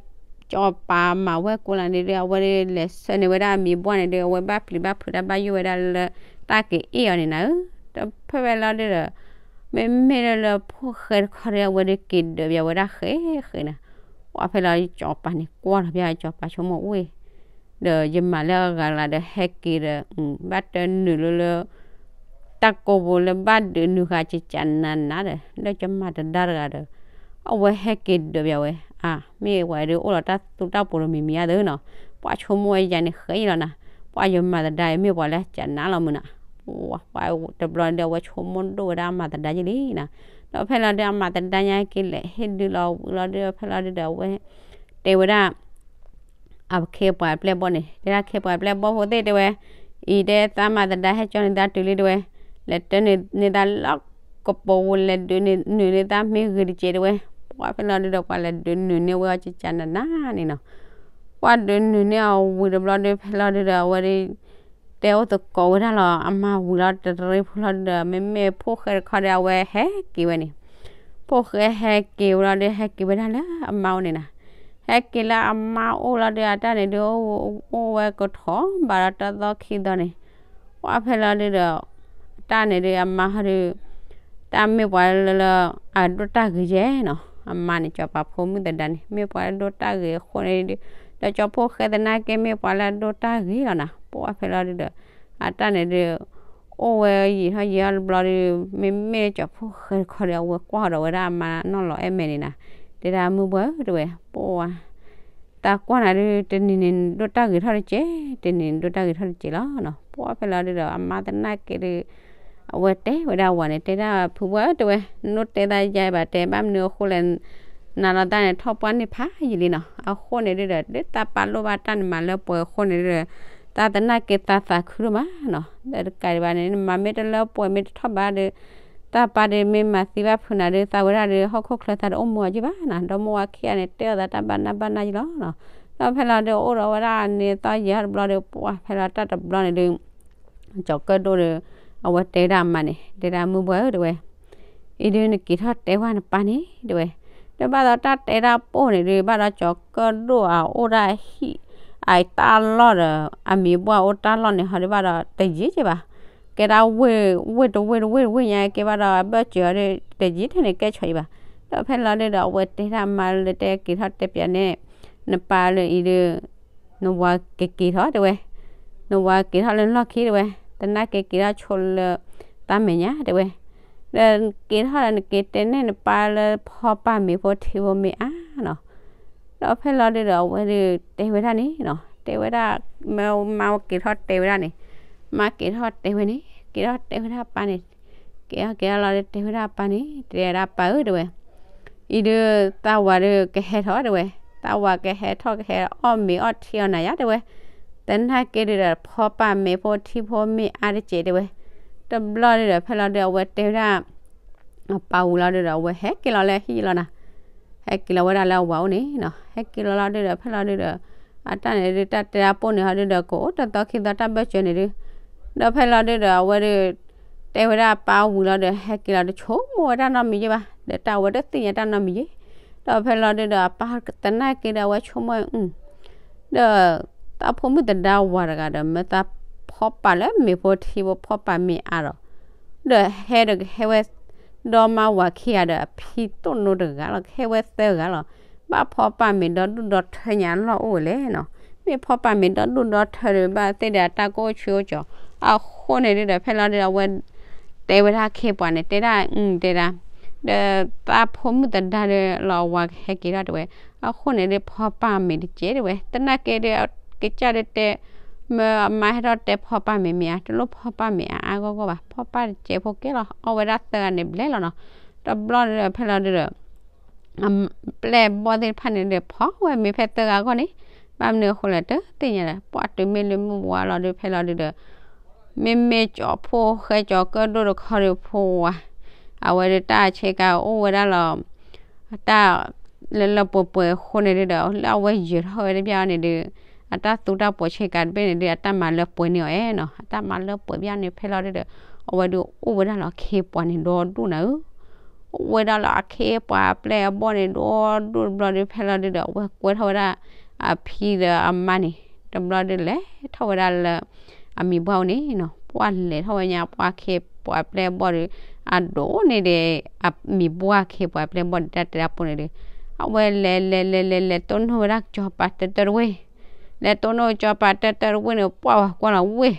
စီၤပၤမၤဝဲၢ်ကိလးန့ၣ်ဒု အဝဲဒု လဲၤဆှၢန့ၢ်ဝဲဒၣ်အမံၤပှၢ်န့ၣ်ဒု အဝဲဘၣ်ပျံၤဘၣ်ဖုးတၢ်ဘၣ်ယိၣ်ဝဲဒၣ်လၢ တၢ်က့ၤအ့ၣ်အီၤန့ၣ်နၤဧၢ. ဒီးဖဲဝဲလီၤဒုဒီး မ့မ့ၢ်လၢလၢဖိၣ်ဃဲတခီဒု အဝဲဒုက့ၤဒုးဘၣ်ဝဲဒၣ်ဃဲဃဲနၤ. ပှၤဖဲလီၤစီၤပၤန့ၣ် ကွၢ်ထီၣ်ဖဲစီၤပၤဆိကမိၣ်ဝ့ၢ် ဒီးယမၤလၢအဂၤလၢဒီးဟဲက့ၤဒီး ဘၣ်တနုာ်လၢလၢ တၢ်ကိးပူၤလၢဘၣ်ဒုးနုာ်ဃာ်ကကနးနးဒီး လၢကမၤတဒါတဂၤဒီး အဝဲဟဲက့ၤဒုးဘၣ်ဝဲ, အါ မ့ၢ်ပှၤဒုးအိၣ်ဒီးတၢ်သူတၢ်ပှိၤတမံၤမံၤဧါသ့နီၤ. ပှၤဆိကမိၣ်ဝဲယၤန့ၣ်ဃဲအံၤလီၤနၤ. ပှၤယမၤသဒါအံၤမ့ၢ်ပှၤလၢကနးလီၤမုၢ်နၤ. ပှၤတဘျီဒုးအဝဲဆိကမိၣ်ဒိၣ်ဝဲဒၣ်အမၤသဒါယ့ၣ်လံနၤ. ဒီးဖဲလီၤဒုးအမၤသဒါညါက့ၤလဲၤဟ့ၣ်ဒုးလီၤဝံၤလီၤဒုး ဖဲလီၤဒုးဒီးအဝဲ တဲဝဲဒၣ် အခ့ပှၤပျဲၢ်ဘီၣ်န့ၣ် တဲဒၣ်ခ့ပှၤပျဲၢ်ဘီၣ်ဖိသ့ၣ်တဲဝဲ, အံၤတဲသးမၤသဒါဟဲကၠီန့ၣ်သးတုၤလံတဲဝဲ, လဲၤတၢန့ၢ်န့ၢ်သးလၢကပိာ်ပူၤ လဲၤဒုးန့ၢ်န့ၢ်သးမ့ၢ်ဂ့ၤတက့ၢ်တဲဝဲ. ပှၤဖဲလီၤဒုးဒီးပှၤလဲၤဒုးနုာ်န့ၢ်ဝဲအီၤကကနးနးန့ၣ်နီၤ. ပှၤဒုးနုာ်န့ၢ်အီၤဝံၤတဘျီဒုး ဖဲလီၤဒုးဒီးအဝဲဒုး တဲအိၣ်သကိးဝဲဒၣ်လီၤ အမါဝံၤလီၤတရ့ဖိလီၤဒုးဒီး မ့မ့ၢ်ဖိၣ်ဃဲတခီဒီး အဝဲဟဲက့ၤဝဲန့ၣ် ဖိၣ်ဃဲဟဲက့ၤဝဲလီၤဒုး ဟဲက့ၤဝဲဒၣ်လၢအမါအိၣ်န့ၣ်နၤ. ဟဲက့ၤလၢအမါအိၣ်လီၤဒုး အတၢ်န့ၣ်ဒုး အိၣ်ဝဲကထီဘၣ်ဒီးတၢ်သီခံသီန့ၣ်, ပှၤဖဲလီၤဒုးဒီး အတၢ်န့ၣ်ဒုး အမါဟီဒုး တၢ်မ့ၢ်ပှၤလၢလၢ အဒိၣ်တၢ်ဂ့ၤယဲနီၤ. အမါန့ၣ် စီၤပၤဖိမုၣ်သဒါန့ၣ် မ့ၢ်ပှၤလၢဒိၣ်တၢ်ဂ့ၤအဃိန့ၣ်ဒုး ဒီးကၠီဖိၣ်ဃဲသနာ်က့ မ့ၢ်ပှၤလၢအဒိၣ်တၢ်ဂ့ၤလီၤနၤ. ပှၤဖဲလီၤဒုးဒီး အတၢ်န့ၣ်ဒုး အိၣ်ဝဲယံာ်ထီၣ်ယံာ်ထီၣ်တဘျီဒုး မ့မ့ၢ်ကၠီဖိၣ်ဃဲတခီဒီး အဝဲကွၢ်ဒီးဝဲဒၣ်အမါနီၢ်လီၤအဲၣ်မဲာ်န့ၣ်နၤ. တဲဒၣ်မုၢ်ပှၢ်ဧၢတဲဝဲ, ပှၤ သးကွၢ်နၤဒုး တနံၤန့ၣ်ဒိၣ်တၢ်ဂ့ၤထီၣ်တက့ၢ်, တနံၤန့ၣ်ဒိၣ်တၢ်ဂ့ၤထီၣ်တက့ၢ်လီၤနီၤ. ပှၤဖဲလီၤဒုးဒီး အမါသနာ်က့ဒုး အဝဲတဲဝဲဒၣ်ဝၤန့ၣ် တဲဒၣ်ဖုဝဲၢ်တဲဝဲ, နအိၣ်တဲသးယါဘၣ်တဲ ဘၣ်မနုၤအဃိလဲၣ် နၤလီၤသးန့ၣ် ထီၣ်ပှၢ်န့ၢ်ဖးယံာ်လံနီၤ. အဃိန့ၣ်ဒုးဒီး ဒ်သးပာ်လိၣ်ဘၣ်တၢ်န့ၣ်မၤလၢပှဲၤအဃိန့ၣ်ဒုးဒီး သးသနာ်က့သးသးခုဒိၣ်မးနီၤ. ဒီးတကးဒံးဘၣ်န့ၣ် နမၤမ့ၢ်တလၢပှဲၤမ့ၢ်တထီၣ်ဘးဒီး သးပၢ်ဒုးမ့ၢ်မၤသံဘၣ်ဖုးနၤဒုး သးဝဲဒၣ်ဒုး ဟီၣ်ခိၣ်ချၢသးတအိၣ်မူအီၤက့ၢ်ဘၣ်နီၤ. ဒီမါဝၤခံဂၤန့ၣ် တဲအီၤသးတၢ်ဘၣ်နၢ်ဘၣ်နၢ်ယံလီၤနီၤ. ဒီးဖဲလီၤဒုးအိၣ်ဒီးဝဲဒၣ်န့ၣ်သီယံာ်ထီၣ်တဘျီဒီး ပှၤဖဲလီၤတၢ်တဘျီန့ၣ်ဒုး ကၠီၤကၢၣ်ဒိၣ်ဒီး အဝဲတဲဒၣ်အမါန့ၣ် တဲဒၣ်မုၢ်ပှၢ်ဧၢတဲဝဲ, အံၤဒုးနက့ၤထီၣ်တဲဝဲနပၢ်န့ၣ်တဲဝဲ, ဒီးဘၣ်ဒီးတၢ်တဲတၢ်ပိၢ်န့ၣ်ဒုး ဘၣ်ဒီးကၠီၤကၢၣ်ဒိၣ်အအိၣ်ဒၣ်ဟံၣ် အတၢ်လီၢ်ဒီး အမံၤပှၢ်အိၣ်တၢ်လီၢ်န့ၣ် ဟီဒုးဘၣ်ဒီးတယံာ်က့ၢ်ဘၣ်. ကဲဒၣ်ဝ့ၢ်တဝ့ၢ်တဝ့ၢ်ညါက့ဘၣ်ဒီး အဘၢၣ်စၢၤအီၤဒုး တယံာ်ထဲန့ၣ်ကဲဆီအံၤဘၣ်. ဒီးဖဲလီၤဒုးဒီး အဝဲတဲဒၣ်မါလၢတဲက့ၤထီၣ်တဲပၠးန့ၣ် နပၢ်လၢအံၤဒုး နဝၤက့ၤက့ၤထီၣ်တဲဝဲ, နဝၤက့ၤထီၣ်လၢနလီၢ်ခံတဲဝဲ, သနာ်က့က့ၤထီၣ်ဆိလၢ သးမဲာ်ညါတဲဝဲ, ဒီးက့ၤထီၣ်ဒီးနက့ၤတဲန့ၢ်နပၢ်လၢဖီပၢ်မ့ၤဖိထံဖိမ့ၢ်အါနီၤ. ဒီးဖဲလီၤဒုးဒီး အဝဲဒုးတဲဝဲဒၣ်န့ၣ်နီၤ, တဲဝဲဒၣ် မါက့ၤထီၣ်တဲဝဲန့ၣ်, က့ၤထီၣ်တဲဝဲဒၣ်ပၢ်န့ၣ်, ကဲထီၣ်ကဲထီၣ်လီၤဒီး တဲဝဲဒၣ်အပၢ်န့ၣ် တဲဝဲဒၣ်အပၢ်ဧၢ တဲဝဲ, အံၤဒုး သးဝၤဒုးကဟဲထီၣ် တဲဝဲ, သးဝၤကဟဲထီၣ်ကဟဲအီၣ်မ့ၤအီၣ်ထံအီၣ်နၤယါ တဲဝဲ, သနာ်က့ဒုးဒီး ဖီပာ်မ့ၤဖိထံဖိမ့ၢ်အါတက့ၢ် တဲဝဲ, တဘျီဒုးဒီး ဖဲလီၤဒုး အဝဲတဲဝဲဒၣ် အပၢ်ဝံၤလီၤဒုးဒီး အဝဲဟဲက့ၤလီၤလၢဟံၣ်လီၤနၤ, ဟဲက့ၤလီၤဝဲဒၣ်လၢအဝၤအိၣ်န့ၣ်နီၤ, ဟဲက့ၤလီၤလီၤဒုးဒီး ဖဲလီၤဒုးဒီး အတၢ်န့ၣ်ဒုး တၢ်တဲဒၣ်ပိၢ်န့ၣ်ဟီဒုးဒီး ကအိၣ်တသီခံသီတၢ်ဘၢၣ်စၢၤန့ၣ်ဒုး, ဒီးဖဲလီၤဒုးဒီး အဝဲဒုး တဲဝဲဒၣ်အပၢ်ဝံၤလီၤဒီး ဟဲက့ၤလီၤတဆိကမိၣ်ဝဲတၢ်နီတမံၤယဲၢ်ဘၣ်, ဒီးတၢ်အဝဲတသ့ၣ်ညါတၢ်နီတမံၤယဲၢ်, ဒီးဖဲလီၤဒုးဒီး အပၢ်သနာ်က့ဒီး အဝဲဆိကမိၣ် ဒီး သးဖိမုၣ်သဒါဝၤတဂၤဒီး မ့ၢ်သးဖီပာ်လၢမ့ၤဖိထံဖိဖီပာ်မ့ၤအါဒီး, ဒီးဟဲဒီးကဟဲဝဲ ဒီမါဝၤခံဂၤဒီး အဖံတိၣ်နိတဂၤလီၤ ကဟဲဝဲသၢဂၤလီၤ, ဘၣ်ဖီပာ်မ့ၤဒီဒူၣ်ဒီထၢညါလီၢ်အိၣ်ဝဲလဲၣ်နီၤ, မ့ၢ်ဖီပာ်မ့ၤဒီဒူၣ်ဒီထၢဒီး ဘၣ်သ့ၣ်ဒီးအတၢ်ကအိၣ်ဆူၣ်အိၣ်ကၠီၤ, အဃိန့ၣ်ဒုးဒီး ဖဲလီၤဒုးဒီး အဝဲ တဲဝဲဒၣ်အခ့အပှၤန့ၣ် တဲဒၣ် အု တဲဒၣ်, ဒီးသးဖိမုၣ်သဒါဒီးလီၤအဝၤကဟဲက့ၤထီၣ်တဲဝဲ, အဃိန့ၣ်ဒုးဖီပာ်မ့ၤတကဲတဲဝဲ, သနာ်က့ဒုး ကစၢ်ဒုးတဲ မ့ၢ်အမါဟဲထီၣ်တဲဖီပာ်မ့ၤမ့ၤအါ တလိၣ်ဖီပာ်မ့ၤအါအါဂီၢ်ဂီၢ်ဘၣ်, ဖီပာ်တကဲဖိကဲလီၤ အီၣ်ဝဲဒၣ်သၢဂၤန့ၣ်ဘျဲၣ်လီၤနီၤ, တဘျီဒုးဒီး ဖဲလီၤဒုးဒီး ပျဲၢ်ဘီၣ်သ့ၣ်တဖၣ်န့ၣ်ဒီး ဖီဝဲမ့ၤဖဲသၢဂၤအဂီၢ်န့ၣ်, ဘၣ်မနုၤအဃိလဲၣ် တသ့ၣ်ညါလၢ ပှၢ်တုၤမ့ၢ်လၢမုၢ်ဝါလီၤဒုး ဖဲလီၤဒုးဒီး မ့မ့ၢ်ကၠီၤဖိဃဲကၠီၤကၢၣ်ဒိၣ်တခီဒီး ဖိဝၤ, အဝဲဒုးတၢ်ဆ့ကၤအိၣ်ဝဲဒၣ်လီၤ တၢ်လၢလၢပှဲၤပှဲၤအဃိန့ၣ်ဒုးဒီး လၢအဝဲယဲၤထီၣ်ဝဲတဘျီန့ၣ်ဒုး အတၢ်သူတၢ်ပိာ်ဆ့ကၤတဘ့ၣ်န့ၣ်ဒုး အတၢ်မၤလၢပှဲၤန့ၢ်အီၤအဲၣ်နီၤ, အတၢ်မၤလၢပှဲၤဘျီန့ၣ် ဖဲလီၤဒုးဒီး အဝဲဒုးအိၣ်ဝဲဒၣ်လီၤအခ့အပှၤန့ၣ်ဒီဒူၣ်နၤဧၢ အိၣ်ဝဲဒၣ်လီၤအခ့အပှၤအပျဲၢ်အဘီၣ်န့ၣ် ဒီဒူၣ်တဘျီဒုး ဖဲလီၤဒုးဒီး အဝဲကွဲထီၣ်ဝဲဒၣ် အဖံဒီးအမါန့ၣ် တဘျီဒုးလဲၤထီၣ်ဝဲဒၣ်လၢ အမံၤပှၢ်အိၣ်န့ၣ်နီၤ, ပှၢ်လဲၤထီၣ်ဝဲညါ ပှၢ်ခ့ပှၤပျဲၢ်ဘီၣ်ဒီး အဒိၣ်န့ၢ်ဒံး အမံၤပှၢ်ခ့ပှၤပျဲၢ်ဘီၣ်ဒီး တၢ်တဲဒၣ်ပိၢ်န့ၣ်ဒီး အဝဲလဲၤလဲၤလဲၤလဲၤလဲၤတိၢ်နီၣ်ဝဲဒၣ်ကၠီၤပၤတၢတၢတဝ့ၢ်, လဲၤတိၢ်နီၣ်ကၠီၤပၤတၢတၢတဝ့ၢ်န့ၣ် ပှၢ်ဝၤကွၢ်လီၤဝ့ၢ်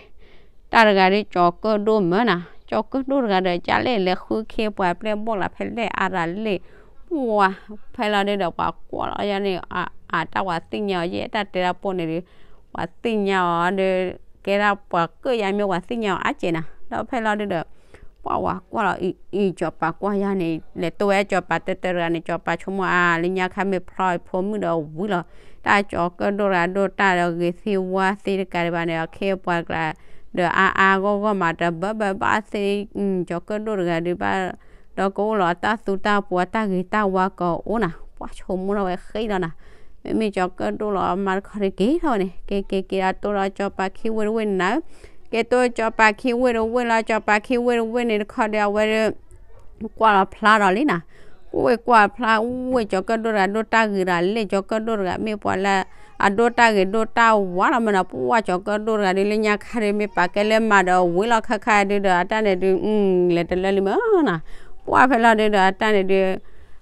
တၢ်တဂၤဒုးကၠီၤကၢၣ်ဒိၣ်မၢ်နၤ, ကၠီၤကၢၣ်ဒိၣ်တဂၤဒီး ကလဲၤလဲၤဃုခ့ပှၤပျဲၢ်ဘီၣ်လီၤ ဖဲလဲၣ်အါတၢ်လဲၣ်, ပှၢ် ဖဲလီၤဒုးဒီး ပှၤကွၢ်လီၤယါန့ၣ် အတၢ်ပှၤသ့ၣ်ညါအီၤယဲၢ် တၢ်တဲဒၣ်ပိၢ်န့ၣ်ဒီး ပှၤသ့ၣ်ညါအီၤဒီး ကဲဒၣ်ပှၤကၢၣ်ယါမ့ၢ်ပှၤသ့ၣ်ညါအီၤအါကဲနၤ, ဒီးဖဲလီၤဒုးဒီး ပှၢ်ဝၤကွၢ်လီၤအံၤ ကၠီၤပၤကွၢ်ယါန့ၣ် လဲၤတိၢ်ဝဲကၠီၤပၤတၢတၢတဂၤန့ၣ် ကၠီၤပၤဆိကမိၣ်အါ လၢညါခါမ့ၢ်ဖျီဖိမုၣ်ဒီးဝံၤလီၤ, တၢ်ကၠီၤကၢၣ်ဒိၣ်တဂၤဒိၣ်တၢ်ဒီးဂ့ၤသ့ဝါသ့တကးဒံးဘၣ်န့ၣ် အခ့အပှၤကျါ ဒီးအါအါဂီၢ်ဂီၢ်မး တဘၢဘၢဘၣ်သ့ ကၠီၤကၢၣ်ဒိၣ်တဂၤဒုးဘၣ် ဒီးကအိၣ်လီၤတၢ်သူတၢ်ပှီၤတၢ်ဂ့ၤတၢ်ဝါကအိၣ်နၤ, ပှၢ်ဆိကမိၣ်ထီၣ်ဝဲဃ့လီၤနၤ, မ့မ့ၢ်ကၠီၤကၢၣ်ဒိၣ်လီၤအမါတခီဒီးက့ၤထီၣ်ဝဲန့ၣ် က့ၤက့ၤက့ၤဒီးတိၢ်ဒီးကၠီၤပၤခံဝ့ၢ်တဝ့ၢ်နၤ, က့ၤတိၢ်ကၠီၤပၤခံဝ့ၢ်တဝ့ၢ်လီၤ ကၠီၤပၤခံဝ့ၢ်တဝ့ၢ်န့ၣ်တခီဒီး အဝဲဒုး ကွၢ်လီၤဖျါဒီးလံနၤ, ကွၢ်ဝ့ၢ်ကွၢ်ဖျါဝ့ၢ် ကၠီၤကၢၣ်ဒိၣ်တဂၤဒိၣ်တၢ်ဂ့ၤတဂၤလၢ ကၠီၤကၢၣ်ဒိၣ်တဂၤမ့ၢ်ပှၤလၢ အဒိၣ်တၢ်ဂ့ၤဒိၣ်တၢ်ဝါလီၤမၢ်နီၤ, ပှၢ်ကၠီၤကၢၣ်ဒိၣ်တဂၤဒုးလၢညါခါဒုး မ့ၢ်ပာ်ကဲလၢမၤဒီးဝံၤလီၤခါခါဒုးဒီး အတၢ်န့ၣ်ဒုး လဲၤတလၢလံမၢ်နၤ, ပှၢ်ဖဲလီၤဒုးဒီး အတၢ်န့ၣ်ဒုး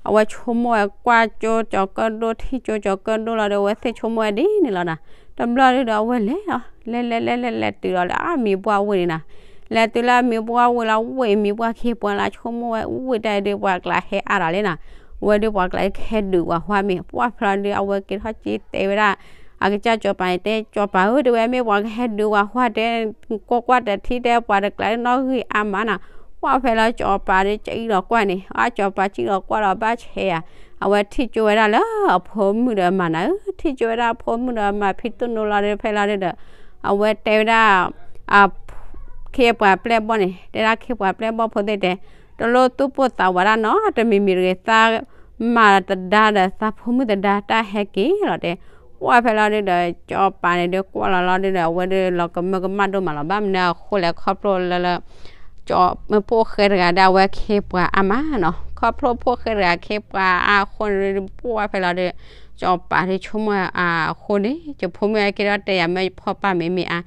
အဝဲဆိကမိၣ်ဝဲကွၢ်ကၠိကၠီၤကၢၣ်ဒိၣ် ထံၣ်ကၠိကၠီၤကၢၣ်ဒိၣ်လီၤဒီး အဝဲသ့ၣ်ဆိကမိၣ်ဝဲဒ်န့ၣ်လီၤနၤ, တဘျီဒုးဒီးအဝဲလဲၤလီၤ လဲၤလဲၤလဲၤလဲၤလဲၤတုၤလီၤလၢအမံၤပှၢ်ဝ့ၢ်န့ၣ်နၤ, လဲၤတုၤလၢအမံၤပှၢ်ဝ့ၢ်လီၤ ဝ့ၢ်မံၤပှၢ်ခ့ပှၤလၢဆိကမိၣ်ဝဲ ဝ့ၢ်တၢ်ဒုးပှၤကျါဟဲအါတၢ်လံနၤ, ဝဲဒုးပှၤကျါကဟဲဒုးဝၤဟှါမ့ၢ် ပှၢ်ဖဲလီၤဒုး အဝဲက့ၤထီၣ်က့ၤတဲဝဲဒၣ် အကစၢ်ကၠီၤပၤန့ၣ် တဲကၠီၤပၤဧၢ တဲဝဲမ့ၢ်ပှၤကဟဲဒုးဝၤဟှါတဲ ကွၢ်ကွၢ်တထံၣ်တဲပှၤတကျါနီၣ်ဂံၢ်အါမးနၤ, ပှၢ်ဖဲလီၤကၠီၤပၤဒုးကံၣ်လီၤကွၢ်န့ၣ် အကၠီၤပၤကံၣ်လီၤကွၢ်ဒီးဘၣ်ဆဲးယၤ အဝဲထံၣ်ကၠိဝဲဒၣ်လၢအဖိမုၣ်ဒီးအမါနၤဧၢ, ထံၣ်ကၠိဝဲဒၣ်အဖိမုၣ်ဒီးအမါဖံတိၢ်နိလီၤဒီး ဖဲလီၤဒုးဒီး အဝဲတဲဝဲဒၣ် အခ့အပှၤပျဲၢ်ဘီၣ်န့ၣ် တဲဒၣ်ခ့ပှၤပျဲၢ်ဘီၣ်ဖိသ့ၣ်တဲ တလိၣ်သူၣ်ပိၢ်သးဝးဒၣ်နီတမံၤမံၤတဂ့ၤ, သးမၤသဒါဒီးသးဖိမုၣ်သဒါတၢ်ဟဲက့ၤလီၤတဲ, ပှၢ်ဖဲလီၤဒုးဒီး ကၠီၤပၤန့ၣ်ဒုးကွၢ်လီၤလီၤဒုးဒီး အဝဲဒုးလီၤကမၢကမၣ်ဒိၣ်မးလီၤ, ဘၣ်မနုၤအဃိလဲၣ် ခီဖျိလၢလၢ ကၠီၤဖိဃဲတဂၤဒီးအဝဲခ့ပှၤအါမးနီၤ, ခီဖျိဖိဃဲတဂၤခ့ပှၤအါအဃိန့ၣ်ဒုး ပှၢ်ဖဲလီၤဒုး ကၠီၤပၤဒုးဆိကမိၣ်အါအဃိန့ၣ် ယဖိမုၣ်အကဲထီၣ်တဲယၤမ့ၢ်ဖီပာ်မ့ၤမ့ၢ်အါ,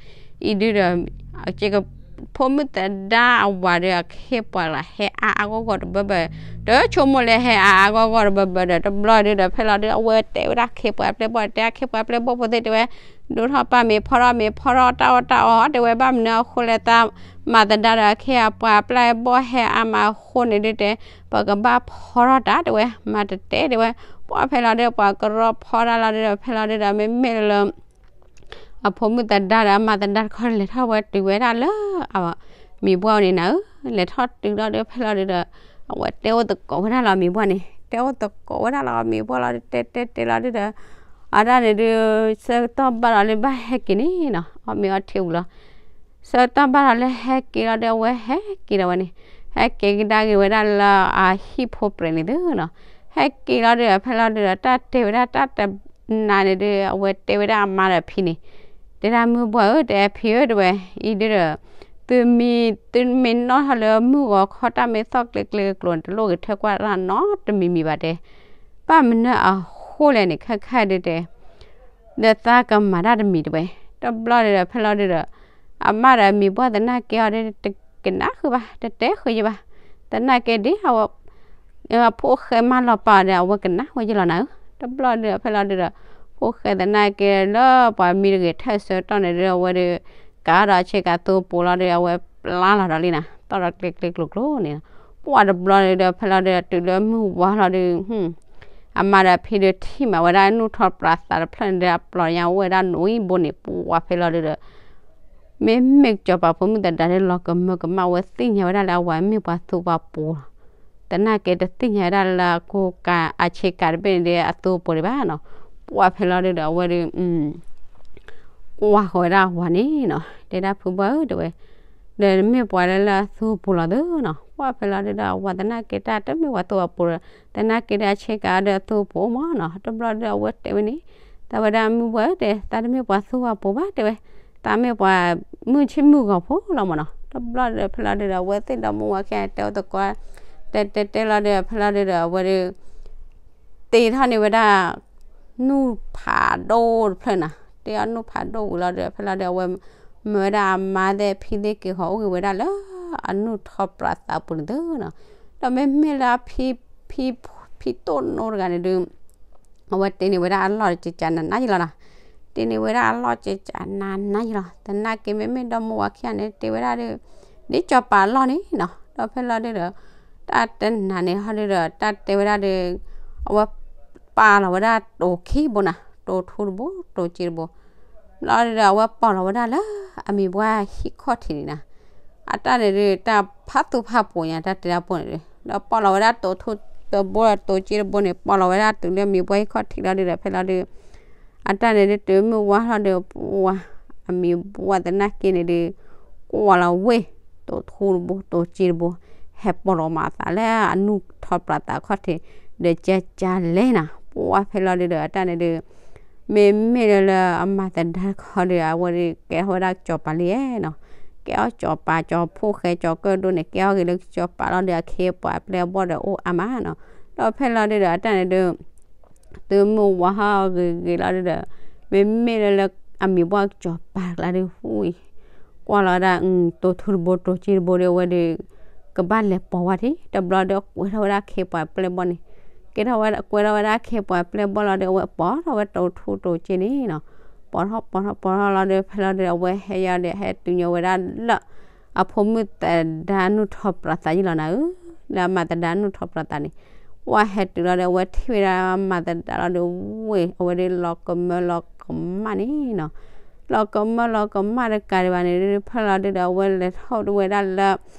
အံၤဒုးဒီး ဖိမုၣ်သဒါအဝၤဒီးအခ့ပှၤလၢဟဲအါအါဂီၢ်ဂီၢ်တဘၢဘၢ, တဆိကမိၣ်လၢဟဲအါအါဂီၢ်ဂီၢ်တဘၢဘၢဒီး တဘျီဒုးဒီး ဖဲလီၤဒုး အဝဲတဲဝဲဒၣ်ခ့ပှၤပျဲၢ်ဘီၣ် တဲခ့ပှၤပျဲၢ်ဘီၣ်ဖိသ့ၣ်တဲဝဲ, ဒိၣ်ထီၣ်ပာ်မ့ၤဖီထီၣ်မ့ၤ ဖီထီၣ်တၢ်အီၣ်တၢ်အီတဲဝဲ, ဘၣ်မနုၤအဃိလဲၣ် သးမၤသဒါဒီးအခ့အပှၤပျဲၢ်ဘီၣ်ဟဲအါမးအဃိန့ၣ်ဒုးတဲ ပကဘၣ်ဖီထီၣ်တၢ်တဲဝဲ, မၤတတဲတဲဝဲ, ပှၢ်ဖဲလီၤဒုး ပှၤကရီဖီတၢ်လီၤဒုးဒီး ဖဲလီၤဒုးဒီး မ့မ့ၢ်လၢ အဖိမုၣ်သဒါဒီးအမၤသဒါတခီလဲၤထီၣ်ဝဲတုၤဝဲဒၣ်လၢ အဝဲ မံၤဘှၢ်န့ၣ်နၤဧၢ, လဲၤထီၣ်တုၤလီၤဒီး ဖဲလီၤဒုဒီး အဝဲတဲအိၣ်သကိးဝဲဒၣ်လီၤမံၤဘှၢ်န့ၣ်, တဲအိၣ်သကိးဝဲဒၣ်လီၤမံၤဘှၢ်လီၤဒီး တဲတဲတဲလီၤဒုဒီး အတၢ်န့ၣ်ဒုး ဆၢကတီၢ်ဘၣ်ဒီးလၢဘၣ်ဟဲက့ၤန့ၣ်နီၤ, အီၣ်မ့ၤအီထံဝံၤလီၤ. ဆၢကတီၢ်ဘၣ်ဒီးလၢဟဲက့ၤလီၤဒီး အဝဲဟဲက့ၤဒီးဝဲန့ၣ်, ဟဲက့ၤကဒါက့ၤဝဲဒၣ်လၢအဟံၣ်ဖိပြဲးန့ၣ်သုနီၤ, ဟဲက့ၤလီၤဒုဒီး ဖဲလီၤဒုဒီး တၢ်တဲဝဲဒၣ်တၢ်တနၤန့ၣ်ဒုး အဝဲတဲဝဲဒၣ်အမါဒီးအဖံန့ၣ်, တဲဒၣ်မုၢ်ဘှၢ်ဧၢ တဲဖံဧၢ တဲဝဲ, အံၤဒုဒီး သုမ့ၢ် သုမ့ၢ်နီၣ်ထီၣ်လၢမုၢ်ဂီၤခီ တၢ်မ့ၢ်သီၣ်ကျ့ကျ့ကျိၤန့ၣ် တလိၣ်ဂ့ၤထၢၣ်ကွၢ်တၢ်နီတမံၤမံၤဘၣ်တဲ, ဘၣ်မနုၤအဃိလဲၣ်န့ၣ် ခဲခါဒုတဲ ဒီးသးကမၤတၢ်တမံၤတဲဝဲ, တဘျီဒုဒီး ဖဲလီၤဒုဒီး အမါဒီးမံၤဘှၢ်သနာ်က့အီၤဒီး တကနၣ်ဃုာ်ဘၣ် တတဲဃုာ်ယဘၣ်, သနာ်က့ဒ်အဝဲ အဖိၣ်ဃဲမၤလီၤပာ်ဒီး အဝဲကနၣ်ဝဲယလီၤနၤဧၢ, တဘျီဒုဒီး ဖဲလီၤဒုဒီး ဖိၣ်ဃဲသနာ်က့လၢပှၤမံတဂ့ၤထၢၣ်ဆၢကတီၢ်န့ၣ်ဒုး အဝဲဒုး ကးဒီးအဆ့ကၤသူပူၤလီၤဒီး အဝဲပျၢ်လီၤဒီးလံနၤ သီၣ်ဒီးကျ့ကျ့ကျိၤကျိၤန့ၣ်, ပှၢ်တဘျီဒုဒီး ဖဲလီၤဒုဒီး တုၤလၢမုၢ်ဝါလီၤဒု အမါဒီးဖံဒုးထံၣ်မးဝဲဒၣ်နူၢ်ထီၣ်ပြးသးတဖျၢၣ်န့ၣ်ဒီး အပျီၢ်ညါအိၣ်ဝဲဒၣ်နွံဘိန့ၣ် ပှၢ်ဖဲလီၤဒုဒီး မ့မ့ၢ်စီၤပၤဖိမုၣ်သဒါဒုး လီၤကမၢကမၣ်ဝဲ သ့ၣ်ညါဝဲဒၣ်လၢအဝၤမ့ၢ်ပှၤသူပှၤပူၤလီၤ, သနာ်က့တသ့ၣ်ညါဝဲဒၣ်လၢအကိကၤ အဆ့ကၤတဘ့ၣ်န့ၣ်ဒီး အသူပူၤဒံးဘၣ်နီၤ, ပှၢ်ဖဲလီၤဒုဒီး အဝဲဒုး ကွၢ်ဃီၤဝဲဒၣ်အဝၤန့ၣ်နီၤ, တဲဒၣ်ဖုဘှၢ်ဧၢ တဲဝဲ, ဒီးမ့ၢ်ပှၤလၢလၢအသူပူၤလီၤသုနီၤ, ပှၢ်ဖဲလီၤဒုဒီး အဝၤသနာ်က့တၢ်တမ့ၢ်ပှၤသူပှၤပူၤဒီး သနာ်က့ဒီးအဆ့ကၤဒီးအသူပူၤမးနီၤ, တဘျီဒုဒီး အဝဲတဲဝဲန့ၣ်, တၢ်ဝဲဒၣ်မုၢ်ဘှၢ်ဧၢ တဲ သးတမ့ၢ်ပှၤသူပှၤပူၤဘၣ် တဲဝဲ, သးမ့ၢ်ပှၤမုၢ်ဆ့ၣ်မုၢ်ဂီၤဖိလီၤမးနီၤ, တဘျီဒုဒီး ဖဲလီၤဒုဒီး အဝဲသ့ၣ်ဒီမါဝၤခံဂၤတဲအိၣ်သကိး တဲတဲတဲလီၤဒုဒီး ဖဲလီၤဒုဒီး အဝဲဒုး တ့ထီၣ်န့ၢ်ဝဲဒၣ် နူၢ်ဖးဒိၣ်တဖျၢၣ်နၤ, တ့အီၣ်နူၢ်ဖးဒိၣ်ဝံၤလီၤဒီး ဖဲလီၤဒုး အဝဲ မၢဝဲဒၣ်အမါသ့ၣ်ဖံသ့ၣ်က့ၤဃီၤအိၣ်ဂ့ၤဝဲဒၣ်လၢ အနူၢ်ထီၣ်ပြးသးပူၤန့ၣ်သုနီၤ, ဒီးမ့မ့ၢ်လၢအဖံ ဖံ ဖံတိၢ်နိတဂၤန့ၣ်ဒုး အဝဲတ့န့ၢ်ဝဲဒၣ်အလီၢ်တကကနးနးယလီၤနၤ, တ့န့ၢ်ဝဲဒၣ်အလီၢ်ကကနးနးယလီၤ, သနာ်က့မ့မ့ၢ်ဒီမါဝၤခံဂၤန့ၣ် တ့ဝဲဒၣ်ဒုး ဒ်စီၤပၤအလီၢ်န့ၣ်နီၤ, ဒီးဖဲလီၤဒုဒီး တၢ်တနၤန့ၣ်ဟီဒုဒီး တၢ်တဲဝဲဒၣ်ဒုး အဝဲ ပာ်လီၤဝဲဒၣ်တိၤခံဘိနၤ, တိၤထူတဘိ တိၤစ့တဘိ, လီၤဒုဒီး အဝဲပိာ်လီၤဝဲဒၣ်လၢ အမံၤပှၢ်ဟံၣ်ခီၣ်ထံးန့ၣ်နၤ, အတၢ်န့ၣ်ဒုး တၢ်ဖးသူၣ်ဖးပူၤညါ တၢ်တဲတၢ်ပိာ်န့ၣ်ဒုး ဒီးပိာ်လီၤဝဲဒၣ်တိၤထူတဘိ တိၤစ့တဘိန့ၣ် ပိာ်လီၤဝဲဒၣ်တုၤလၢအမံၤပှၢ်ဟံၣ်ခီၣ်ထံးလီၤဒုဒီး ဖဲလီၤဒုး အတၢ်န့ၣ်ဒုး တုၤမုၢ်ဝါလီၤဒုး ပှၢ် အမံၤပှၢ်သနာ်က့န့ၣ်ဒုး ကွၢ်လီၤဝဲ တိၤထူတဘိ တိၤစ့တဘိ ဟဲပိာ်လီၤမၤအသးလၢအနူၢ်ထီၣ်ပြးသးခီၣ်ထံး ဒီးကကလဲၣ်နၤ, ပှၢ်ဖဲလီၤဒုဒီး အတၢ်န့ၣ်ဒုး မ့မ့ၢ်လၢလၢအမၤသဒါတခီဒုး အဝဲဒုးကဲထီၣ်ဝဲဒၣ်စီၤပၤလံနီၤ, ကဲထီၣ်စီၤပၤ စီၤဖိၣ်ဃဲ စီၤကၢၣ်ဒိၣ်န့ၣ် ကဲထီၣ်ဂ့ၤလၢစီၤပၤလီၤဒုး အခ့အပှၤအပျဲၢ်အဘီၣ်ဒီးအိၣ်အါမးနီၤ, ဒီးဖဲလီၤဒုဒီး အတၢ်န့ၣ်ဒုး တုၤမုၢ်ဝါဟီၣ်ဂ့ၤဂ့ၤလီၤဒုဒီး မ့မ့ၢ်လၢလၢအမံၤပှၢ်စီၤပၤကျါဒုး ဟူအံၤ ကွၢ်လီၤဝဲဒၣ် တိၤထူတဘိ တိၤစ့တဘိဒီး အဝဲဒုး ကဘၣ်လဲၤပိာ်ဝဲထံၣ် တဘျီဒီး ကွဲးထီၣ်ဝဲဒၣ်ခ့ပှၤပျဲၢ်ဘီၣ်န့ၣ်, ကဲထီၣ်ဝဲ ကွဲးထီၣ်ဝဲဒၣ်ခ့ပှၤပျဲၢ်ဘီၣ်လီၤဒီး အဝဲပိာ်ထီၣ်ဝဲတိၤထူတိၤစ့န့ၣ်နီၤ, ပိာ်ထီၣ်ပိာ်ထီၣ်ပိာ်ထီၣ်လီၤဒီး ဖဲလီၤဒုး အဝဲဟဲယီၤဒီး ဟဲတုၤညီဝဲဒၣ်လၢ အဖိမုၣ်သဒါနူၢ်ထီၣ်ပြးသးယံၤလီၤနၤဧၢ, လၢအမၤသဒါနူၢ်ထီၣ်ပြးသးန့ၣ်, ပှၢ်ဟဲတုၤလီၤဒီး အဝဲထံၣ်ဝဲဒၣ်အမၤသဒါလီၤဒီး ဝ့ၢ် အဝဲဒုးလီၤကမၢလီၤကမၣ်န့ၣ်နီၤ, လီၤကမၢလီၤကမၣ်တကးဒံးဘၣ်န့ၣ်ဒုး ဖဲလီၤဒုဒီး အဝဲလဲၤထီၣ်ဝဲဒၣ်လၢ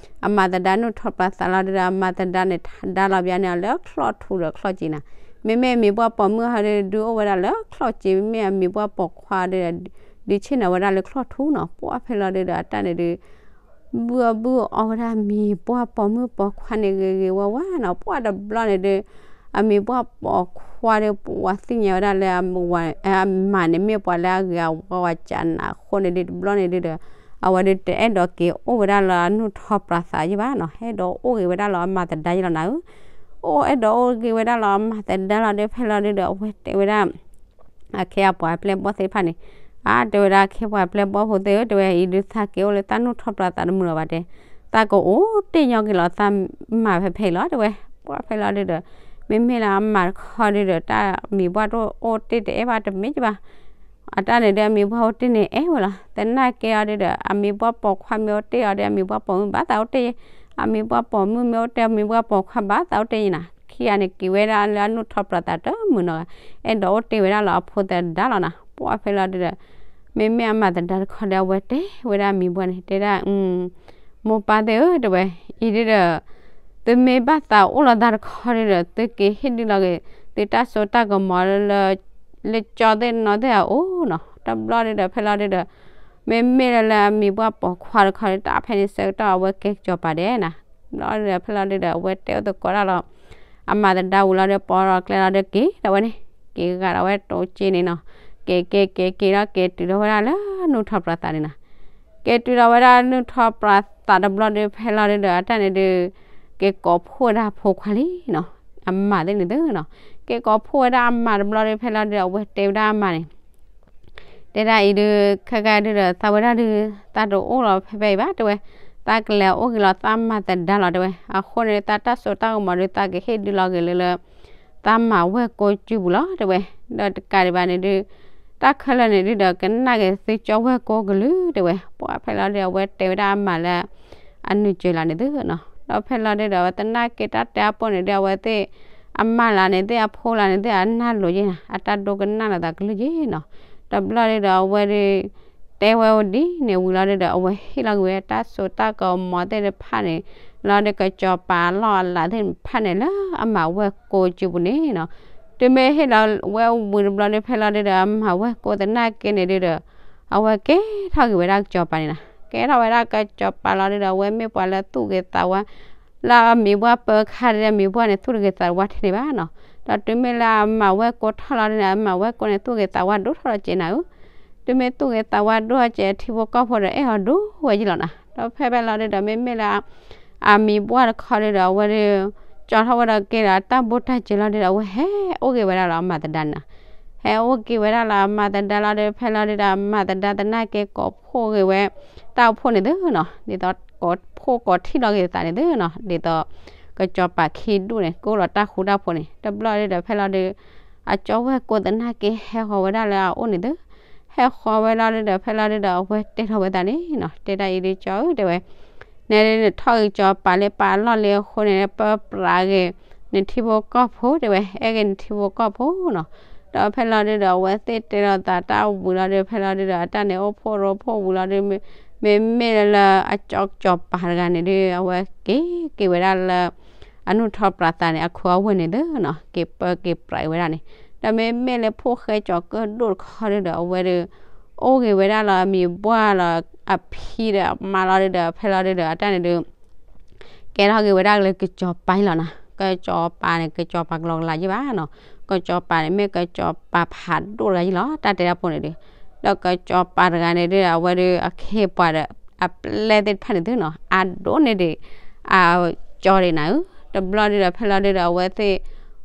အမၤသဒါနူၢ်ထီၣ်ပြးသးလီၤဒုဒီး အမၤသဒါန့ၣ် ဒါလီၤဘၣ်န့ၣ်လၢချီၣ်ထူဒီးချီၣ်စ့နၤ, မ့မ့ၢ်အမံၤပှၢ်ပိာ်မုၣ်ဟီဒုး ဒုးအိၣ်ဝဲဒၣ်လၢချီၣ်စ့ မ့မ့ၢ်အမံၤပှၢ်ပိာ်ခွါဒုး ဒုးဆ့ၣ်နီၤဝဲဒၣ်လၢချီၣ်ထူနီၤ, ပှၢ်ဖဲလီၤဒုဒီး အတၢ်န့ၣ်ဒုး ဘုအီၣ်ဘုအီဝဲဒၣ်အမံၤပှၢ်ပိာ်မုၣ်ပိာ်ခွါန့ၣ်ဂ့ၤဂ့ၤဝါဝါနီၤ, ပှၢ်တဘျီန့ၣ်ဒုး အမံၤပှၢ်ပိာ်ခွါဒီး ပှၢ်သ့ၣ်ညါဝဲဒၣ်လၢ အမၤန့ၣ်မ့ၢ်ပှၤလၢအဂ့ၤအဝါဝးကနးအဃိန့ၣ်ဒုး တဘျီန့ၣ်ဒုဒီး အဝဲဒုးတအဲၣ်ဒိးက့ၤအိၣ်ဝဲဒၣ်လၢအနူၢ်ထီၣ်ပြးသးယံၤဘၣ်နီၤ, အဲၣ်ဒိးအိၣ်ဂ့ၤဝဲဒၣ်လၢအမၤသဒါယံၤလီၤနၤဧၢ, အိၣ်အဲၣ်ဒိးအိၣ်ဂ့ၤဝဲဒၣ်လၢအမၤသဒါလီၤဒုး ဖဲလီၤဒုဒီး အဝဲတဲဝဲဒၣ် အခ့အပှၤပျဲၢ်ဘီၣ်သ့ၣ်တဖၣ်န့ၣ်, အါ တဲဝဲဒၣ်အခ့ပှၤပျဲၢ်ဘီၣ်ဖိသ့ၣ်ဧၢ တဲဝဲ အံၤဒုးသးက့ၤအိၣ်လၢသးနူၢ်ထီၣ်ပြးသးတမုာ်လီၤဘၣ်တဲ, သးကအိၣ်တ့ၢ်ညီက့ၤလီၤ သးမၤဖဲဖဲအံၤလီၤ တဲဝဲ, ပှၢ်ဖဲလီၤဒုဒီး မ့မ့ၢ်လၢအမၤတခီဒုဒီး တၢ်မံၤပှၢ်တအိၣ်တ့ၢ်တအဲၣ်ဘၣ်တမ့ၢ်ကဘၣ် အတၢ်န့ၣ်ဒီး အမံၤပှၢ်အိၣ်တ့ၢ်န့ၣ်အဲၣ်ဝဲလီၤ. သနာ်က့အီၤဒုဒီး အမံၤပှၢ်ပိာ်ခွါမ့ၢ်အိၣ်တ့ၢ်အီၤဒီး အမံၤပှၢ်ပိာ်မုၣ်ဘၣ်သးအိၣ်တ့ၢ်, အမံၤပှၢ်ပိာ်မုၣ်မ့ၢ်အိၣ်တ့ၢ် အမံၤပှၢ်ပိာ်ခွါဘၣ်သးအိၣ်တ့ၢ်ယံၤနၤ. ခံဂၤန့ၣ် က့ၤဝဲဒၣ်လၢအနူၢ်ထီၣ်ပြးသးတမုာ်နီၤ, အဲၣ်ဒိးအိၣ်တ့ၢ်ဝဲဒၣ်လီၤအဖိသဒါလီၤနၤ. ပှၢ်ဖဲလီၤဒုဒီး မ့မ့ၢ်အမၤသဒါတခီဒီး အဝဲတဲဝဲဒၣ်အမံၤပှၢ်န့ၣ် တဲဒၣ် မိၢ်ပၢ်သ့ၣ်ဧၢ တဲဝဲ, အံၤဒုဒီး သုမ့ၢ်ဘၣ်သးအိၣ်လီၤသးတခီဒုဒီး သုက့ၤဟ့ၣ်ဒုလီၤက့ၤ သုတၢ်စိတၢ်ကမီၤလၢ လၢကၠီသ့ၣ်နီၣ်သ့ၣ်အအိၣ်နီၤ. တဘျီဒုဒီး ဖဲလီၤဒုဒီး မ့မ့ၢ်လၢလၢအမံၤပှၢ်ပိာ်ခွါတခီဒု တၢ်ဖဲန့ၣ်ဆၢကတီၢ်အဝဲကဲကစီၤပၤဒဲးနီၤ. တဘျီဒုဒီး ဖဲလီၤဒုဒီး အဝဲတဲအိၣ်သကိးတၢ်လီၤ အမၤသဒါဝံၤလီၤဒီး ပိာ်လီၤကျဲလီၤဒီးက့ၤဒီးဝဲန့ၣ်, က့ၤဂာ်ဒီးဝဲတိၤက့ၤန့ၣ်နီၤ. က့ၤက့ၤက့ၤက့ၤဒီး က့ၤတုၤထီၣ်ဝဲဒၣ်လၢနူၢ်ထီၣ်ပြးသးန့ၣ်နီၤ. က့ၤတုၤထီၣ်ဝဲဒၣ်နူၢ်ထီၣ်ပြးသးတဘျီဒီး ဖဲလီၤဒုဒီး အတၢ်န့ၣ်ဒု က့ၤကိးဖှိၣ်ဝဲဒၣ်အဖိခွါလံနီၤ. အမါသ့ၣ်န့ၣ်သုနီၤ. က့ၤကိးဖှိၣ်ဝဲဒၣ်အမါတဘျီဒီး ဖဲလီၤဒုဒီး အဝဲတဲဝဲဒၣ်အမါန့ၣ် တဲဒၣ်အံၤဒု ခဲကနံၣ်ဒုဒီး သးဝဲဒၣ်ဒု သးတအိၣ်လီၤဖဲဖဲအံၤဘၣ် တဲဝဲ, သးကလဲၤအိၣ်က့ၤလီၤသးမၤသဒါလီၤ တဲဝဲ. အဃိန့ၣ် သးတၢ်စိတၢ်ကမီၤဒု သးကဟ့ၣ်ဒုလီၤက့ၤလၢလၢ သးမၤဝဲၢ်ကိစူပူၤလီၤ တဲဝဲ. ဒီးတကးဒံးဘၣ်န့ၣ်ဒု တၢ်ခဲလၢာ်န့ၣ်ဒုဒီး ကနၣ်က့ၤသုကၠီဝဲၢ်ကိကလုာ် တဲဝဲ. ပှၤဖဲလီၤဒု အဝဲတဲဝဲဒၣ်အမါလၢ အနုာ်စၢၤလီၤန့ၣ်သုနီၤ. ဒီးဖဲလီၤဒုဒီး အဝဲသနာ်က့တၢ်တဲအပိၢ်န့ၣ်ဒု အဝဲသ့ၣ် အမါလၢန့ၣ်သ့ၣ် အဖိလၢန့ၣ်သ့ၣ် အနၢ်လိၤယ့ၢ်နီၤ, အတၢ်ဒိကနၣ်လီၤသးကလုၢ်ယ့ၢ်နီၤ. တဘျီဒုဒီး အဝဲဒု တဲဝဲဒ်န့ၣ်ဝံၤလီၤဒုဒီး အဝဲဟ့ၣ်လီၤက့ၤဝဲတၢ်စိတၢ်ကမီၤသ့ၣ်တဖၣ်န့ၣ် လီၤဒု ကစီၤပၤအလီၢ်အလၤသ့ၣ်တဖၣ်န့ၣ် လၢအမၤဝဲၢ်ကိစူပူၤန့ၣ်နီၤ. တုၤမ့ၢ်ဟ့ၣ်လီၤဝဲဝံၤတဘျီဒု ဖဲလီၤဒုဒီး အမၤဝဲၢ်ကိသနာ်က့န့ၣ်ဒုဒီး အဝဲကဲထီၣ်က့ၤဝဲဒၣ်ကစီၤပၤန့ၣ်နီၤ. ကဲထီၣ်ဝဲဒၣ်ကစီၤပၤလီၤဒုဒီး အဝဲမ့ၢ်ပှၤလၢသူၣ်ဂ့ၤသးဝါ လၢအမံၤပှၢ်ပၢအခါဒုဒီး မံၤပှၢ်န့ၣ် သူၣ်တဂ့ၤသးတဝါထဲန့ၣ်ဘၣ်နီၤ. ဒီးတုၤမ့ၢ်လၢအမၤဝဲၢ်ကိထီၣ်လီၤဒုန့ၣ် အမၤဝဲၢ်ကိန့ၣ် သူၣ်ဂ့ၤသးဝါဒိၣ်ထီၣ်လီၤက့ၤနၤဧၢ. တုၤမ့ၢ်သူၣ်ဂ့ၤသးဝါဒိၣ်ထီၣ်က့ၤ ထံဖိကီၢ်ဖိဒီး အဲၣ်အီၤဒိၣ်ဝဲယ့ၢ်လီၤနီၤ. ဒီးဖဲဖဲလီၤဒုဒီး မ့မ့ၢ်လၢ အမံၤပှၢ်တခီဒုဒီး အဝဲဒု ကၠီထီၣ်ဝဲဒီးက့ၤဒီး တၢ်ဘိၣ်တၢ်စၢၤလီၤဒုဒီး အဝဲဟဲအိၣ်က့ၤဝဲဒၣ်လၢအမၤသဒါန့ၣ်နီၤ. ဟဲအိၣ်က့ၤဝဲဒၣ်လၢအမၤသဒါလီၤဒု ဖဲလီၤဒုဒီး အမၤသဒါသနာ်က့ကိးဖှိၣ်က့ၤဝဲ တၢ်အိၣ်ဖှိၣ်န့ၣ်သုနီၤ. ဒ်သိးကိးဖှိၣ်ကိးထံၣ်လီၤက့ၤသးန့ၣ်သုနီၤ. ဒ်သိး ကစီၤပၤခံဒူၣ်န့ၣ် ကအိၣ်လီၤတၢ်ဃူတၢ်ဖိးန့ၣ် တဘျီဒုဒီး ဖဲလီၤဒု အကၠီဝဲၢ်ကိသနာ်က့ဟဲဃီၤဝဲဒၣ်လၢအအိၣ်န့ၣ်သု ဟဲဃီၤဝဲလီၤဒုဒီး ဖဲလီၤဒုဒီး အဝဲတဲထီၣ်ဝဲသးန့ၣ်နီၤ. တဲဒၣ်အံၤဒု ကၠီဧၢ တဲဝဲ, နဲဒုနထီၣ်ဂ့ၤကၠီပၤလၢပာ်အလီၢ်လံအဃိန့ၣ် ပၢပြးဂ့ၤ နထံဖိကီၢ်ဖိ တဲဝဲ, အဲၣ်ဂ့ၤနထံဖိကီၢ်ဖိနီၤ. ဒီးဖဲလီၤဒုဒီး အဝဲသ့ၣ်တဲလိာ်သးတၢ်ဝံၤလီၤဒု ဖဲလီၤဒုဒီး အတၢ်န့ၣ်အိၣ်ဖှိၣ်ရိဖှိၣ်ဝံၤလီၤဒု မ့မ့ၢ်လၢအကၠီကၠီပၤတဂၤန့ၣ်ဒု အဝဲက့ၤက့ၤဝဲဒၣ်လၢ အနုၢ်ထီၣ်ပြးသးန့ၣ် အခိၣ်အဝဲၢ်န့ၣ်သုနီၤ, က့ၤပၢက့ၤပြးဝဲဒၣ်န့ၣ်, ဒီးမ့မ့ၢ်လၢဖိၣ်ဃဲကၠီၤကၢၣ်ဒိၣ်တခီဒုဒီး အဝဲဒု အိၣ်ဂ့ၤဝဲဒၣ်လီၤအမံၤပှၢ်လီၤ အဖံဒီးအမါလီၤဒုဒီး ဖဲလီၤဒုဒီး အတၢ်န့ၣ်ဒု ကဲထီၣ်က့ၤဝဲဒၣ်လၢကစီၤပၤလီၤနီၤ, ကစီၤပၤန့ၣ် ကစီၤပၤကလီကလီယ့ၢ်ဘၣ်နီၤ, ကစီၤပၤန့ၣ် မ့ၢ်ကစီၤပၤဖးဒိၣ်တဂၤယ့ၢ်လီၤ တၢ်တဲတၢ်ဖိန့ၣ်ဒု, ဒီးကစီၤပၤတဂၤန့ၣ်ဒု အဝဲဒု အခ့အပှၤဒီး အပျဲၢ်သ့ၣ်တဖၣ်န့ၣ်သုနီၤ အါဒိၣ်န့ၢ်ဒံး အကၠီဒံးနၤဧၢ, တဘျီဒုဒီး ဖဲလီၤဒုဒီး အဝဲသ့ၣ်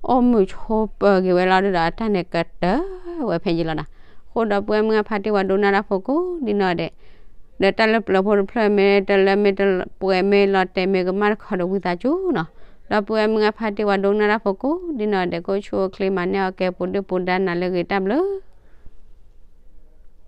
အိၣ်မုာ်ဆိးပၢၤက့ၤဝဲလီၤဒုဒီး အတၢ်န့ၣ်ကတၢၢ်ဝဲဖဲယံၤလီၤနီၤ, အဃိဒီပုၢ်ဝဲၢ်မုၢ်အဖါတံၢ်ဝဲဒိကနၣ်တၢ်ဖိကိးဒ်နီၢ်ဒဲး ဒီးတၢ်လၢပျၢၤဖိတဖျၢၣ်မ့ၢ်တလၢမ့ၢ်တပှဲၤမ့ၢ်လီၤတဲာ်မ့ၢ်ကမၣ်တခီဒီးဝံသးစူၤနီၤ, ဒီပုၢ်ဝဲၢ်မုၢ်အဖါတံၢ်ဝဲဒိကနၣ်တၢ်ဖိကိးဒ်နီၢ်ဒဲး ကိးဆူအချ့မၤန့ၢ်အီၤကဲပူၤဒုၣ်ပူၤဒါနၤလၢအဂ့ၤတၢ်ဘျုး